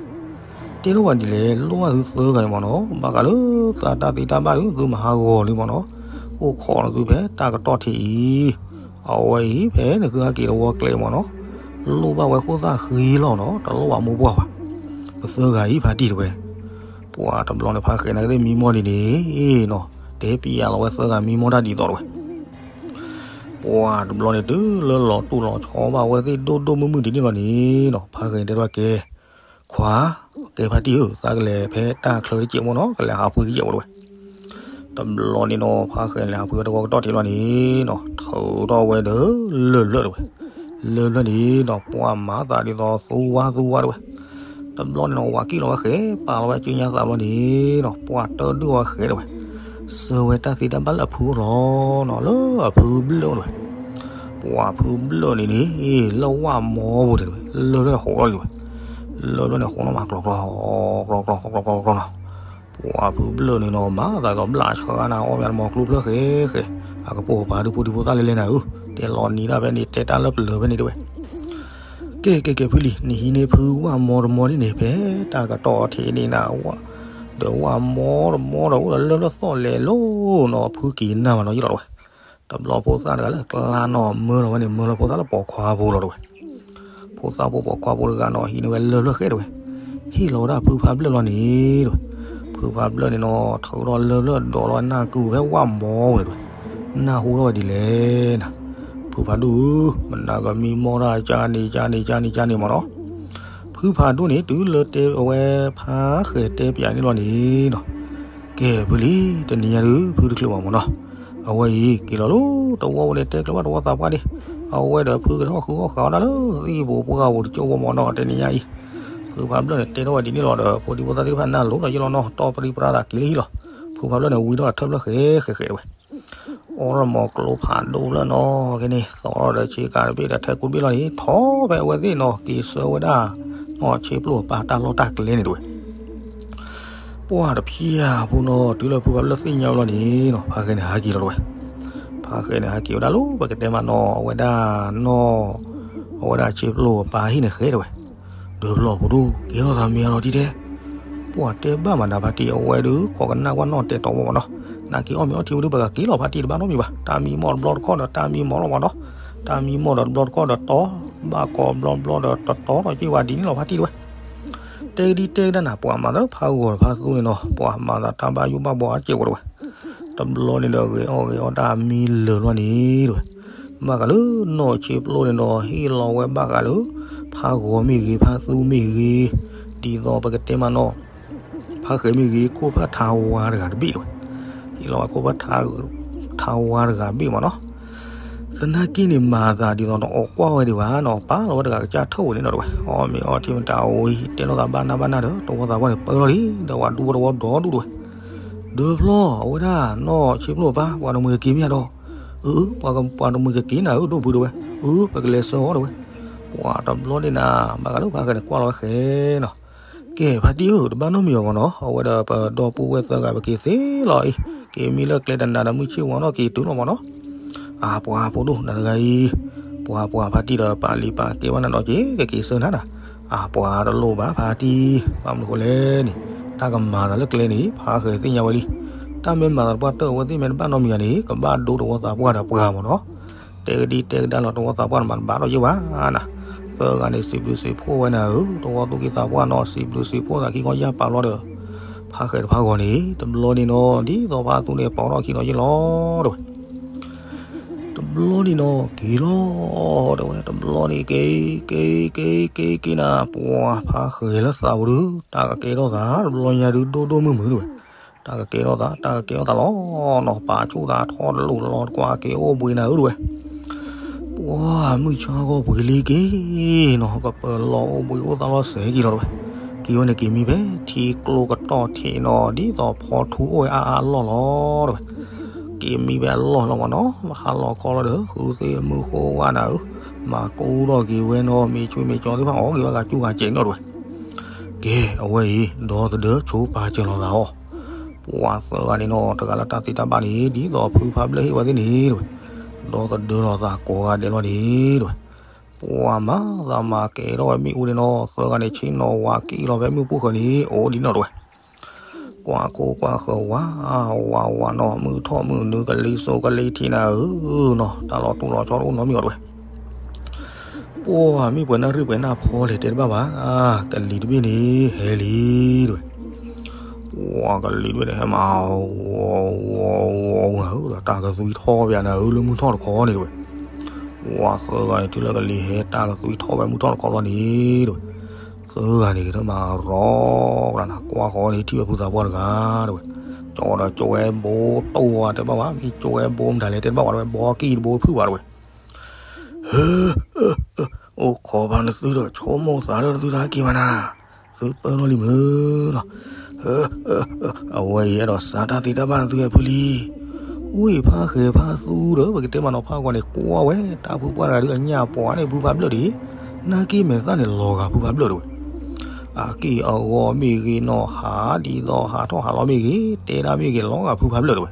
တဲထီၣ်ဝဲဒ်လဲၣ် လိၣ်ဘၣ်သုသၢဂၤန့ၣ်မ့ၢ်နီၤ, ဘၣ်ဃးလၢသးတၢ်သ့တၢ်ဘၣ်ဒုး သုမၤဟးဂီၤလံမ့ၢ်နီၤ, အိၣ်ခိးနသုဖဲတၢ်ကတီၢ်ထံးအံၤ, အဝဲအံၤဖဲနသုဟဲက့ၤတဝီကျဲမ့ၢ်နီၤ, လိၣ်ဘၣ်ဝဲခိၣ်သၣ်ဃံလီၤနီၤ, တလိၣ်ဘၣ်မိၢ်ပှၢ်ဘၣ်, ပသၢဂၤအံၤဖါတံၢ်တဲဝဲ. ပှၤတဘျီန့ၣ် ဖးဃဲၤနာ်က့သ့ၣ်မံမီၢ်ဒ်န့ၣ်နီၤ, တဲပျးလီၤဝဲသၢဂၤမံမီၢ်တၢ်ဒ်သိးတဲဝဲ. ပှၤတဘျီန့ၣ် တုၤလၢလီၤတူၢ်လီၤဆီဘၣ်ဝဲသ့ၣ်ဒိၣ်ဒိၣ်မုၢ်မုၢ်ဒ်န့ၣ်လီၤန့ၣ်နီၤ, ဖးဃဲၤတဲထီၣ်ကဲ, ခွါ, ကဲဖါတံၢ်ဧၢ, သးကလဲၤဖဲတၢ်ချၢတစဲးမ့ၢ်နီၤ, ကလဲၤဟးဖှံတစဲးမ့ၢ်တဲဝဲ. တဘျီန့ၣ်နီၤ ဖးဃဲၤလဲၤဟးဖှံဝဲတဝီကတီၢ်ထံးလီၤန့ၣ်နီၤ, ထုးထီၣ်ဝဲဒီးလၢၢ်ဖျၢၣ်တဲဝဲ. လၢၢ်ဖျၢၣ်န့ၣ်နီၤ ပှၤမၤသးဒ်သိးသူဝါသူဝါတဲဝဲ. တဘျီန့ၣ်နီၤ ဝၤကံၣ်လီၤဝဲဃဲၤ, ပာ်လီၤဝဲကၠိညါသးဘျီန့ၣ်နီၤ, ပှၤတဒုၣ်ဝဲဃဲၤတဲဝဲ. ဆှၢဝဲတၢ်သ့တၢ်ဘၣ်လၢအဖုအိၣ်လီၤနီၤ, လၢအဖုဘျၢၣ်အိၣ်တဝဲ. ပှၤဖုဘျၢၣ်န့ၣ်န့ၣ် လၢဝၣ်မီပူၤတဝဲ, လၢၢ်ဖျၢၣ်န့ၣ်ဟိးထီၣ်လံဝဲ, လၢၢ်ဖျၢၣ်န့ၣ်ဟိးထီၣ်မးကျီကျီ ကျီကျီ ကျီကျီနီၤ. ပှၤဖုဘျၢၣ်န့ၣ်နီၤ မၤသးဒီးဘျၣ်ဆှၢဂၤနၤ အီၣ်မးတမီၤကျိဖျၢၣ်ဃဲဃဲ, အကပိာ်ပာ်ဒုဖိဒံဖိသၣ်လဲၤလဲၤနၤဧၢ, တဲလီၤနံၤဒၣ်ဖဲန့ၣ် တဲတၢ်လၢပျၢၤဖဲန့ၣ်တဝဲ. ကဲကဲကဲဖုလံၤ နဟံးန့ၢ်ဖုဝၣ်မီတမီန့ၣ်န့ၣ် ဖဲတၢ်ကတီၢ်ထံးန့ၣ်နၤ ဒီးဝၣ်မီတမီဒီးအိၣ်ဒီးလၢၢ်ဖျၢၣ်သီၣ်လဲၤလိၤနီၤ ဖုက့ၤနၢ်မးနီၤယ့ၢ်လီၤတဝဲ. တဘျီဖိသၣ်တဂၤလၢအကျါနီၤ မၢလီၤဝဲန့ၣ် မၢလီၤဖိသၣ်လၢပိာ်ခွါဖိလီၤတဝဲ. ဖိသၣ်ဖိပိာ်ခွါဖိတဂၤနီၤ ဟံးန့ၢ်ဝဲလၢၢ်ဖျၢၣ်ဃဲတဝဲ, ဟ့ၣ်လီၤဝဲဒၣ်ဖုဖးဘျၢၣ်လီၤန့ၣ်တဝဲ. ဖုဖးဘျၢၣ်န့ၣ်နီၤ ထုးထီၣ်လၢၢ်ဖျၢၣ်ဒီးလီၤနၢ်ကုာ်ဖဲဝၣ်မီဝဲတဝဲ, နၢ်ဟူထီၣ်ဝဲဒ်လဲၣ်နၤ, ဖုဖးဒိၣ်ဧၢ, မနၤကမံမီၢ်တၢ်ကၢန့ၣ်ကၢန့ၣ်ကၢန့ၣ်ကၢန့ၣ်မးနီၤ. ဖုဖးဒိၣ်န့ၣ် တုၤလၢတဲအဝဲဖးဃဲၤတဲပၠးန့ၣ်လီၤန့ၣ်နီၤ. ကဲဖုလံၤ တနံၤညါဒုး ဖုတချုးဘၣ်မးနီၤ. အဝဲအံၤ က့ၤလီၤလၢတဝီပူၤန့ၣ် တဲကျၢၤဘၣ်တဝီသးပှၢ်န့ၣ်, အဝဲဒီးဖုကထီၣ်ဃုအီၣ်ဃုအီဒၣ်လၢသံၣ်ပူၤပှၢ်ပူၤတကၠိဖိမးနီၤ တနံၤညါအံၤ. ဖုဖးဘျၢၣ်န့ၣ် တဲထီၣ်ဝဲဒ်န့ၣ်လီၤဒီး ဖိဒံဖိသၣ်သ့ၣ်တဖၣ်နၢ်လိၤလီၤယ့ၢ်လီၤနီၤ တီၢ်ပြံပြါသးက့ၤလၢဟံၣ်လီၤ. ဖုဖးဘျၢၣ်န့ၣ် ဝံထီၣ်လၢထၢၣ်ဖျၢၣ်ဃဲဃဲဃဲတဝဲ အီၣ်ထီၣ်မီၤကျိဖးဒိၣ်ဖျၢၣ်နီၤ ကဲန့ၣ် သီၣ်ထီၣ်ဒီးဆ့ကၤတဘ့ၣ်ဒီးထဲကူတဘ့ၣ်လီၤန့ၣ် ထီၣ်ဖဲအဝဲသ့ၣ်နီၤ က့ၤဆှၢဝဲဒၣ် နီၢ်ဆ့ပျိၢ်အပၢ်တၢ်လီၢ်တၢ်ကျဲန့ၣ်တဝဲ. ပှၢ်တဖၠၣ်ဖိနီၤ တုၤလၢဖုဖးဘျၢၣ်သ့ၣ်ညါဝဲလီၤန့ၣ်နီၤ ဖးဃဲၤန့ၣ်ဟးက့ၤလီၤတဝဲ. ဖးဃဲၤန့ၣ်ဟးက့ၤဝဲဒၣ်လၢပကတဲမးနီၤ အဝဲဒၣ်နီၢ် အဝဲဒၣ်ဆ့ပျိၢ်အပၢ်ဟံၣ်န့ၣ်ဃဲတဝဲ. ဒီးဘျီဖိဒိၣ် ကဲထီၣ်သးမ့ၢ်အလီၤတံၢ်တဲ ပှၤတဲဘၣ်မးနၤဖါတံၢ် အဝဲဒုး ခိးကနၣ်ကွၢ်နီၣ်တဲာ်တီၤမးမးနီၤ, နက့ၤအီၣ်မ့ၤအီထံဝဲဒုး ပကက့ၤလီၤဖါတံၢ်တဘၣ်နီတမံၤဘၣ်, တၢ်မံမီၢ်တဘျီတခီၣ်ဒီး တၢ်မံမီၢ်လီၤမးနီၤ, တၢ်မံမီၢ်ဒီးတဘျီတခီၣ်ဒီးတီၤ, ဘၣ်ကီးဘျီဘျီဒီးတတီၤဒီးက့ၤဝဲဒ်န့ၣ်လီၤဖါတံၢ်တဝဲ. တဲကဒံတဲကဒါနၤ ပှၤမၤသးဖးဂီၤဖါသူန့ၣ်နီၤ ပှၤမၤသးတၢ်ဘၣ်ယိၣ်ဘၣ်ဘှီအါကဲးဝဲတဝဲ. တဘျီန့ၣ်ဒီးဂ့ၤအီၣ်ဂ့ၤအီတၢ်မံလၢာ်လီၤန့ၣ်တဝဲ. ဘၣ်ဃးလၢနီၢ်ဆ့ပျိၢ်န့ၣ်ဒီး ဟ့ၣ်လီၤဝဲဘၣ်ဃးလၢ ဖးဂီၤမ့ၢ်ဂ့ၤ ဖါသူမ့ၢ်ဂ့ၤ, ဒ်သိးပကတဲမးနီၤ ဖါဃဲၤမ့ၢ်ဂ့ၤ ခိၣ်ဖၢၣ်ထါဝါတဂၤတဘ့ၣ်တဝဲ. ဟ့ၣ်လီၤဝဲခိၣ်ဖၢၣ်ထါဝါတဂၤတဘ့ၣ်မးနီၤ. သနာ်က့န့ၣ် မၤသးဒ်သိးနအီၣ်ကွၢ်ဝဲဒံးဘၣ်နီၤ ပာ်လီၤဝဲတဂၤကစၢ်ထၢၣ်ဝဲန့ၣ်ဒီးတဝဲ. အီၣ်မ့ၤအီထံမတၤအိၣ်အံၤ တဲလိာ်သးဘၣ်နၢ်ဘၣ်နၢ်ဒီး တဝီသးပှၢ်န့ၣ် ပၢလီၤလံ ဒီးဝဲဒူဝဲတဝီဒီဒူၣ်တဝဲ. ဒီးဖျီ အဝဲဒၣ်နီၢ်ဆ့ပျိၢ်အပၢ် ပှၤတမှံၤကက့ၤမ့ၢ်ဧါဒီး, အၢ ပှၤတမှံၤကက့ၤနၤဧၢ ဒိၣ်ဖုတဝဲ, အၢ ပကလဲၤဆှၢအီၤတဝဲ. ပှၤတဘျီန့ၣ်နၤ ဘၣ်ဃးလၢဖါဃဲၤန့ၣ်ကွၢ်လီၤဝဲဃဲနီၤ. ကဲ ဖါတံၢ်ဧၢ တဘၣ်နီတမံၤဘၣ်မးနီၤ အဝဲဒီးပဒီပုၢ်ဝဲၢ်သၢဂၤပက့ၤသ့လီၤအံၤ, က့ၤမံလၢကျဲတနၤဒီးမုၢ်ဆ့ၣ်ဝါနီၤ က့ၤတုၤလီၤမးနီၤ. အပှၤဖိဒိၣ်နၤတဂၤအံၤ, ပှၤပှၤဖါတံၢ်ဒီးပာ်လံပာ်ကဲဘၣ်နၤဒီးက့ၤ ကက့ၤဆှၢနၤနၤ. အပှၤတလိၣ်ဘၣ်ဖါတံၢ်, ဘၣ်မနုၤဃိလဲၣ်န့ၣ်, တၢ်ကမၤသးလၢကျဲန့ၣ် ဖါဃဲၤသ့ၣ်ညါဝဲလံ. တၢ်မ့ၢ်မၤသးတပှၢ်တၢၢ်အဝဲသ့ၣ်မ့ၢ်တဘၣ်နီတမံၤဂၤန့ၣ် ကဘၣ်ဒိတဝီသးပှၢ်ဒီးပှၤမးနီၤ. တဲကဒံတဲကဒါလီၤတဝီသးပှၢ်န့ၣ်မၤတဘၣ်ဒီးယဲၢ်ဘၣ်နၤ. သၢဂၤန့ၣ် စံးဘျုးစံးဖှိၣ်ဝဲနၤဧၢ, တဝီသူၣ်က့သးပှၢ်နီၤ စံးဘျုးစံးဖှိၣ်သးခံခီယၢ်ပာ်လီၤဒီး ဖါဃဲၤတဖါဂီၤန့ၣ် တဘျီန့ၣ်နီၤ ဒ်သိးဖါသူန့ၣ်ပိာ်ထီၣ်ခံဒီးယဲၢ်လီၤတဝဲ. တဘျီန့ၣ်နီၤ က့ၤလီၤတဝဲ တဘျီန့ၣ်က့ၤ က့ၤ က့ၤ က့ၤ က့ၤနၤ ပှၤဖါဃဲၤလၢသးပူၤဒုး တၢ်ကကဲထီၣ်သး တဘျီညါဒုး ဒိၣ်ဒိၣ်မုၢ်မုၢ်တဝဲ. တၢ်ကကဲထီၣ်သး တၢ်ကကဲထီၣ်သးလီၤနီၤ ပာ်ဆူၣ်သးထီၣ်တလိၣ်လီၤတကွၢ်က့ၤအိၣ်ဘှံးနၤဧၢတဝဲ. ပှၤမုၢ်ဆါဂီၢ်ပှ့ၤလံက့ၤနီၤ ကပၢၤလီၤအိၣ်ဘှံးအိၣ်သးလီၤစဲၤက့ၤလီၤတဝဲ. က့ၤဝဲန့ၣ်က့ၤမံဖဲထံကျိကတီၢ်ထံးနီၤ ဒ်သိးဖီထူအိၣ်ဝဲအါအါလီၢ်လီၤတဝဲ. က့ၤမံဖဲအလီၢ်လီၤမးနီၤ ဟါလီၤခီလီၤဒီး ဃုသ့ၣ်မုၢ်ဃိဝဲနၤဧၢ, မၤကူထီၣ်က့ၤဝဲနီၤ မ့ၤဆွံမ့ၤကၠီသ့ၣ်တဖၣ်အီၣ်က့ၤဝဲဂၤကူဂၤစဲးနီၤတဝဲ. ကဲ အဝဲအံၤ ဒီသဒၢဆိပာ်စၢၤလိာ်သးအီၤ, ပှၤသၢဂၤန့ၣ်နီၤ တဂၤလၢတၢ်သ့တၢ်ဘၣ်န့ၣ် ဒ်သိးဖုဖးဘျၢၣ်ဟ့ၣ်ဝဲသ့ၣ်န့ၣ်တဝဲ, ဒီသဒၢလိာ်သးကိးဂၤဒဲးလီၤန့ၣ်တဝဲ. ပှၤမၤသးမၤကဲထီၣ်ဝဲမ့ၣ်အူန့ၣ်နီၤ သၢဂၤန့ၣ် ဆ့ၣ်နီၤဝးက့ၤလီၤဖဲမ့ၣ်အူပူၤဃၢၤန့ၣ် အိၣ်ဒ်နီၤတဝဲ. ကွၢ်ကိကွၢ်ဃၢၤဝး ဝးဝးနီၤ မုၢ်ထီၣ်မုၢ်နုာ်ကလံၤစိးကလံၤထံးနၤဧၢနီၤ တၢ်လီၤတူၢ်လီၤဆီတအိၣ်နီတမံၤဘၣ်တဝဲ. ပှၤမ့ၢ်ပှဲၤနၣ်ရံၣ်ပှဲၤနၣ်ဖီလဲၣ်တဲတဘၣ်ဘၣ်, ကလံၤတဘ့ၣ်န့ၣ် ဟဲလံတဝဲ. ပှၤကလံၤတဘ့ၣ်န့ၣ် ဟဲမၤ ဝီၤဝီၤဝီၤဝီၤဧၢဒီး တၢ်ကသွံထီၣ်ဘၣ်နၤဧၢ လၢမုၢ်ထီၣ်တခီန့ၣ်တဝဲ. ပှၤသၢဂၤန့ၣ် တုၤလၢကလံၤဟဲ တၢ်ကသွံထီၣ်ဝဲမုၢ်ထီၣ်တခီဘျီန့ၣ်တဝဲ. သၢဂၤန့ၣ် ကထၢၣ်မၤရီၤနၤ ကွၢ်ဃီန့ၣ် ထံၣ်ဝဲဖုသးပှၢ်တဂၤတဝဲ. ကၠီဒီးကၠီဝဲဘိတိၢ်ဝဲတဲတဘၣ်ဘၣ်, မ့ၢ်ကၠီဝဲဘိမတၤလဲၣ်တဲတဘၣ်ဘၣ်တဝဲ, ဘီကံၢ်တဘိဖုၣ်ဘၣ်တဝဲ. ဟၢ အိၣ်ခိးဘၣ်နသုဒီး ဆိကမိၣ်သးလၢနသုတဟဲက့ၤဘၣ်နၤ, သုပၢလီၤလံမုၢ်နီၤ. အဝဲအံၤအဲၣ်ဒိးစးတၢ်သ့တၢ်ဘၣ်နသုဟဲဖုလံ. ဝံၢ်ဖးဃဲၤဖးသူဒီး ပကတဲမးနီၤဖးဂီၤန့ၣ် ကွၢ်ဝဲ တၢ်ဖုပှၢ်တဂၤဒုးအညၣ်ပှၤန့ၣ်ဖုဖးဘျၢၣ်ဒံး, နာ်က့မဲာ်သၣ်န့ၣ်လီၤဂာ်ဖုဖးဘျၢၣ်တဝဲ. အက့ၢ်အဂီၤမ့ၢ်ဂ့ၤနီၤ ဟးဒ်သိးဟးထီၣ်ဟးလီၤမ့ၢ်ဂ့ၤ တဲဒၣ်မ့ၢ်ဂ့ၤ လီၤဂာ်ဖုဖးဘျၢၣ်တဝဲ.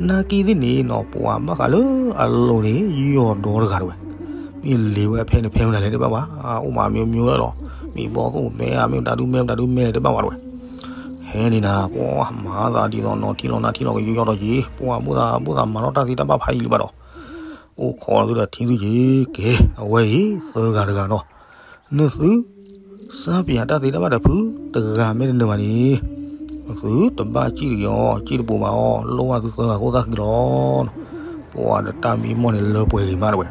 နာ်က့သ့ၣ်န့ၣ်နီၤ ပှၤဘၣ်ဃးလၢအလိၤန့ၣ် ယီၢ်ဒီတဂၤတဝဲ. မ့ၢ်လ့ၤဝဲဖဲန့ၣ်ဖဲမနုၤလဲၣ်တဘၣ်ဘၣ်, အိၣ်မးမ့ၢ်မ့ၢ်လီၤ, မ့ၢ်ဘီၣ်သိၣ်မဲဧါ မ့ၢ်တၢ်ဒုးမဲ မ့ၢ်တၢ်ဒုးမဲလဲၣ်တဘၣ်ဘၣ်တဝဲ. ဟဲန့ၣ်နၤ ပှၤမၤသးဒ်သိးနီၤ ထံလီၤနၤထံလီၤကယီယီၢ်ဒီးက့ၤ ပှၤဘၣ်သးဘၣ်သးမၤထီၣ်တၢ်သ့တၢ်ဘၣ်ဖးယံာ်လံဘၣ်ဒီး အိၣ်ခိးသုဒီးထံသုက့ၤ ကဲ အဝဲအံၤ သၢဂၤတဂၤနီၤ, နသု စးပၠးတၢ်သ့တၢ်ဘၣ်ဒီးဖု တဂၤမ့ၢ်တနၢၤဘၣ်န့ၣ် သုတဘၣ်စံၣ်တဂ့ၤအီၤ စံၣ်တပိာ်ဘၣ်အီၤ လိၣ်ဘၣ်သုသၢဂၤဃိသၣ်ဃံလီၤ. ပှၤဒီးတၢ်မံမီၢ်န့ၣ်လၢပှဲၤဂ့ၤမးတဝဲ.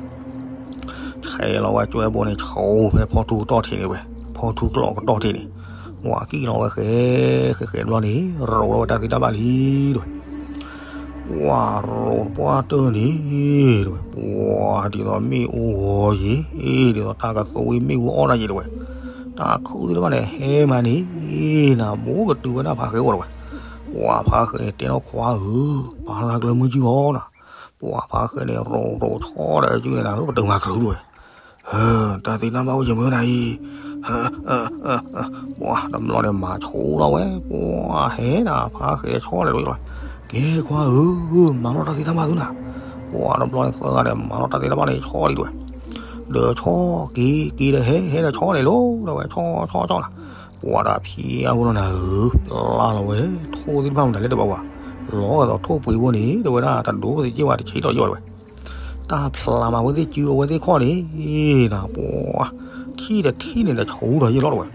ဆဲးလီၤဝဲကၠွဲဘိန့ၣ် ဆိဖဲဖီထူကတီၢ်ထံးန့ၣ်ဝဲ, ဖီထူကျိာ်ကတီၢ်ထံးန့ၣ်, ပှၤကံၣ်လီၤဝဲဃဲ ဃဲဃဲတဘျီန့ၣ် ရိးထီၣ်ဝဲတၢ်သ့တၢ်ဘၣ်လံတဝဲ. ပှၤရိးပှၢ်တၢၢ်န့ၣ်တဝဲ ပှၤဒ်သိးမ့ၣ်အူဂီၤယံၤ ဒ်သိးတၢ်ကသိအံၤမ့ၣ်အူအီၣ်တၢ်ယံၤတဝဲ. တၢ်ခုၣ်သ့ၣ်တဖၣ်န့ၣ် ဟဲမးန့ၣ် နဘိကတုၤဝဲဒၣ်ဖးဃဲအဂီၢ်တဝဲ. ပှၤဖးဃဲန့ၣ်တဲထီၣ်ခွါဧၢ, ပာ်လၢကျၢၤမုၢ်ကၠုၣ်အီၤနၤ. ပှၤဖးဃဲန့ၣ် ရိးရိးဆီဒီးကၠုၣ်န့ၣ်နၤဧၢ ပတမၤကရူၢ်တဝဲ. တၢ်သ့တၢ်ဘၣ်အိၣ်ယမုၢ်နၤအံၤ ပှၤတဘျီန့ၣ်မၤဆိထီၣ်ဝဲ ပှၤဟဲနၤ ဖးဃဲဆီလဲၤလိၤလီၤ. ကဲခွါဧၢ, မၤထီၣ်တၢ်သ့တၢ်ဘၣ်သုနၤ. ပှၤတဘျီန့ၣ်သၢဂၤန့ၣ် မၤထီၣ်တၢ်သ့တၢ်ဘၣ်န့ၣ် ဆီဒံးတဝဲ. ဒီးဆီက့ၤက့ၤဒီးဟဲ ဟဲဒီးဆီန့ၣ်လိၤတဝဲ ဆီဆီဆီနၤ. ပှၤတၢ်ဖံးအါဖိလီၤနၤဧၢ, ပျၢ်လီၤဝဲ ထိၣ်သ့ၣ်တဖၣ်မတၤလဲၣ်တဘၣ်ဝဲ, လီၤဂာ်သိးထိၣ်ပှ့ၤဖိန့ၣ် တဝဲဒၣ် တဒိပသက့ၢ်ဝဲတဆံးထီၣ်ယီၢ်တဝဲ. တၢ်ဖျးမးဝဲသ့ၣ်စုအဝဲသ့ၣ်ခီၣ်န့ၣ် နၤ ပှၤ ထံၣ်တထံၣ်န့ၣ်ဒီးဆူဒီးယံာ်လီၤတဝဲ.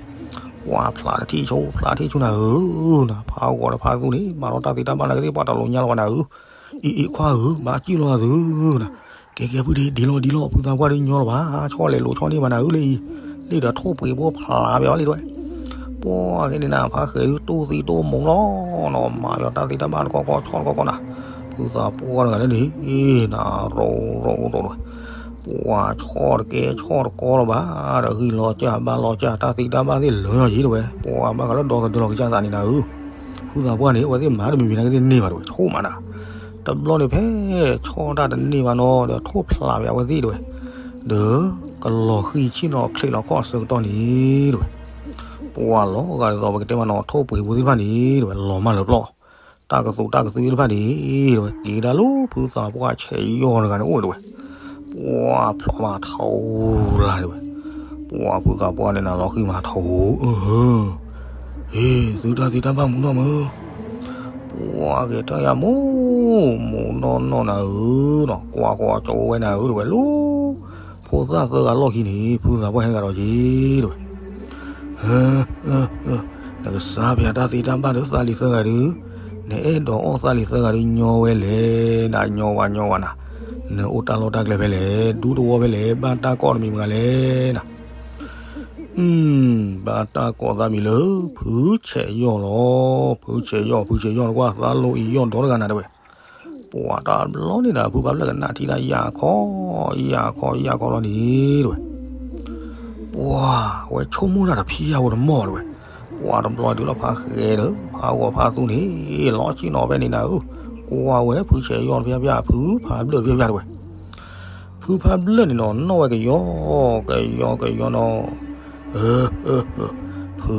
ပှၤဖျးတထံၣ်ဆူ ဖျးထံၣ်ဆူနၤဧၢ, နၤ ဖးဂီၤဒီးဖးသူန့ၣ် မၤထီၣ်တၢ်သ့တၢ်ဘၣ်နၤကသ့ၣ်ပှၤတၢ်လိၤညါလီၤဘၣ်နၤဧၢ. အံၤအံၤခွါဧၢ, ဘၣ်စံၣ်လီၤသုနၤ. ကဲကဲဖုဒံး ဒ်လီၤဒ်လီၤ ဖုသးပှၢ်ဒုးညီလီၤဘၣ် ဆီလဲၤလိၤဆီန့ၢ်ဘၣ်နၤဧၢလၢအံၤ, လံဒီးထိၣ်ပှ့ၤဖိဖျးဘၣ်အီၤလံတဝဲ. ပှၤကဲန့ၣ်နၤ ဖးဃဲဒုးတိၢ်သံတိၢ်မူၤလီၤနီၤ မၤယီၤတၢ်သ့တၢ်ဘၣ်တကီကီဆီတကီကီနၤ. ဖုသးပှၢ်တဂၤလၢန့ၣ် နၤ ရိးရိးရိးတဝဲ. ပှၤဆီတကဲဆီတကီလီၤဘၣ် ဒီးဂံၢ်လီၤကၢ်ဘါလီၤကၢ် တၢ်သ့တၢ်ဘၣ်သ့ၣ်လၢာ်ယံၤတဝဲ. ပှၤဘၣ်ဃးလၢဒီသဒၢလီၤကစၢ်သးန့ၣ်နၤဧၢ, ဖုသးပှၢ်န့ၣ် အဝဲသ့ၣ်မၤတမံၤမံၤနၤကသ့ၣ်န့ၢ်ဘၣ်တဝဲ ဆိမးနၤ. တဘျီန့ၣ်ဖဲဆီတၢ်တန့ၢ်ဘၣ်နီၤဒီးထိၣ်ဖျးဘၣ်အဝဲသ့ၣ်တဝဲ, ဒီးကလီၤဃံၢ်ဆ့ၣ်နီၤချံးလီၤခီၣ်အဆၢကတီၢ်န့ၣ်တဝဲ. ပှၤလီၤဂာ်ဒ်သိးပကတဲမးနီၤ ထိၣ်ပှ့ၤဖိသ့ၣ်တဖၣ်န့ၣ်တဝဲ လီၤမၢ်လၢပျီၢ်, တၢ်ကသိးတၢ်ကသုသ့ၣ်တဖၣ်န့ၣ်တဝဲ က့ၤကဒါလၢဖုသးပှၢ်ဆဲးယီၢ်တဂၤန့ၣ်အိၣ်တဝဲ. ပှၤဖျီမၤထီလၢ်တဝဲ. ပှၤဖုသးပှၢ်န့ၣ်နၤလီၤဃံၢ်မၤထီဧၢ, အ့ သုတၢ်သ့တၢ်ဘၣ်မူနီၢ်မုၢ် ပှၤက့ၤတၢ်ယၤမူ မူနီၢ်နီၢ်နၤဧၢနီၤ ကွၢ်ကွၢ်ကၠိဝဲနၤဧၢတဝဲလီၤ. ဖိသၣ်သၢဂၤလီၢ်ခံန့ၣ် ဖုသးပှၢ်ဟဲဂၤဒီးက့ၤတဝဲ. နကစးပၠးတၢ်သ့တၢ်ဘၣ်ဒီးသးလံၤသၢဂၤဒုး, နအဲၣ်ဒိးအီၣ်သးလံၤသၢဂၤဒုးညီဝဲလဲၣ်, နညီဝဲညီဝဲနၤ, နအိၣ်တၢ်လီၢ်တၢ်ကျဲဖဲလဲၣ်, ဒူတဝီဖဲလဲၣ်, ဘၣ်တၢ်ကိးတမံၤမတၤလဲၣ်နၤ. ဘၣ်တၢ်ကိးသးမံၤလၢ ဖုဆဲးယီၢ်လီၤ. ဖုဆဲးယီၢ် ဖုဆဲးယီၢ်တကွၢ်သးလိၤအံၤယီၢ်ဒီတဂၤနၤတဝဲ. ပှၤတဘျီန့ၣ်ဒီး ဖုဖးဖျၢၣ်ကနၣ်ထံၣ်တၢ်ယၢ်ခီ, ယၢ်ခီ ယၢ်ခီလီၤန့ၣ်တဝဲ. ပှၤဝဲဆိကမိၣ်တၢ်တဖံးအါဝဲတမီၢ်တဝဲ. ပှၤတဘျီဒုးလီၤဖးဃဲဒီး ဖးဂီၤဖးသူန့ၣ် လီၤဆ့ၣ်နီၤဖဲန့ၣ်နၤဧၢ, ကွၢ်ဝဲဖုဆဲးယီၢ်တဖၣ်ဖၣ် ဖုဖးဖျၢၣ်တဖၣ်ဖၣ်တဝဲ. ဖုဖးဖျၢၣ်န့ၣ်နီၤ နီၣ်ဝဲကယီကယီကယီနီၤ, ဖု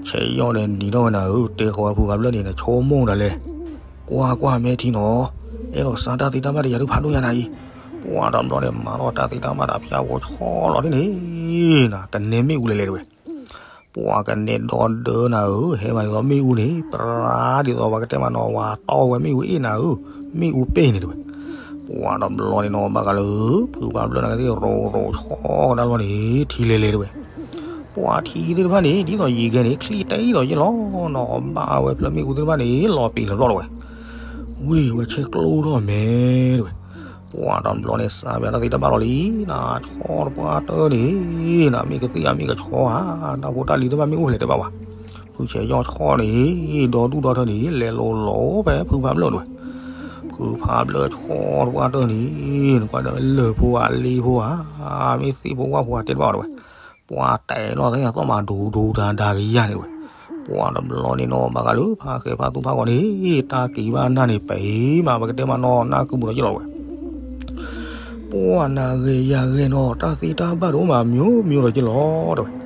ဆဲးယီၢ်န့ၣ်နံၤထီၣ်ဝဲနၤဧၢ, တဲဃီၤဝဲဖုဖးဖျၢၣ်န့ၣ် နဆိကမိၣ်တၢ်လဲၣ်. ကွၢ်ကွၢ်မဲာ်ထံနီၤ, အဲၣ်ဒိးစးတၢ်သ့တၢ်ဘၣ်ဒီးယၤဒုးဖးဒိၣ်ညါနၤအံၤ. ပှၤတဘျီန့ၣ် မၤထီၣ်တၢ်သ့တၢ်ဘၣ်တၢ်ဖၠါဖိဆီလီၤန့ၣ် နၤ ကနဲမ့ၣ်အူလဲၤလဲၤတဝဲ. ပှၤကနဲဒီဒၢနၤဧၢ, ဟဲမးဒ်သိးမ့ၣ်အူန့ၣ် ပြါဒ်သိးပှၤကတဲမးနီၤ ဝၤတီဝဲမ့ၣ်အူအ့ၣ်နၤဧၢ, မ့ၣ်အူပ့ၢ်န့ၣ်တဝဲ. ပှၤတဘျီန့ၣ်နီၤ ဘၣ်ဃးလၢ ဖုဖးဖျၢၣ်နၤကသ့ၣ်ရိၤရိၤဆီကဒါလီၤန့ၣ် ထံလဲၤလဲၤတဝဲ. ပှၤထံသ့ၣ်တဖၣ်န့ၣ် ဒ်သိးယံၤကဲန့ၣ် ချံၣ်တအ့ၣ်လီၤယ့ၣ်လီၤနီၤ, ဘၣ်ဝဲဖျၢၣ်မ့ၣ်အူသ့ၣ်တဖၣ်န့ၣ် လီၤပံာ်လီၤပျီၢ်တဝဲ. ဝ့ၢ်ဝဲဆဲးကျိထီၣ်မဲတဝဲ. ပှၤတဘျီန့ၣ် စးပၠးတၢ်သ့တၢ်ဘၣ်လီၤလံ, နၤဆီတပှၢ်တၢၢ်န့ၣ် နၤမ့ၢ်ကသ့ၣ်ယၤမ့ၢ်ကဆီဧါ, တၢ်ဖိတၢ်လံၤတဖၣ်မ့ၢ်အိၣ်ဖဲလဲၣ်တဲဘၣ်ဝဲ. ဖုဆဲးယီၢ်ဆီန့ၣ် ဒီဒူၣ်ဒီထၢန့ၣ် လဲၤလိၤလိၤဖဲဖုဖးဖျၢၣ်တဝဲ. ဖုဖးဖျၢၣ်ဆီတပှၢ်တၢၢ်န့ၣ် နကွၢ်ဒီးလၢၢ်ဖိဧါလ့ဖိဧါ, မ့ၢ်သ့ၣ်ဖိဝၣ်ဖိဧါတဲတဘၣ်ဝဲတဝဲ. ပှၤတဲလီၤသ့ၣ်ညါသီၣ်မးဒူဒူဒါဒါကယၤန့ၣ်တဝဲ. ပှၤတဘျီန့ၣ်နီၤ ဘၣ်ဃးလၢဖါဃဲဖါသူဖါဂီၤန့ၣ် တၢ်က့ၤဘၣ်နၢ်န့ၣ် ပှၤမၤပကတဲမးနီၤ နၢ်ကုၢ်ပူၤဒီးယလီၤဝဲ ပှၤနၤဂ့ၤယၤဂ့ၤနီၤ တၢ်သ့တၢ်ဘၣ်တအိၣ်မး မျိုးမျိုးဒီးက့ၤလီၤတဲဝဲ.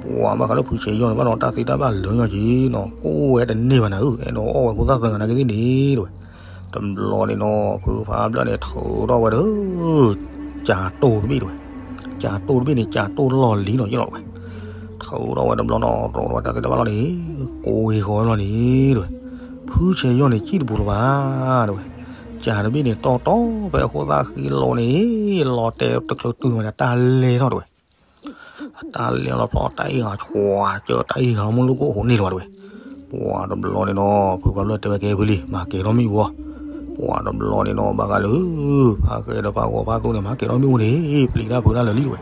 ပှၤဘၣ်ဃးလၢဖုဆဲးယီၣ်န့ၣ်ဘၣ်နီၤ တၢ်သ့တၢ်ဘၣ်လၢညီက့ၤနီၤ ကိၣ်ဝဲတန့ၢ်ဘၣ်နၤဧၢ အဲၣ်ဒိးအီၣ်ဝဲဖိသၣ်သၢဂၤနာ်က့ၤသ့ၣ်န့ၣ်တဲဝဲ. တဘျီန့ၣ်နီၤ ဖုဖးဘျၢၣ်န့ၣ် ထုးထီၣ်ဝဲဒီး ကၠၤတိၢ်တဘ့ၣ်တဲဝဲ. ကၠၤတိၢ်တဘ့ၣ်န့ၣ် ကၠၤတိၢ်လီၢ်လံၤနီၤယလီၤဝဲ. ထုးထီၣ်ဝဲတဘျီနီၤ ရိးထီၣ်ဝဲတၢ်သ့တၢ်ဘၣ်လီၢ်န့ၣ် ကိးဂ့ၤဃီၤဝဲလီၤန့ၣ်တဲဝဲ. ဖုဆဲးယီၣ်န့ၣ် စံၣ်တပူၤလၢၤဘၣ်တဲဝဲ. ကၠၤတဘ့ၣ်န့ၣ် တီၢ်တီၢ်ဖဲအဃိသၣ်ဃံလိၤန့ၣ် လီၤတဲာ်တချုးတုၤန့ၣ် တၢ်လဲၤထီၣ်တဲဝဲ. အတၢ်လဲၤလီၤဖျီ တၢ်အ့ၣ်ဂၤဆွး ကၢတၢ်အ့ၣ်ဂၤလီၤ မုၢ်လိၣ်ကိၣ်ဟိးန့ၢ်လၢၤဘၣ်တဲဝဲ. ပှၤတဘျီန့ၣ်နီၤ ဖုဖးဘျၢၣ်တဲဝဲကဲဖုလံ မၤကဲၤထီၣ်မ့ၣ်အူအီၤ. ပှၤတဘျီန့ၣ်နီၤ ဘၣ်ဃးလၢ ဖါဃဲဒီးဖါဂီၤဖါသိန့ၣ် မၤကဲၤထီၣ်မ့ၣ်အူန့ၣ် ပျံၤတၢ်ဖုးတၢ်လၢာ်လံတဲဝဲ.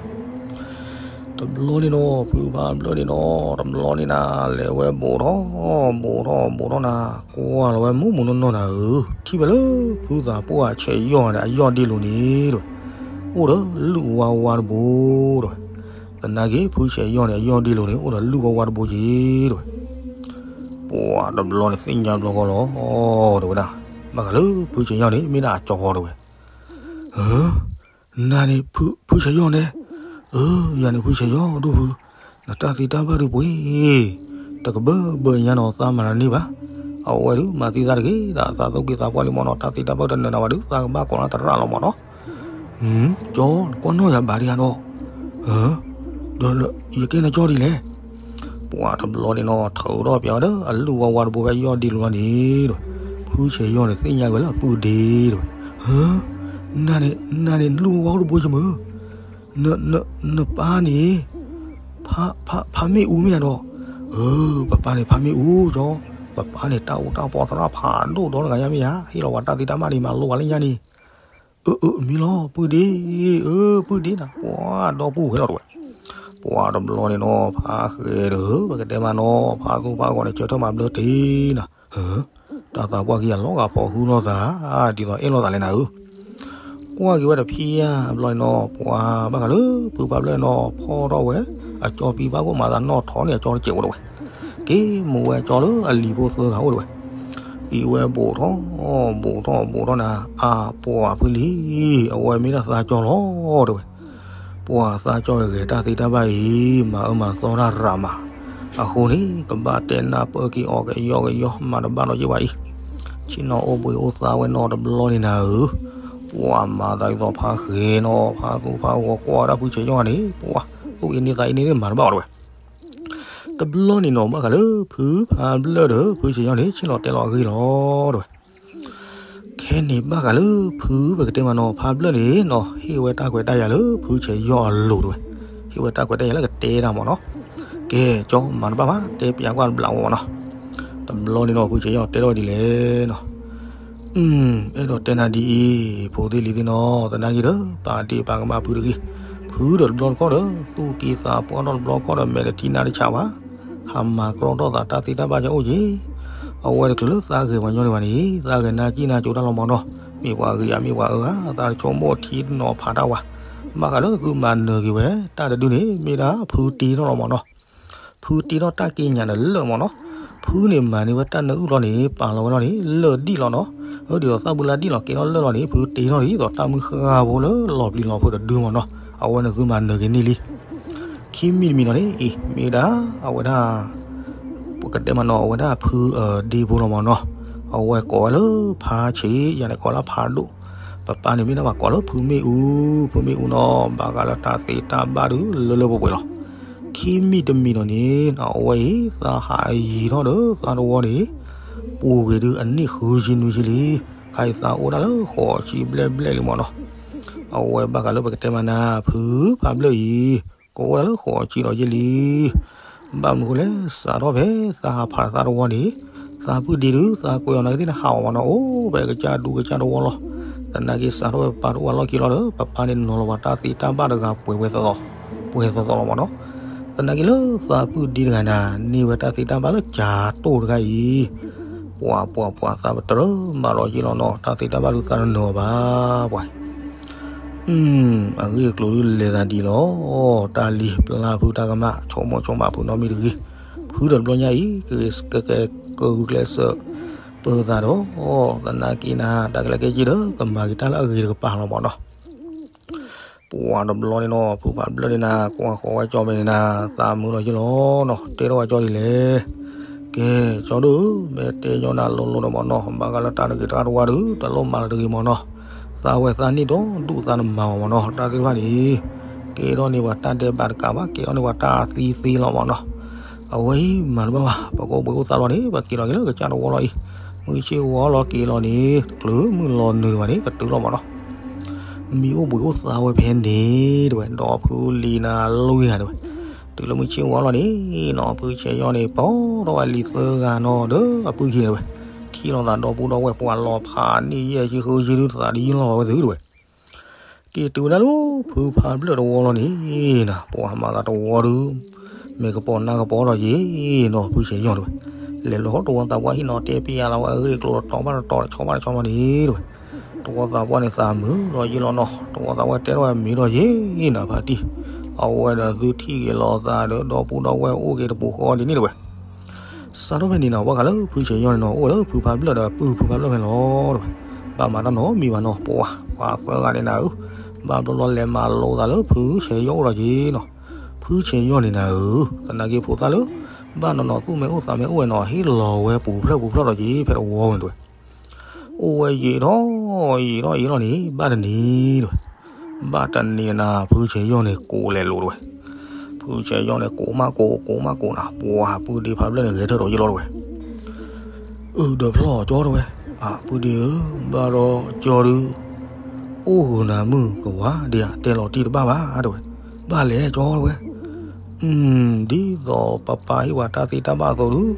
တဘျီန့ၣ်နီၤ ဖုဖးဘျၢၣ်န့ၣ်နီၤ တဘျီန့ၣ်နၤ လဲၤဝဲဘိးထီၣ် ဘိးထီၣ်ဘိးထီၣ်နၤ ကွၢ်လီၤဝဲမုၢ်မုၢ်နီၢ်နီၢ်နၤဧၢ ထံၣ်ဝဲလၢ ဖုသးပှၢ်ဆဲးယီၣ်န့ၣ် အယီၢ်ဒ့လိၤန့ၣ်တဲဝဲ အိၣ်ဒီးလုၣ်ဝါဝါတဘိတဲဝဲ. သနာ်က့ ဖုဆဲးယီၣ်န့ၣ် အယီၢ်ဒ့လိၤန့ၣ် အိၣ်ဒီးလုၣ်ဝါဝါတဘိက့ၤတဲဝဲ. ပှၤတဘျီန့ၣ်သ့ၣ်ညါဘျီဃီလီၤတဲဝဲဒၣ်. ဘၣ်ဃးလၢဖုဆဲးယီၣ်န့ၣ် မ့ၢ်ဒၣ်အကၠီတဲဝဲ. နၤန့ၣ်ဖုဆဲးယီၣ်န့ၣ်, အၢ ယၤန့ၣ်ဖုဆဲးယီၣ်ဒိၣ်ဖု, နတၢ်သ့တၢ်ဘၣ်ဒုးပှ့ၤ, တကဘၢဘၢညါနီၤ သးမၤနၤန့ၢ်ဘၣ်. အဝဲဒုးမၤသံသးတဂ့ၤဒီး သးသူၣ်က့သးပှၢ်လံမ့ၢ်နီၤ တၢ်သ့တၢ်ဘၣ်တနၢၤနၤဘၣ်ဒုး သးကဘၣ်ကိးလၢသရၣ်လီၤမ့ၢ်နီၤ. ကၠီ နကွၢ်နီၣ်ယၤဘၣ်ဒံးဧါဒီး, ဒီးယကဲနကၠီဒ်လဲၣ်. ပှၤတဘျီန့ၣ်နီၤ ထုးထီၣ်ပၠးဝဲဒီး အလုၣ်ဝါဝါတဘိဖဲယီၢ်ဒ့လိၤလီၤန့ၣ်ဒီး, ဖုဆဲးယီၣ်န့ၣ်သ့ၣ်ညါဝဲလၢအပုၢ်ဒ့ဒီး, နၤန့ၣ် နၤန့ၣ်လုၣ်ဝါဝါတဘိယမုၢ်, နပၢ်န့ၣ် ဖးမ့ၣ်အူမ့ၢ်ဧါဒီး, အၢ ပပၢ်န့ၣ်ဖးမ့ၣ်အူကၠီ, ပပၢ်န့ၣ်တၢ်အူတၢ်ပီသရၣ်ဖးဒိၣ်ဒီတဂၤညါမ့ၢ်ဧါ, ဟ့ၣ်လီၤပှၤတၢ်သ့တၢ်ဘၣ်န့ၣ် မၤလိပှၤလၢညါန့ၣ်. အၢ အၢ မ့ၢ်လီၤ ပုၢ်ဒ့, အၢ ပုၢ်ဒ့နၤ ပှၤဒီပုၢ်ဝဲၢ်လီၤတဝဲ. ပှၤတဘျီန့ၣ်နီၤ ဖးဃဲဒီး ပကတဲမးနီၤ ဖးသူၣ်ဖးဂီၤန့ၣ် ဆၢထၢၣ်မၤဘျၢတ့ၢ်နၤ, တၢ်သးပှၢ်ခံဂၤလီၤဂာ်ဖီဃုလိာ်သး ဒ်သိးအဲၣ်လိာ်သးလဲၣ်နၤဧၢ. ကွၢ်က့ၤဝဲတဖံးဧါ ဘျီန့ၣ်နီၤ ပှၤဘၣ်ဃးလၢဖုဖးဘျၢၣ်နီၤ ဖီၣ်ထီၣ်ဝဲ အကၠီပံပၢ်ခိၣ်မၤသးနီၣ်ထီၣ်န့ၣ် အကၠီတစဲးအိၣ်တဝဲ. က့ၤမူဝဲကၠီလၢအလံၤဖိသၢဂၤအိၣ်တဝဲ. က့ၤဝဲဘိးထီၣ် ဘိးထီၣ်ဘိးထီၣ်နၤ အါပှၤဖုလံ, အဝဲမ့ၢ်ဒၣ်သးကၠီလီၤတဝဲ. ပှၤသးကၠီဂဲၤတၢ်သ့တၢ်ဘၣ်အံၤ မၤအၢမၤသီတၢ်ရးမး, အဃိန့ၣ် ကဘၣ်တဲနၢ်ပၢၢ်က့ၤအီၤကယီကယီ မၤတဘၣ်ဒီးယ့ၢ်ဝဲအံၤ, ဆ့ၣ်နီၤအိၣ်ဘှံးအိၣ်သါဝဲနီတဘျီန့ၣ်နၤဧၢ. ပှၤမၤသးဒ်သိးဖးဃဲနီၤ ဖးသူၣ်ဖးဂီၤကွၢ်ဝဲဒၣ်ဖုဆဲးယီၣ်န့ၣ် ပှၤသူၣ်အ့န့သးအ့န့သ့ၣ်မၤတဘၣ်အီၤတဝဲ. တဘျီန့ၣ်နီၤ ဘၣ်ဃးလၢဖုဖးဘျၢၣ်ဒီး ဖုဆဲးယီၣ်န့ၣ် ဆ့ၣ်နီၤတဲလီၤအဂ့ၢ်လီၤတဝဲ. ခဲန့ၣ်ဘၣ်ဃးလၢဖုပကတဲမးနီၤ ဖးဘျၢၣ်န့ၣ်နီၤ ဟ့ၣ်ဝဲတၢ်ခွဲးတၢ်ယာ်လၢဖုဆဲးယီၣ်အလိၤတဝဲ, ဟ့ၣ်ဝဲတၢ်ခွဲးတၢ်ယာ်လၢကတဲတၢ်မးနီၤ. ကဲ ကၠီမၤတဘၣ်ဘၣ် တဲပၠးကွၢ်တဘျီဝဲမးနီၤ. တဘျီန့ၣ်နီၤ ဖုဆဲးယီၣ်တဲထီၣ်ဝဲဒ်လဲၣ်နီၤ. အဲၣ်ဒိးတဲနၤဒ်အံၤ, ဖိသ့ၣ်လံၤသ့ၣ်နီၤ သနာ်က့ဒီး ပာ်ဒ့ၣ်ပာ်ကမၣ်ဖုတဂ့ၤ. ဖုဒီးတဘျီတခီၣ်ဒီး သူၣ်က့သးပှၢ်ထီၣ်တဘျီတခီၣ်ဒီး မဲာ်တထံနါတဆးဘၣ်. ဟးမၤကြီထီၣ်သးတၢ်သ့တၢ်ဘၣ်ကအိၣ်က့ၤ. အဝဲတချုးလၢသးဂဲၤပှၤညီန့ၣ်ဘၣ်န့ၣ် သးဂဲၤနါကံၣ်နါကၠိတၢ်လီၤမးနီၤ. မ့ၢ်ပှၤဂ့ၤဧါ မ့ၢ်ပှၤအၢဧါ သးတဆိကမိၣ်ထံနီၤဖးတၢ်ဝဲ. ဘၣ်ဃးလၢသုမၤနၢၤက့ၤဝဲ တၢ်တဒုန့ၣ် မ့ၢ်ဒၣ်ဖုတ့ထီၣ်လီၤမးနီၤ. ဖုတ့ထီၣ်တၢ်က့ညါဒီးလၢာ်မးနီၤ. ဖုန့ၣ်မၤန့ၢ်ဝဲတၢ်နၢအုၣ်လီၤန့ၣ် ပာ်လီၤဝဲလီၤန့ၣ် လၢာ်ဒံၣ်လီၤနီၤ. အဒ်သိးသၣ်ဘုလၢ်ဒံၣ်လီၤကဲထီၣ်လၢာ်လီၤန့ၣ် ဖုတ့ထီၣ်ဒ်သိးတၢ်မုၢ်ဃၢ်ဖိလၢလီၤပျံၤလီၤဖုးတဒုမးနီၤ. အဝဲန့ၣ်သုမၤနၢၤက့ၤန့ၢ်လံ. ခံမံၤတမံၤလီၤန့ၣ် အံၤ မ့ၢ်ဝဲဒၣ် ပကတဲမးနီၤ အဝဲဒၣ်ဖုဒ့ဖိလီၤမးနီၤ. အဝဲကိးဝဲလၢဖါဆံး ယၤန့ၣ်ကိးလၢဖးဒိၣ်. ပပၢ်န့ၣ်မ့ၢ်ဒၣ်ပှၤကိးလၢဖုမ့ၣ်အူ, ဖုမ့ၣ်အူနီၤ ဘၣ်ဃးလၢတၢ်သ့တၢ်ဘၣ်ဒုးလၢလၢပှဲၤပှဲၤလီၤ. ခံမံၤတမံၤလီၤန့ၣ် အဝဲအံၤ သးဟးယံၤထီၣ်ဒီးသးတဝီန့ၣ် ပူၤကွံာ်ဒုးအနံၣ်ဃုဆံနွံဆံလံ. ခါအံၤသးအိၣ်ဒၣ်လၢဃိးဆံဘျဲၣ်ဘျဲၣ်လံမးနီၤ. အဝဲဘၣ်ဃးလၢပကတဲမးနၤ ဖုဖးဘျၢၣ်အံၤ ကအိၣ်ဒၣ်လၢဃိးဆံဒီးယဲၢ်လံ. ဘၣ်မနုၤဃိလဲၣ် စးထီၣ်ဖဲ သးဟးဖးသးတဝီန့ၣ် သးပုၢ်ဒ့ဒုး သးကွဲးအီၤနာ်က့သ့ၣ်န့ၣ် ဟးအီၤမးနီၤ အိၣ်ဖဲကစၢ်ဒူကစၢ်တဝီလီၤ. သနာ်က့စးထီၣ်ဖဲပပၢ်တအိၣ်အလီၢ်ခံလီၤဒီး ပပၢ်န့ၣ်နီၤလီၤပှၤတၢ်သ့တၢ်ဘၣ်တဂၤပှဲၤဝဲသိးသိး ပှဲၤသိးသိးလီၤမးနီၤ. သနာ်က့လၢသးပုၢ်ဒ့တဂၤန့ၣ် န့ၢ်ဝဲတၢ်သ့တၢ်ဘၣ်လၢကၠၤတိၢ်တဂၤအံၤ ပှၤပှၤပှၤသးပတြၢၤမးဒီးယဲၢ်လီၤနီၤ တၢ်သ့တၢ်ဘၣ်ဒုးသးတနီၤဘၣ်ပှၤ အဂ့ၢ်အကျိၤဒုးလဲၤသးဒ်လီၤ. တၢ်လံၤပျၢ်ဖုတၢ်ကမၣ် ဆိကမိၣ်ဆိကမးဖုနီတမံၤတဂ့ၤ. ဖ ဖုဒီးတဘျီညါအံၤ ကဂဲၤကဂုာ်ကျဲးစၢးပၢၤသးဒီး သနာ်က့နၤ တၢ်ကလဲၤကဲက့ၤဒီး ကမၤက့ၤတၢ်လၢအဂ့ၤတကပၤလီၤမၢ်နီၤ. ပှၤတဘျီန့ၣ်နီၤ ဖုဖးဘျၢၣ်န့ၣ်နၤ ကွၢ်ဃီၤဝဲကၠီမဲာ်န့ၣ်နၤ သးမုာ်လီၤယ့ၢ်လီၤနီၤ တဲထီၣ်ဝဲကၠီဒ်လဲၣ်. ကဲ ကၠီဒိၣ်ဧၢ မ့ၢ်တဲညီနၤလိၤလိၤဒီးမၢ်နီၤ ဘၣ်ဃးလၢတၢ်တဂ့ၤတၢ်တဝါဒီး တလိၣ်မၤလၢၤတဂ့ၤမၢ်နီၤ. သးဝဲသးနံၣ်ဒီဒူၣ်သးနမၤမၢ်မၢ်နီၤ တၢ်သ့ၣ်တဖၣ်န့ၣ် ကဲထီၣ်န့ၢ်ပှၤတၢ်ဒဲးဘးတကးဘၣ် ကဲထီၣ်န့ၢ်ပှၤတၢ်သံသ့လီၤမၢ်နီၤ. အဝဲအံၤမၤတဘၣ်ဘၣ် ပကအိၣ်ဘှံးအိၣ်သါလီၤန့ၣ် ပက့ၤလီၤက့ၤလၢကစၢ်တဝီလီၤအံၤ မုၢ်ဆ့ၣ်ဝီလီၤက့ၤလီၤန့ၣ် ချုးမုၢ်လီၤနုာ်ဘၣ်န့ၣ် ကတုၤလီၤမၢ်နီၤ. မ့ၢ်အိၣ်ဘှံးအိၣ်သါဝဲဖဲန့ၣ်တဲဝဲ ဒီဖုလံၤနၤလွံၢ်ဂၤတဲဝဲ တုၤလၢမုၢ်ဆ့ၣ်ဝီလီၤန့ၣ်နီၤ ဖုဆဲးယီၣ်န့ၣ် ပိာ်ထီၣ်ဝဲလံၤသၢဂၤနီၤဒီးအပုၢ်ခံတဲဝဲ ထံၣ်လိာ်သးဒီပုၢ်ဒီဝဲၢ်ပှၤလီၤဖးန့ၢ်ယဲၢ်ဆံဃုဆံဒုးသးဒ်ယုၢ်လီၤဝဲသ့ၣ်တဲဝဲ က့ၤတုၤဝဲဒၣ်လၢ ဖုဖးဘျၢၣ်တဝီလီၤန့ၣ်နၤ ပှၤမၤသးတဝီဒုး မ့ၢ်ကပီၤနါကပီၤဒီးယ့ၢ်နီၤ ဖုဆဲးယီၣ်တဲဝဲ လဲၤလီၤဟီၣ်တဝီသးပှၢ်ဟံၣ်နီၤ တဲပျးလီၤဝဲအဂ့ၢ်အကျိၤတတီၤဘၣ်တတီၤတဆီဘၣ်တဆီမးန့ၣ်တဲဝဲ တဝီသးပှၢ်န့ၣ်သးမုာ်ဒီးယ့ၢ်လီၤနီၤ တဝီသးပှၢ်တဲထီၣ်ဝဲမ့ၢ်ဒီးယ့ၢ်နၤဖါတံၢ် အဝဲဒီးသုထံၣ်က့ၤလိာ်သးဒီးဒီပုၢ်ဒီဝဲၢ်အိၣ်က့ၤတပူၤဃီဒ်န့ၣ်တဲဝဲ စးထီၣ်ဖဲန့ၣ်နီၤ ဘၣ်ဃးလၢဖုဆဲးယီၣ်န့ၣ်နီၤ အိၣ်ဝဲလၢဖုဖးဘျၢၣ်ဒီးပုၢ်ဖုဖးဘျၢၣ်ဖဲန့ၣ်လီၤတဲဝဲ ဘၣ်မၤတၢ်နီတမံၤဘၣ်နီၤ ပှၤ ပှၤသၢဂၤန့ၣ်နၤဧၢ ဘၣ်ဘျီဘျီလဲၤမၤလိသးလၢဖုဆဲးယီၣ်အိၣ်ဒီးက့ၤနီၤ ဖုဆဲးယီၣ်န့ၣ်နၤဧၢ သနာ်က့ဖိသၣ်လၢ ဘၣ်နီၢ်နီၢ်သူၣ်မ့ၢ်အိၣ်သးမ့ၢ်အိၣ်ဝဲနီၤ ဟ့ၣ်လီၤဝဲပူၤဖျၢၣ်ပူၤဖျၢၣ်ဒီးက့ၤဖဲတဝီန့ၣ်တဲဝဲ အိၣ်ဝဲယံာ်ထီၣ်ယံာ်ထီၣ်ယံာ်ထီၣ်န့ၣ် ဘၣ်တနံၤတဲဝဲ ဘၣ်တနံၤနၤ ဖုဆဲးယီၣ်န့ၣ်ကိးလဲၤလိၤတဲဝဲ ဖုဆဲးယီၣ်န့ၣ်ကိးမးကိး ကိးမးကိးနၤ ပှၤပုၢ်ဒ့ဖးဘျၢၣ်န့ၣ်ဂဲၤထၢၣ်ဒီးယ့ၢ်လီၤတဲဝဲ အုးဒီးဖျီၣ်ကၠီတဲဝဲ အပုၢ်ဒ့ဧၢ ဘၣ်ဒီးကၠီဒုး အိၣ်ဂုၤနၤမုၢ်ကဝါဒံးဧါ တဲလီၤတံၢ်တဘၣ်ဘၣ်တဲဝဲ ဘၣ်လဲၣ်ကၠီတဲဝဲ ဒ်သိးပပၢ်ဟ့ၣ်ပှၤတၢ်သ့တၢ်ဘၣ်အသိးဒုး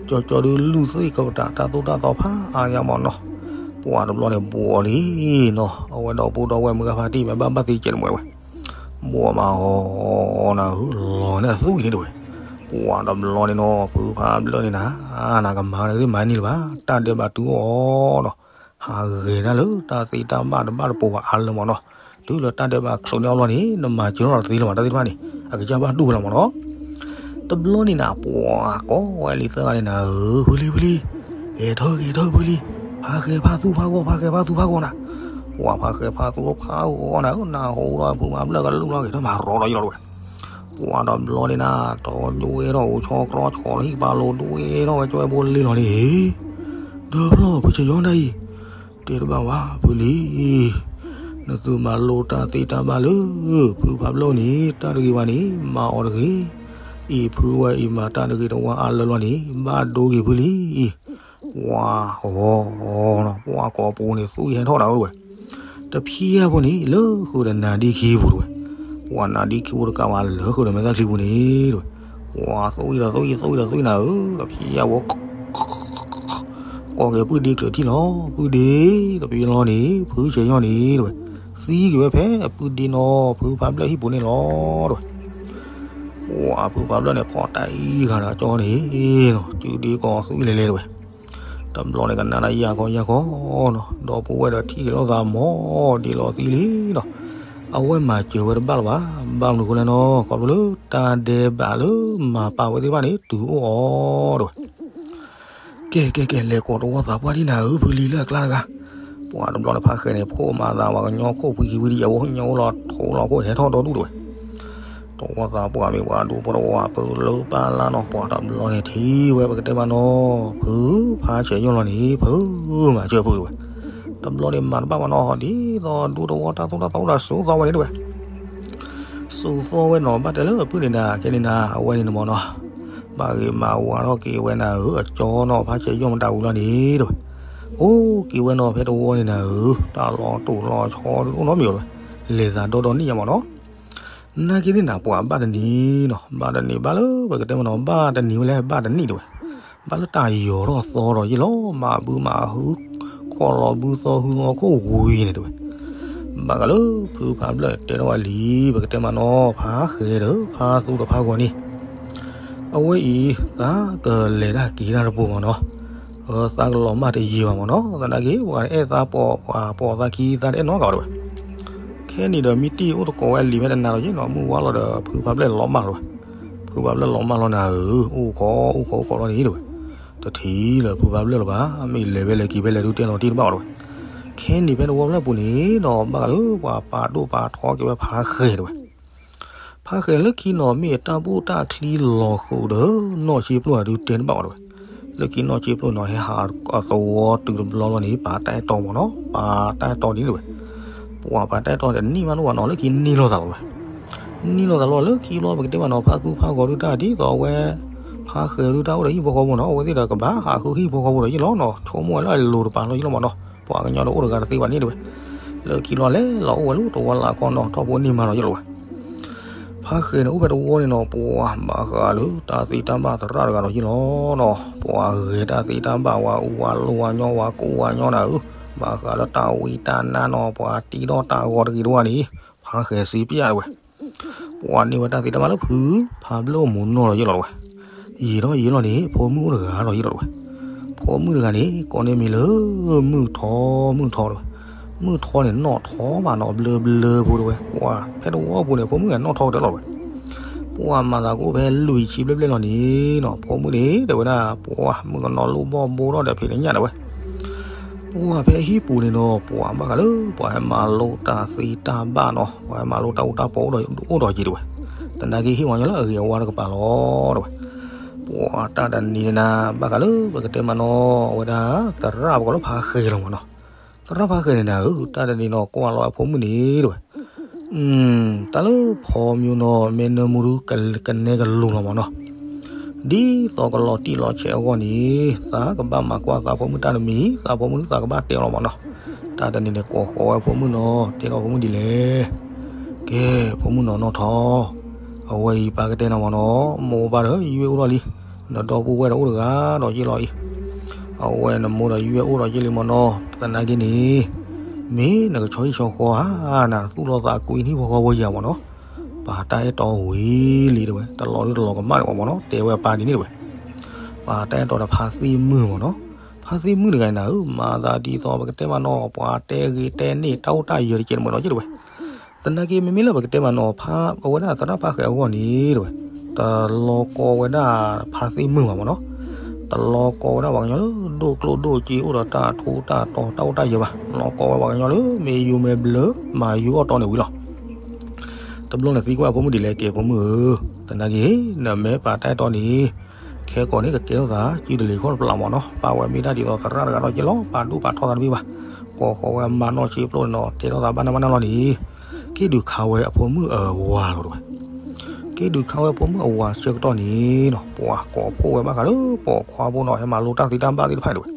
ကၠီကၠီဒုးလုၢ်သ့ၣ်ကပတာ်တၢ်သိၣ်တၢ်သီဖးအါညါမၢ်နီၤ ပှၤတဘျီန့ၣ်ဘှီးလံနီၤ အဝဲဒီပုၢ်ဒီဝဲၢ်မုၢ်ဂၤဖါတံၢ်မ့ၢ်ဘၣ်ဘၣ်သ့ကဲးတမွဲးဝဲ ဘှီးမးအီၤနၤဟုလီၤန့ၣ်အသွံၣ်န့ၣ်တဲဝဲ ပှၤတဘျီန့ၣ်နီၤ ဖုဖးဘျၢၣ်န့ၣ်နၤ နကမၤန့ၣ်သ့ၣ်မၤန့ၢ်လၢၤဘၣ် တၢ်ဒဲးဘးတုၤအိၣ်အီၤဒီး ဟးဂဲၤတၢ်လၢတၢ်သ့တၢ်ဘၣ်တဘၣ်တပိၤဘၣ်အါလၢၤမၢ်နီၤ တုၤလၢတၢ်ဒဲးဘးချုးန့ၢ်အီၤဘျီန့ၣ် နမၤစၢၤထီၣ်တသ့လၢၤဘၣ် တၢ်သ့ၣ်တဖၣ်န့ၣ် အကစၢ်ဘၣ်တူၢ်ဝဲလီၤမၢ်နီၤ တဘျီန့ၣ်နၤ ပှၤကိးဝဲလံသၢဂၤန့ၣ်နၤဧၢ ဖုလံ ဖုလံ ဂဲၤထၢၣ်ဂဲၤထၢၣ်ဖုလံ ဖးဃဲဖးသူဖးဂီၢ် ဖးဃဲဖးသူဖးဂီၢ်နၤ ပှၤဖးဃဲဖးသူဖးဂီၢ်နၤဧၢ နၢ်ဟူဒီးဖုဖးဘျၢၣ်ကလူၢ်လီၤဂဲၤထၢၣ်မၤရီဒီးယလီၤတဲဝဲ ပှၤတဘျီန့ၣ်နၤ တဒွဲထီၣ်အိၣ်ဆီတြီဆီလၢဟံၣ်ပာ်လိၤ ဒွဲထီၣ်ဝဲကၠီဝဲဘိလ့လီၤန့ၣ် ဒီးဖျီၣ်ဖုဆဲးယီၣ်ဒၣ်အံၤ တဲတဘၣ်ဝဲ ဖုလံ နသုမၤလိတၢ်သ့တၢ်ဘၣ်လၢ ဖုဖးဘျၢၣ်န့ၣ် တၢ်တဂ့ၤဘၣ်န့ၣ် မၤအီၤတဂ့ၤ အံၤဖုဝဲအံၤမၤတၢ်တဂ့ၤတဝါအါလၢလီၤန့ၣ် ဘၣ်ဒိဂ့ၤဖုလံ ပှၤဂီၤနီၤ ပှၤကိးပူၤန့ၣ် သွံၣ်ဟဲထီၣ်နၤဧၢတဲဝဲ တဖျဲၣ်ဖိန့ၣ် လၢဃုာ်ဒီးနၤဒ့ခံပူၤတဲဝဲ ပှၤနၤဒ့ခံပူၤတကးဘၣ်လၢဃုာ်ဒီးမဲာ်သၣ်ချံပူၤန့ၣ်တဲဝဲ ပှၤသွံၣ်ဒီးသွံၣ် သွံၣ်ဒီးသွံၣ်နၤဧၢ တဖျဲၣ်ဖိ ကိးက့ၤပုၢ်ဒ့ချုးထံၣ်လီၤ ပုၢ်ဒ့ တပ့ၤလီၤန့ၣ် ဖုဆဲးယီၣ်န့ၣ်တဲဝဲ သံက့ၤဝဲဖဲအပုၢ်ဒ့နီၤ ဖုဖးဘျၢၣ်ဟံၣ်ပူၤန့ၣ်လီၤတဲဝဲ ပှၤဖုဖးဘျၢၣ်န့ၣ် ဖီၣ်တၢ်အံၤဂၤဒီးကၠီန့ၣ်နီၤ စုဒ့ကီးသွံၣ်လဲၤလဲၤတဲဝဲ တဘျီန့ၣ်ကနၣ်ဒၣ်ယၢ်ခီယၢ်ခီနီၤ ဒီပုၢ်ဝဲၢ်ဒီးထံၣ်က့ၤလိာ်သးမီၤဒ့လီၤသံလံနီၤ အဝဲမၤစၢၤဝဲတဘၣ်လၢၤဘၣ် ဘၣ်မနုၤအဃိလဲၣ်နီၤ ခီဖျိလၢတၢ်ဒဲးဘးလၢမၤပာ်ဝဲသ့ၣ်တဖၣ်န့ၣ် တုၤအိၣ်အီၤတဲဝဲ ကဲကဲကဲ လဲၤကိးတဝီသးပှၢ်ဒံးနၤဧၢ ဖုလံလၢအကျါတဂၤ ပှၤတဘျီန့ၣ်ဖးဃဲန့ၣ် ဖိးမၤသးပှၤကညီခိၣ်ဖှံခံဝံၤဒံး အဝဲညီအိၣ်လီၤထိးလီၤခိၣ်ဟဲထီၣ်ဒီဒူၣ်တဲဝဲ တဝီသးပှၢ်မ့ၢ်ပှၤဒူဖိတဝီပၢလၢပၢ်လၢ်နီၤ ပှၤတဘျီန့ၣ်ထံၣ်ဝဲပကတဲမးနီၤ ဖုဖးဆဲးယီၣ်လီၤန့ၣ် ဖုမၤစၢၤဖုတဲဝဲ တဘျီန့ၣ်မၤတဘၣ်မးနီၤ ဒ်သိးဒူသဝီတၢ်သိၣ်တၢ်သီအိၣ်ဒီးစိာ်သီဝဲန့ၣ်တဲဝဲ စိာ်သီဝဲနီၤ ဘၣ်တဲလၢအပုၢ်န့ၣ်နၤ ခဲန့ၣ်နၤ အဝဲန့ၣ်နမ့ၢ်နီၤ ဘၣ်ဂ့ၤမၤဝၤထီၣ်က့ၤဝဲနၤဧၢ အကၠီနီၤ ဖးဆဲးယီၣ်မတၤဝံၤလီၤန့ၣ်တဲဝဲ အိၣ်က့ၤဝဲနီၤ ဖဲတဝီန့ၣ်နၤဧၢ တၢ်လီၤတိၢ်လီၤဆီဒုးအိၣ်နီတမံၤဘၣ်တဲဝဲ လဲၤသးဒီဒီနံၣ်ညါမ့ၢ်နီၤ နာ်က့သ့ၣ်နၤ ပှၤဘၣ်တနံၤနီၤ ဘၣ်တနံၤဘၣ်လၢပကတဲမ့ၢ်နီၤ ဘၣ်တနံၤဝဲလဲၣ် ဘၣ်တနံၣ်တဲဝဲ ဘၣ်လၢတၢ်ယီၤထီၣ်သီဒီးယ့ၢ်လီၤ မၤဘုမၤဟု ခီၣ်လီၤဘုသီဟုသီခိၣ်ဝံၤန့ၣ်တဲဝဲ ဘၣ်ဃးလၢဖုဖးဘျၢၣ်တဲထီၣ်ဝဲလံ ပကတဲမ့ၢ်နီၤ ဖးဃဲဒီးဖးသူဒီးဖးဂီၤန့ၣ် အဝဲအံၤ သးကလဲၤတၢ်က့ၤတၢ်တပူၤမ့ၢ်နီၤ သးကလီၤမၢ်တယံာ်ဘၣ်မ့ၢ်နီၤ သနာ်က့ ပှၤအဲၣ်သးပိာ် ပှၤပိာ်သးခံ သးတအဲၣ်နီတဂၤဘၣ်တဲဝဲ ခဲန့ၣ်ဒီးမံတံၢ်အိၣ်သကိးဝဲလံာ်ဖဲတနၤလီၤယ့ၢ်နီၤ မုၢ်ဝါလီၤဒီးဖုဖးဘျၢၣ်လီၤမၢ်တဲဝဲ ဖုဘၣ်ဘျၢၣ်လီၤမၢ်လီၤနၤဧၢ, အိၣ်ခိးအိၣ်ခိးအိၣ်ခိးလီၤန့ၣ်တဲဝဲ, တထံၣ်လၢၤဖုဘၣ်ဘျၢၣ်လၢၤဘၣ်, မ့ၢ်လဲၤဝဲလဲၤက့ၤဖဲလဲၣ်ဒုးတဲလီၤတံၢ်တဘၣ်အီၤတဲဝဲ. ခဲန့ၣ်ဖဲတဝီဖျၢၣ်ပူၤန့ၣ်ဒီး ဘၣ်ဃးလၢပှၤပာ်ဒိၣ်ပာ်ထီက့ၤဝဲဖါဃဲၤတဲဝဲ. ဖါဃဲၤလၢခံနီၤ မ့ၢ်အတၢ်ဘူၣ်တၢ်ချံလီၤဃိဒီး နီၢ်ဆံပျိၢ်အဒုးတဲတဘၣ်အီၤတဲဝဲ. လၢခံနီၢ်ဆံပျိၢ်နီၤ ဟဲဟးအသဝီတုၤတဘျီလီၤန့ၣ် ပာ်တၢ်အဲၣ်တီမၢ်နီၤ, ပာ်တၢ်အဲၣ်တီန့ၣ်တဲဝဲ. ပှၤပာ်တၢ်အဲၣ်တီန့ၣ် တန့ၢ်မးနီၢ်ဘၣ်နီၤ, လၢခံန့ၢ်လိာ်သးလီၤတဲဝဲ. န့ၢ်လိာ်သးလီၤလၢခံဘျီ ပကတဲမးနီၤ ဖါသူဖါဂီၤဒုးတၢ်ဒ်သိးအဝဲ ဖါဃဲၤဒုးတၢ်အိၣ်ဒီးဟံၣ်ဖိဃီဖိနီၤ, အဝဲသ့ၣ်ဒီးကဘၣ်ဟးဃုဟံၣ်ဖိဃီဖိဒီးယ့ၢ်လီၤနီၤ, ဆိကမိၣ်ဝဲလၢအလိၤတပၤလီၤယ့ၢ်လီၤမၢ်နီၤ, ပှၤကညီဒီးအိၣ်တဂၤတသ့ဘၣ်န့ၣ်တဲဝဲ. လၢခံလီၤလဲၤလီၤအိၣ်ဝဲလၢတဝီလၢ်ခီနီၤ ထီၣ်ဖိန့ၢ်မးလီၤယ့ၢ်လီၤဝဲ. ဖါဃဲၤန့ၣ်အိၣ်ဖဲတဝီန့ၣ်နီၤ ပှၤဘၣ်ဃးလၢတၢ်သ့တၢ်ဘၣ်သရၣ်တဂၤဒီးယ့ၢ်လီၤနီၤ, ပှၤဂဲၤတၢ်သ့တၢ်ဘၣ်ဝဲအူဝဲလိဝဲညီဝဲကိးဝဲညီနၤဧၢ, ဘၣ်ဃးလၢတၢ်ဝံတၢ်နါနီၤ ပှၤတံထီၣ်တၢ်ဂီၤတဂ့ၤတဝါန့ၣ် ဖါဃဲၤစံးပျဲတဲဝဲ. ပှၤန့ၢ်ဝဲတၢ်သ့တၢ်ဘၣ်လၢဖုဖါဘျၢၣ်အိၣ်မူနီၢ်လီၤယ့ၢ်လီၤတဲဝဲ. ယံာ်ထီၣ်ယံာ်လီၤန့ၣ် ဖိမုၣ်အိၣ်တဂၤဒီးယ့ၢ်လီၤတဲဝဲ. ဖိမုၣ်တဂၤန့ၣ် ကိးန့ၢ်မံၤလၢ မုၢ်ထီ မုၢ်ထီတဲဝဲ. မုၢ်ထီန့ၣ် နီၣ်ထီဘၣ်နီၤ ဘျၢဘျၢဖိတဲဝဲ, ပှၤဖဲတဝီပူၤန့ၣ် ဖိမုၣ်န့ၣ်နီၣ်ထီကတၢၢ်လီၤတဲဝဲ. ပှၤမၤသးကအိၣ်ဖဲလွံၢ်ဆံဘျဲၣ်ဘျဲၣ်လီၤန့ၣ်နီၤ ဖိမုၣ်န့ၣ် တဲဝဲဒၣ် ပှၤမုၣ်ကနီၤလိၣ်ဘီၣ်ဘိထီၣ်ဒီးဖံးလၢညၣ်တဲဝဲ. ပှၤဖဲဟံၣ်ပူၤန့ၣ်နီၤ ပှၤဘၣ်ဃးလၢ ပှၤဟဲမၤလိတၢ်သ့တၢ်ဘၣ်နီၤ ပှၤဟဲမၤလိတၢ်အူတၢ်ပီအိၣ်ဒီးအိၣ်ဒီးက့ၤတဲဝဲ. သနာ်က့ဟ့ၣ်ဝဲညီလၢအဂ့ၤအဝါတကပၤလီၤတဲဝဲ. ပှၤတၢ်တနံၤန့ၣ်နၤ ဘၣ်ဃးလၢပကတဲမးနီၤ အဝဲဒၣ် သရၣ်ပကိးလၢဖါဃဲၤလီၤမၢ်နီၤ. သရၣ်ဖါဃဲၤန့ၣ်နၤဧၢ တၢ်တနံၤနီၤ ကွၢ်လီၤဝဲဖိမုၣ်န့ၣ်တဲဝဲ တၢ်လၢဖီမၠိနီၤ မ့ၢ်နၢမူဒု ကနဲကလူၤလီၤမၢ်နီၤ. ဒ်သိးကလီၤတံၢ်လီၤဆဲးအဂီၢ်န့ၣ် သးကဘၣ်မၤကွၢ်သးဖိမုၣ်တၢ်တမံၤ သးဖိမုၣ်သးကဘၣ်တဲအီၤလီၤမၢ်နီၤ. တၢ်တနံၤန့ၣ် ကိးဃီၤဝဲဖိမုၣ်နီၤ တဲထီၣ်ဖိမုၣ်ဒ်လဲၣ်. ကဲ ဖိမုၣ်နီၤနီၢ်ထီ အဝဲအံၤပၢ်ကတဲနၤမၢ်နီၤ မိၢ်ပၢ်ဒီးယွဲၢ်အိၣ်ထီၣ်လံ, နဒီပုၢ်ဝဲၢ်ဒီးအိၣ်တဂၤဒီးယ့ၢ်လီၤအံၤ, အဝဲနမိၢ်ဒီးယွဲၢ်အိၣ်ဒီးယ့ၢ်လံမၢ်နီၤ. သနာ်က့န့ၣ် မ့ၢ်နကဆီဟံၣ်ဆီဃီဧါ နသူၣ်လီၤသးကွံနဟံၣ်ဖိဃီဖိယၤမၢ်နီၤ. ပာ်တၢ်အဲၣ်တီဝံၤလံတဲဝဲ တလီၤဒုတလီၤကမၣ်ဒံးဘၣ်မၢ်နီၤ တဲဝဲအပၢ်ဒ်န့ၣ်တဲဝဲ. ပာ်တၢ်အဲၣ်တီဒီးဖါသ့ၣ်မုၢ်မၢ်နီၤ. ဖါသ့ၣ်မုၢ်တဂၤန့ၣ်နၤဧၢ မၤသးဒ်သိးပကတဲမးနီၤ ပှၤတဲဂ့ၤတဲန့ၢ်တၢ်အိၣ်တၢ်ယၢၤတကဲးတမှဲၤနီၤယ့ၢ်တဲဝဲ. သနာ်က့မ့မ့ၢ်လၢပကတဲမးနီၤ ဖါ အဝဲဒၣ်သရၣ်ဖါဃဲၤအဂီၢ်န့ၣ်တဲဝဲ တလီၤကီဝဲဒၣ်ဖါသ့ၣ်မုၢ်ဘၣ်မၢ်နီၤ. တလီၤကီဝဲဒၣ်ပှၤကညီလၢ ဒိၣ်ကျိၣ်ဒိၣ်စ့အိၣ်ဒီးတၢ်ထူးတၢ်တီၤတၢ်အိၣ်တၢ်ယၢၤဘၣ်. လီၤကီဝဲပှၤကညီလၢ မ့ၢ်ယိၤမ့ၢ်ဘျၢ မၤယိၤအီၣ်တီန့ၣ်ဝံၤလီၤ. တဘျီန့ၣ်သံကွၢ်ဖိမုၣ်ဒ်လဲၣ် ကဲဖိမုၣ်ဧၢ, သနာ်က့ နမ့ၢ်ပာ်တၢ်အဲၣ်တီန့ၣ် ခဲကိာ်န့ၣ် ကကဲထီၣ်သး စုတလ့ၤခီၣ်တပျၢ်မၢ်နီၤ. ပာ်ဝဲမ့ၢ်တၢ်ဒ်သိးသရၣ်တဂၤဒီးကဲလီၤ ပာ်ဒိၣ်ပာ်ထီသးတမံၤဘၣ်. ကိးဃီၤဝဲအမါနီၢ်ဆံးပျိၢ်န့ၣ်နီၤ တဲထီၣ်သးဘၣ်နၢ်ဘၣ်နၢ်လီၤန့ၣ် က့ၤဒုးခးဝဲအဖိမုၣ်အဝၤလီၤတဲဝဲ. က့ၤဒုးခးဝဲဖိမုၣ်အဝၤဆၢကတီၢ်န့ၣ်နီၤ ပှၤကိးဖှိၣ်ဝဲဘၣ်ဃးလၢပိာ်ခွါဖိနီၤ ဟဲမၤလိတၢ်သ့တၢ်ဘၣ်သ့ၣ်တဖၣ်တဲဝဲ.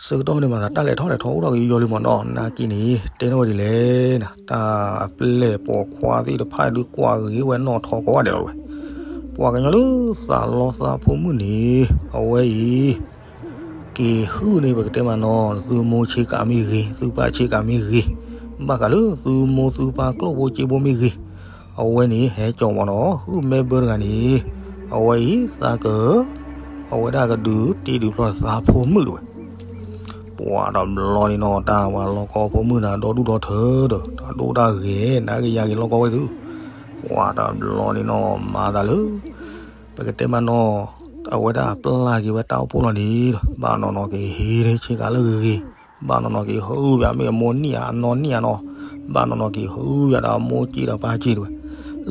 ဆၢကတီၢ်န့ၣ်မၤသးတၢ်လဲၤထီၣ်လဲၤထီအိၣ်ထီၣ်က့ၤယီၤလံမၢ်နီၤ. နာ်က့န့ၣ် တဲထီၣ်ဝဲဒ်လဲၣ်န့ၣ် တၢ်အပျဲၢ်ပိာ်ခွါသ့ၣ်တဖၣ်ဒုးကွၢ်ဂ့ၤဝဲနီၢ်ထီကိးဂၤဒဲးလီၤဝဲ. ပှၤကညီလၢသးလီသးဖိမုၣ်န့ၣ် အဝဲအံၤ က့ၤဟုၣ်န့ၢ်ပကတဲမးနီၤ သုမိၢ်ဆ့ကၤမ့ၢ်ဂ့ၤ သုပၢ်ဆ့ကၤမ့ၢ်ဂ့ၤ ဘၣ်ဃးလၢသုမိၢ်သုပၢ်ကျိၣ်ဖိစ့ဖိမ့ၢ်ဂ့ၤ အဝဲန့ၣ် ဟဲကၠီၤမၢ်နီၤ ဟုၣ်မဲဘၢတဂၤန့ၣ် အဝဲအံၤသးက အဝဲဒၣ်ကဒုးတ့ဒုးဖျီသးဖိမုၣ်တဲဝဲ. ပှၤတဘျီန့ၣ်နီၤ တၢ်ဝၤလီၤကီဖိမုၣ်န့ၣ် ဒီဒူၣ်ဒီထၢဒီး တၢ်ဒိၣ်တၢ်ဂဲၤ နကယၤဂ့ၤလီၤကီဝဲသု. ပှၤတဘျီန့ၣ်နီၤ မၤသးလၢ ပကတဲမးနီၤ အဝဲဒၣ်ပျၢ်က့ၤဝဲတၢ်အိၣ်ဖှိၣ်လီၤန့ၣ် ဘၣ်နီၢ်နီၢ်က့ၤဟံးန့ၢ်ဆ့ကၤလၢဂ့ၤဂ့ၤ ဘၣ်နီၢ်နီၢ်က့ၤဟုၣ်ဝဲမ့ၢ်အမိၢ်နံၣ်ဧါ အနီၢ်နံၣ်ဧါနီၤ ဘၣ်နီၢ်နီၢ်က့ၤဟုၣ်ဝဲဒီးအမိၢ်စ့ဒီးပၢ်စ့တဲဝဲ.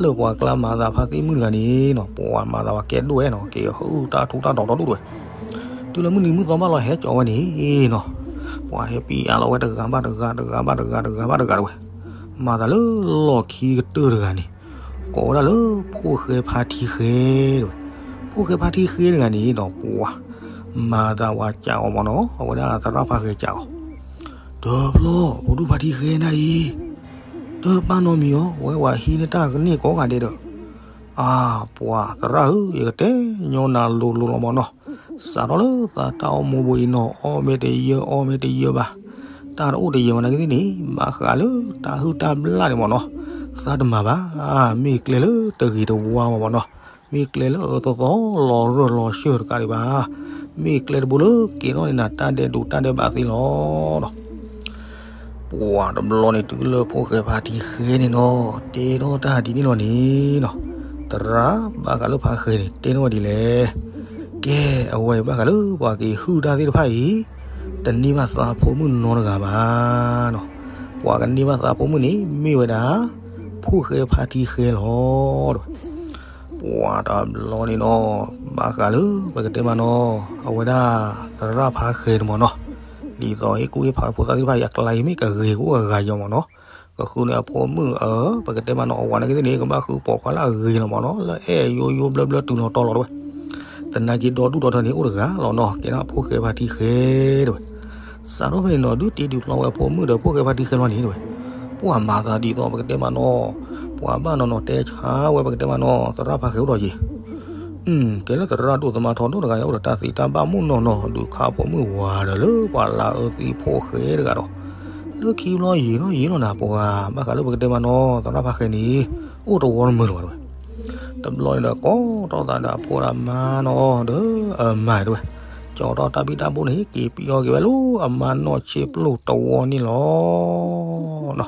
လၢပှၤကျါမၤသးဖါသ့ၣ်မုၣ်တဂၤန့ၣ်နီၤ ပှၤမၤသးဝဲကဲဒိၣ်ဝဲနီၤ က့ၤဟုၣ်တၢ်ထူးတၢ်တီၤဒီဒူၣ်တဲဝဲ. တုၤလၢမုၢ်နံၤမုၢ်သီဘၣ်လီၤဟဲကၠီၤဝဲန့ၣ်နီၤ ပှၤဟဲပံအါလီၤဝဲတဂၤဘၣ်တဂၤ တဂၤဘၣ်တဂၤ တဂၤဘၣ်တဂၤတဲဝဲ. မၤသးလၢလီၢ်ခံကတၢၢ်တဂၤန့ၣ် ကိးဝဲဒၣ်လၢ ဖိၣ်ဃဲဖါထံဃဲတဲဝဲ. ဖိၣ်ဃဲဖါထံဃဲတဂၤန့ၣ်နီၤ ပှၤ မၤသးဝဲကးအီၤမၢ်နီၤ အဝဲဒၣ်သရၣ်ဖါဃဲကးအီၤ တဘျီ ဖိဒိၣ်ဖါထံဃဲနၤအံၤ တပာ်နီတမံၤအီၤ ဝဲဝဲဟံးန့ၢ်တၢ်ကန့ၢ်ကိးဂၤဒဲးဒီး အါ ပှၤသရၣ်ဧၢ ယကတဲညီနၤလိၤလိၤလီၤမၢ်နီၤ, စးထီၣ်လၢသးတၢ်အိၣ်မူပူၤအံၤနီၤ အီၣ်မ့ၢ်တယၢ အီၣ်မ့ၢ်တယၢဘၣ်, တၢ်တအိၣ်တယၢဘၣ်နာ်က့သ့ၣ်န့ၣ် ဘၣ်ဃးလၢတၢ်ဟုၣ်တၢ်ဘျၣ်န့ၣ်မၢ်နီၤ, သးတမၤဘၣ်, မ့ၢ်ကျဲလၢတဂ့ၤတဝါဘၣ်မၢ်နီၤ, မ့ၢ်ကျဲလၢအအၢသီသီလီၤရၢၢ်လီၤဆှၢတကးဒံးဘၣ်, မ့ၢ်ကျဲတဘိလၢကဲထီၣ်န့ၢ်နၤတၢ်ဒဲးဒိးတၢ်ဒဲးဘးသ့လီၤနီၤ. ပှၤတဘျီန့ၣ် တုၤလၢဖိၣ်ဃဲဖါထံဃဲန့ၣ်နီၤ တဲထီၣ်တၢ်ဒ်န့ၣ်လီၤန့ၣ်နီၤ, သရၣ်ဘၣ်ဃးလၢဖါဃဲန့ၣ် တဲန့ၢ်ဝဲဒ်လဲၣ်. ကဲ, အဝဲဘၣ်ဃးလၢပှၤက့ၤဟုၣ်တၢ်သ့ၣ်တဖၣ်အံၤ တန့ၢ်ဘၣ်သးဖိမုၣ်နီတဂၤဘၣ်နီၤ. ပှၤကန့ၢ်ဘၣ်သးဖိမုၣ်န့ၣ် မ့ၢ်ဝဲဒၣ် ဖိၣ်ဃဲဖါတံၢ်ဃဲလီၤ. ပှၤတဘျီန့ၣ်နီၤ, ဘၣ်ဃးလၢပကတဲမးနီၤ, အဝဲဒၣ်သရၣ်ဖါဃဲန့ၣ်မးနီၤ, ဒ်သိးဟ့ၣ်ကူၣ်ဟ့ၣ်ဖးဖိသၣ်သ့ၣ်တဖၣ်အံၤ အကျါအံၤမ့ၢ်ကဂ့ၤကအိၣ်အဂၤယီၤမးနီၤ, ကဃုန့ၢ်အဖိမုၣ်အ ပကတဲမးနီၤ အဝၤနာ်က့သ့ၣ်န့ၣ် ကဘၣ်ဃုပိာ်ခွါလၢအဂ့ၤလီၤမးနီၤ, လၢအဲၣ်ယိယိဘျၢဘျၢတုၤလီၤတီၤလီၤတဲဝဲ, သနာ်က့ဒီဒူၣ်ဒီထၢန့ၣ်အိၣ်တဂၤလီၤနီၤ, ကဲဒၣ်ဖိၣ်ဃဲဖါတံၢ်ဃဲတဲဝဲ. စးထီၣ်ဖဲန့ၣ်နီၤ ဒုးတ့ဒုးဖျီဝဲအဖိမုၣ်ဒီးဖိၣ်ဃဲဖါတံၢ်ဃဲလီၤန့ၣ်တဲဝဲ, ပှၤမၤသးဒ်သိးပကတဲမးနီၤ, ပှၤဘၣ်နီၤနီၤတဲဆါဝဲပကတဲမးနီၤ သရၣ်ဖါဃဲအိၣ်ဒီးယံၤ ကဲလၢသရၣ်ဒိၣ်သမါထီဒိၣ်တဂၤ ယအိၣ်ဒီးတၢ်သံတၢ်ဘၣ်မုၢ်နီၢ်နီၢ် ဒုးခးဖိမုၣ်ဝၤဒီးလၢပှၤလၢအၢသံဖိၣ်ဃဲတဂၤဒီး, လၢခံဘျီယံာ်နီၢ်ယံာ်နီၢ်န့ၣ် ပှၤဘၣ်ဃးလၢပကတဲမးနီၤ သရၣ်ဖါဃဲန့ၣ် အိၣ်တဝီတမုာ်လၢၤဘၣ်တဲဝဲ. တဘျီန့ၣ်ဒီး ကိးထီၣ်သးဒီးအဖိဒီးအမါနီၤဒီးအမါတဲဝဲ, ကၠီထီၣ်တၢ်ဘံၣ်တၢ်ဘိန့ၣ် က့ၤပံအီၤက့ၤဝဲလၢအမါနီၢ်ဆ့ပျိၢ်တဝီန့ၣ်လီၤ.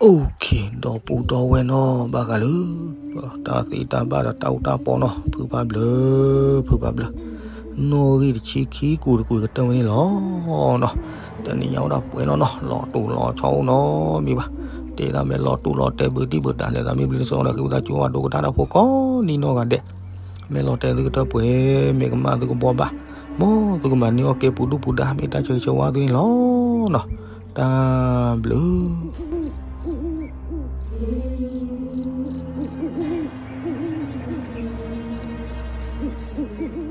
အိၣ်ခ့ ဒီပုၢ်ဒီဝဲၢ်နီၤ ဘၣ်ဃးလၢ တၢ်သ့တၢ်ဘၣ်ဒီးတၢ်အူတၢ်ပီနီၤ ဖုဖးဘျၢ ဖုဖးဘျၢ နီၣ်ဂံၢ်တဆံခံ ကူးတကူးကတၢၢ်ဝဲန့ၣ်လီၤနီၤ. တနံၤညါအိၣ်ဒၣ်ပှဲၤနီၤနီၤ လီၤတူာ်လီၤဆီအိၣ်နီတမံၤဘၣ်. တ့ဒၣ်မ့ၢ်လီၤတူာ်လီၤတဲာ်ဘုဒံၣ်ဘုတၢ်လဲၤသးမ့ၢ်ဘျ့လၢစီဒီး ဃ့ဝံသးစူၤဘၣ်ဒိကတၢ်ဒီးဖိကိးနံၤနီၢ်ဂၤဒဲး မ့ၢ်လီၤတဲာ်သုကတၢၢ်ပှဲၤ မ့ၢ်ကမၣ်သုကဘှီဘၣ် မ်သုကမၤန့ၢ်အီၣ်ကဲပူၤဒူၣ်ပူၤဒါ မ့ၢ်တၢ်ဆၢဂ့ၤဆၢဝါသုန့ၣ်လီၤနီၤ. တၢ်ဘျုး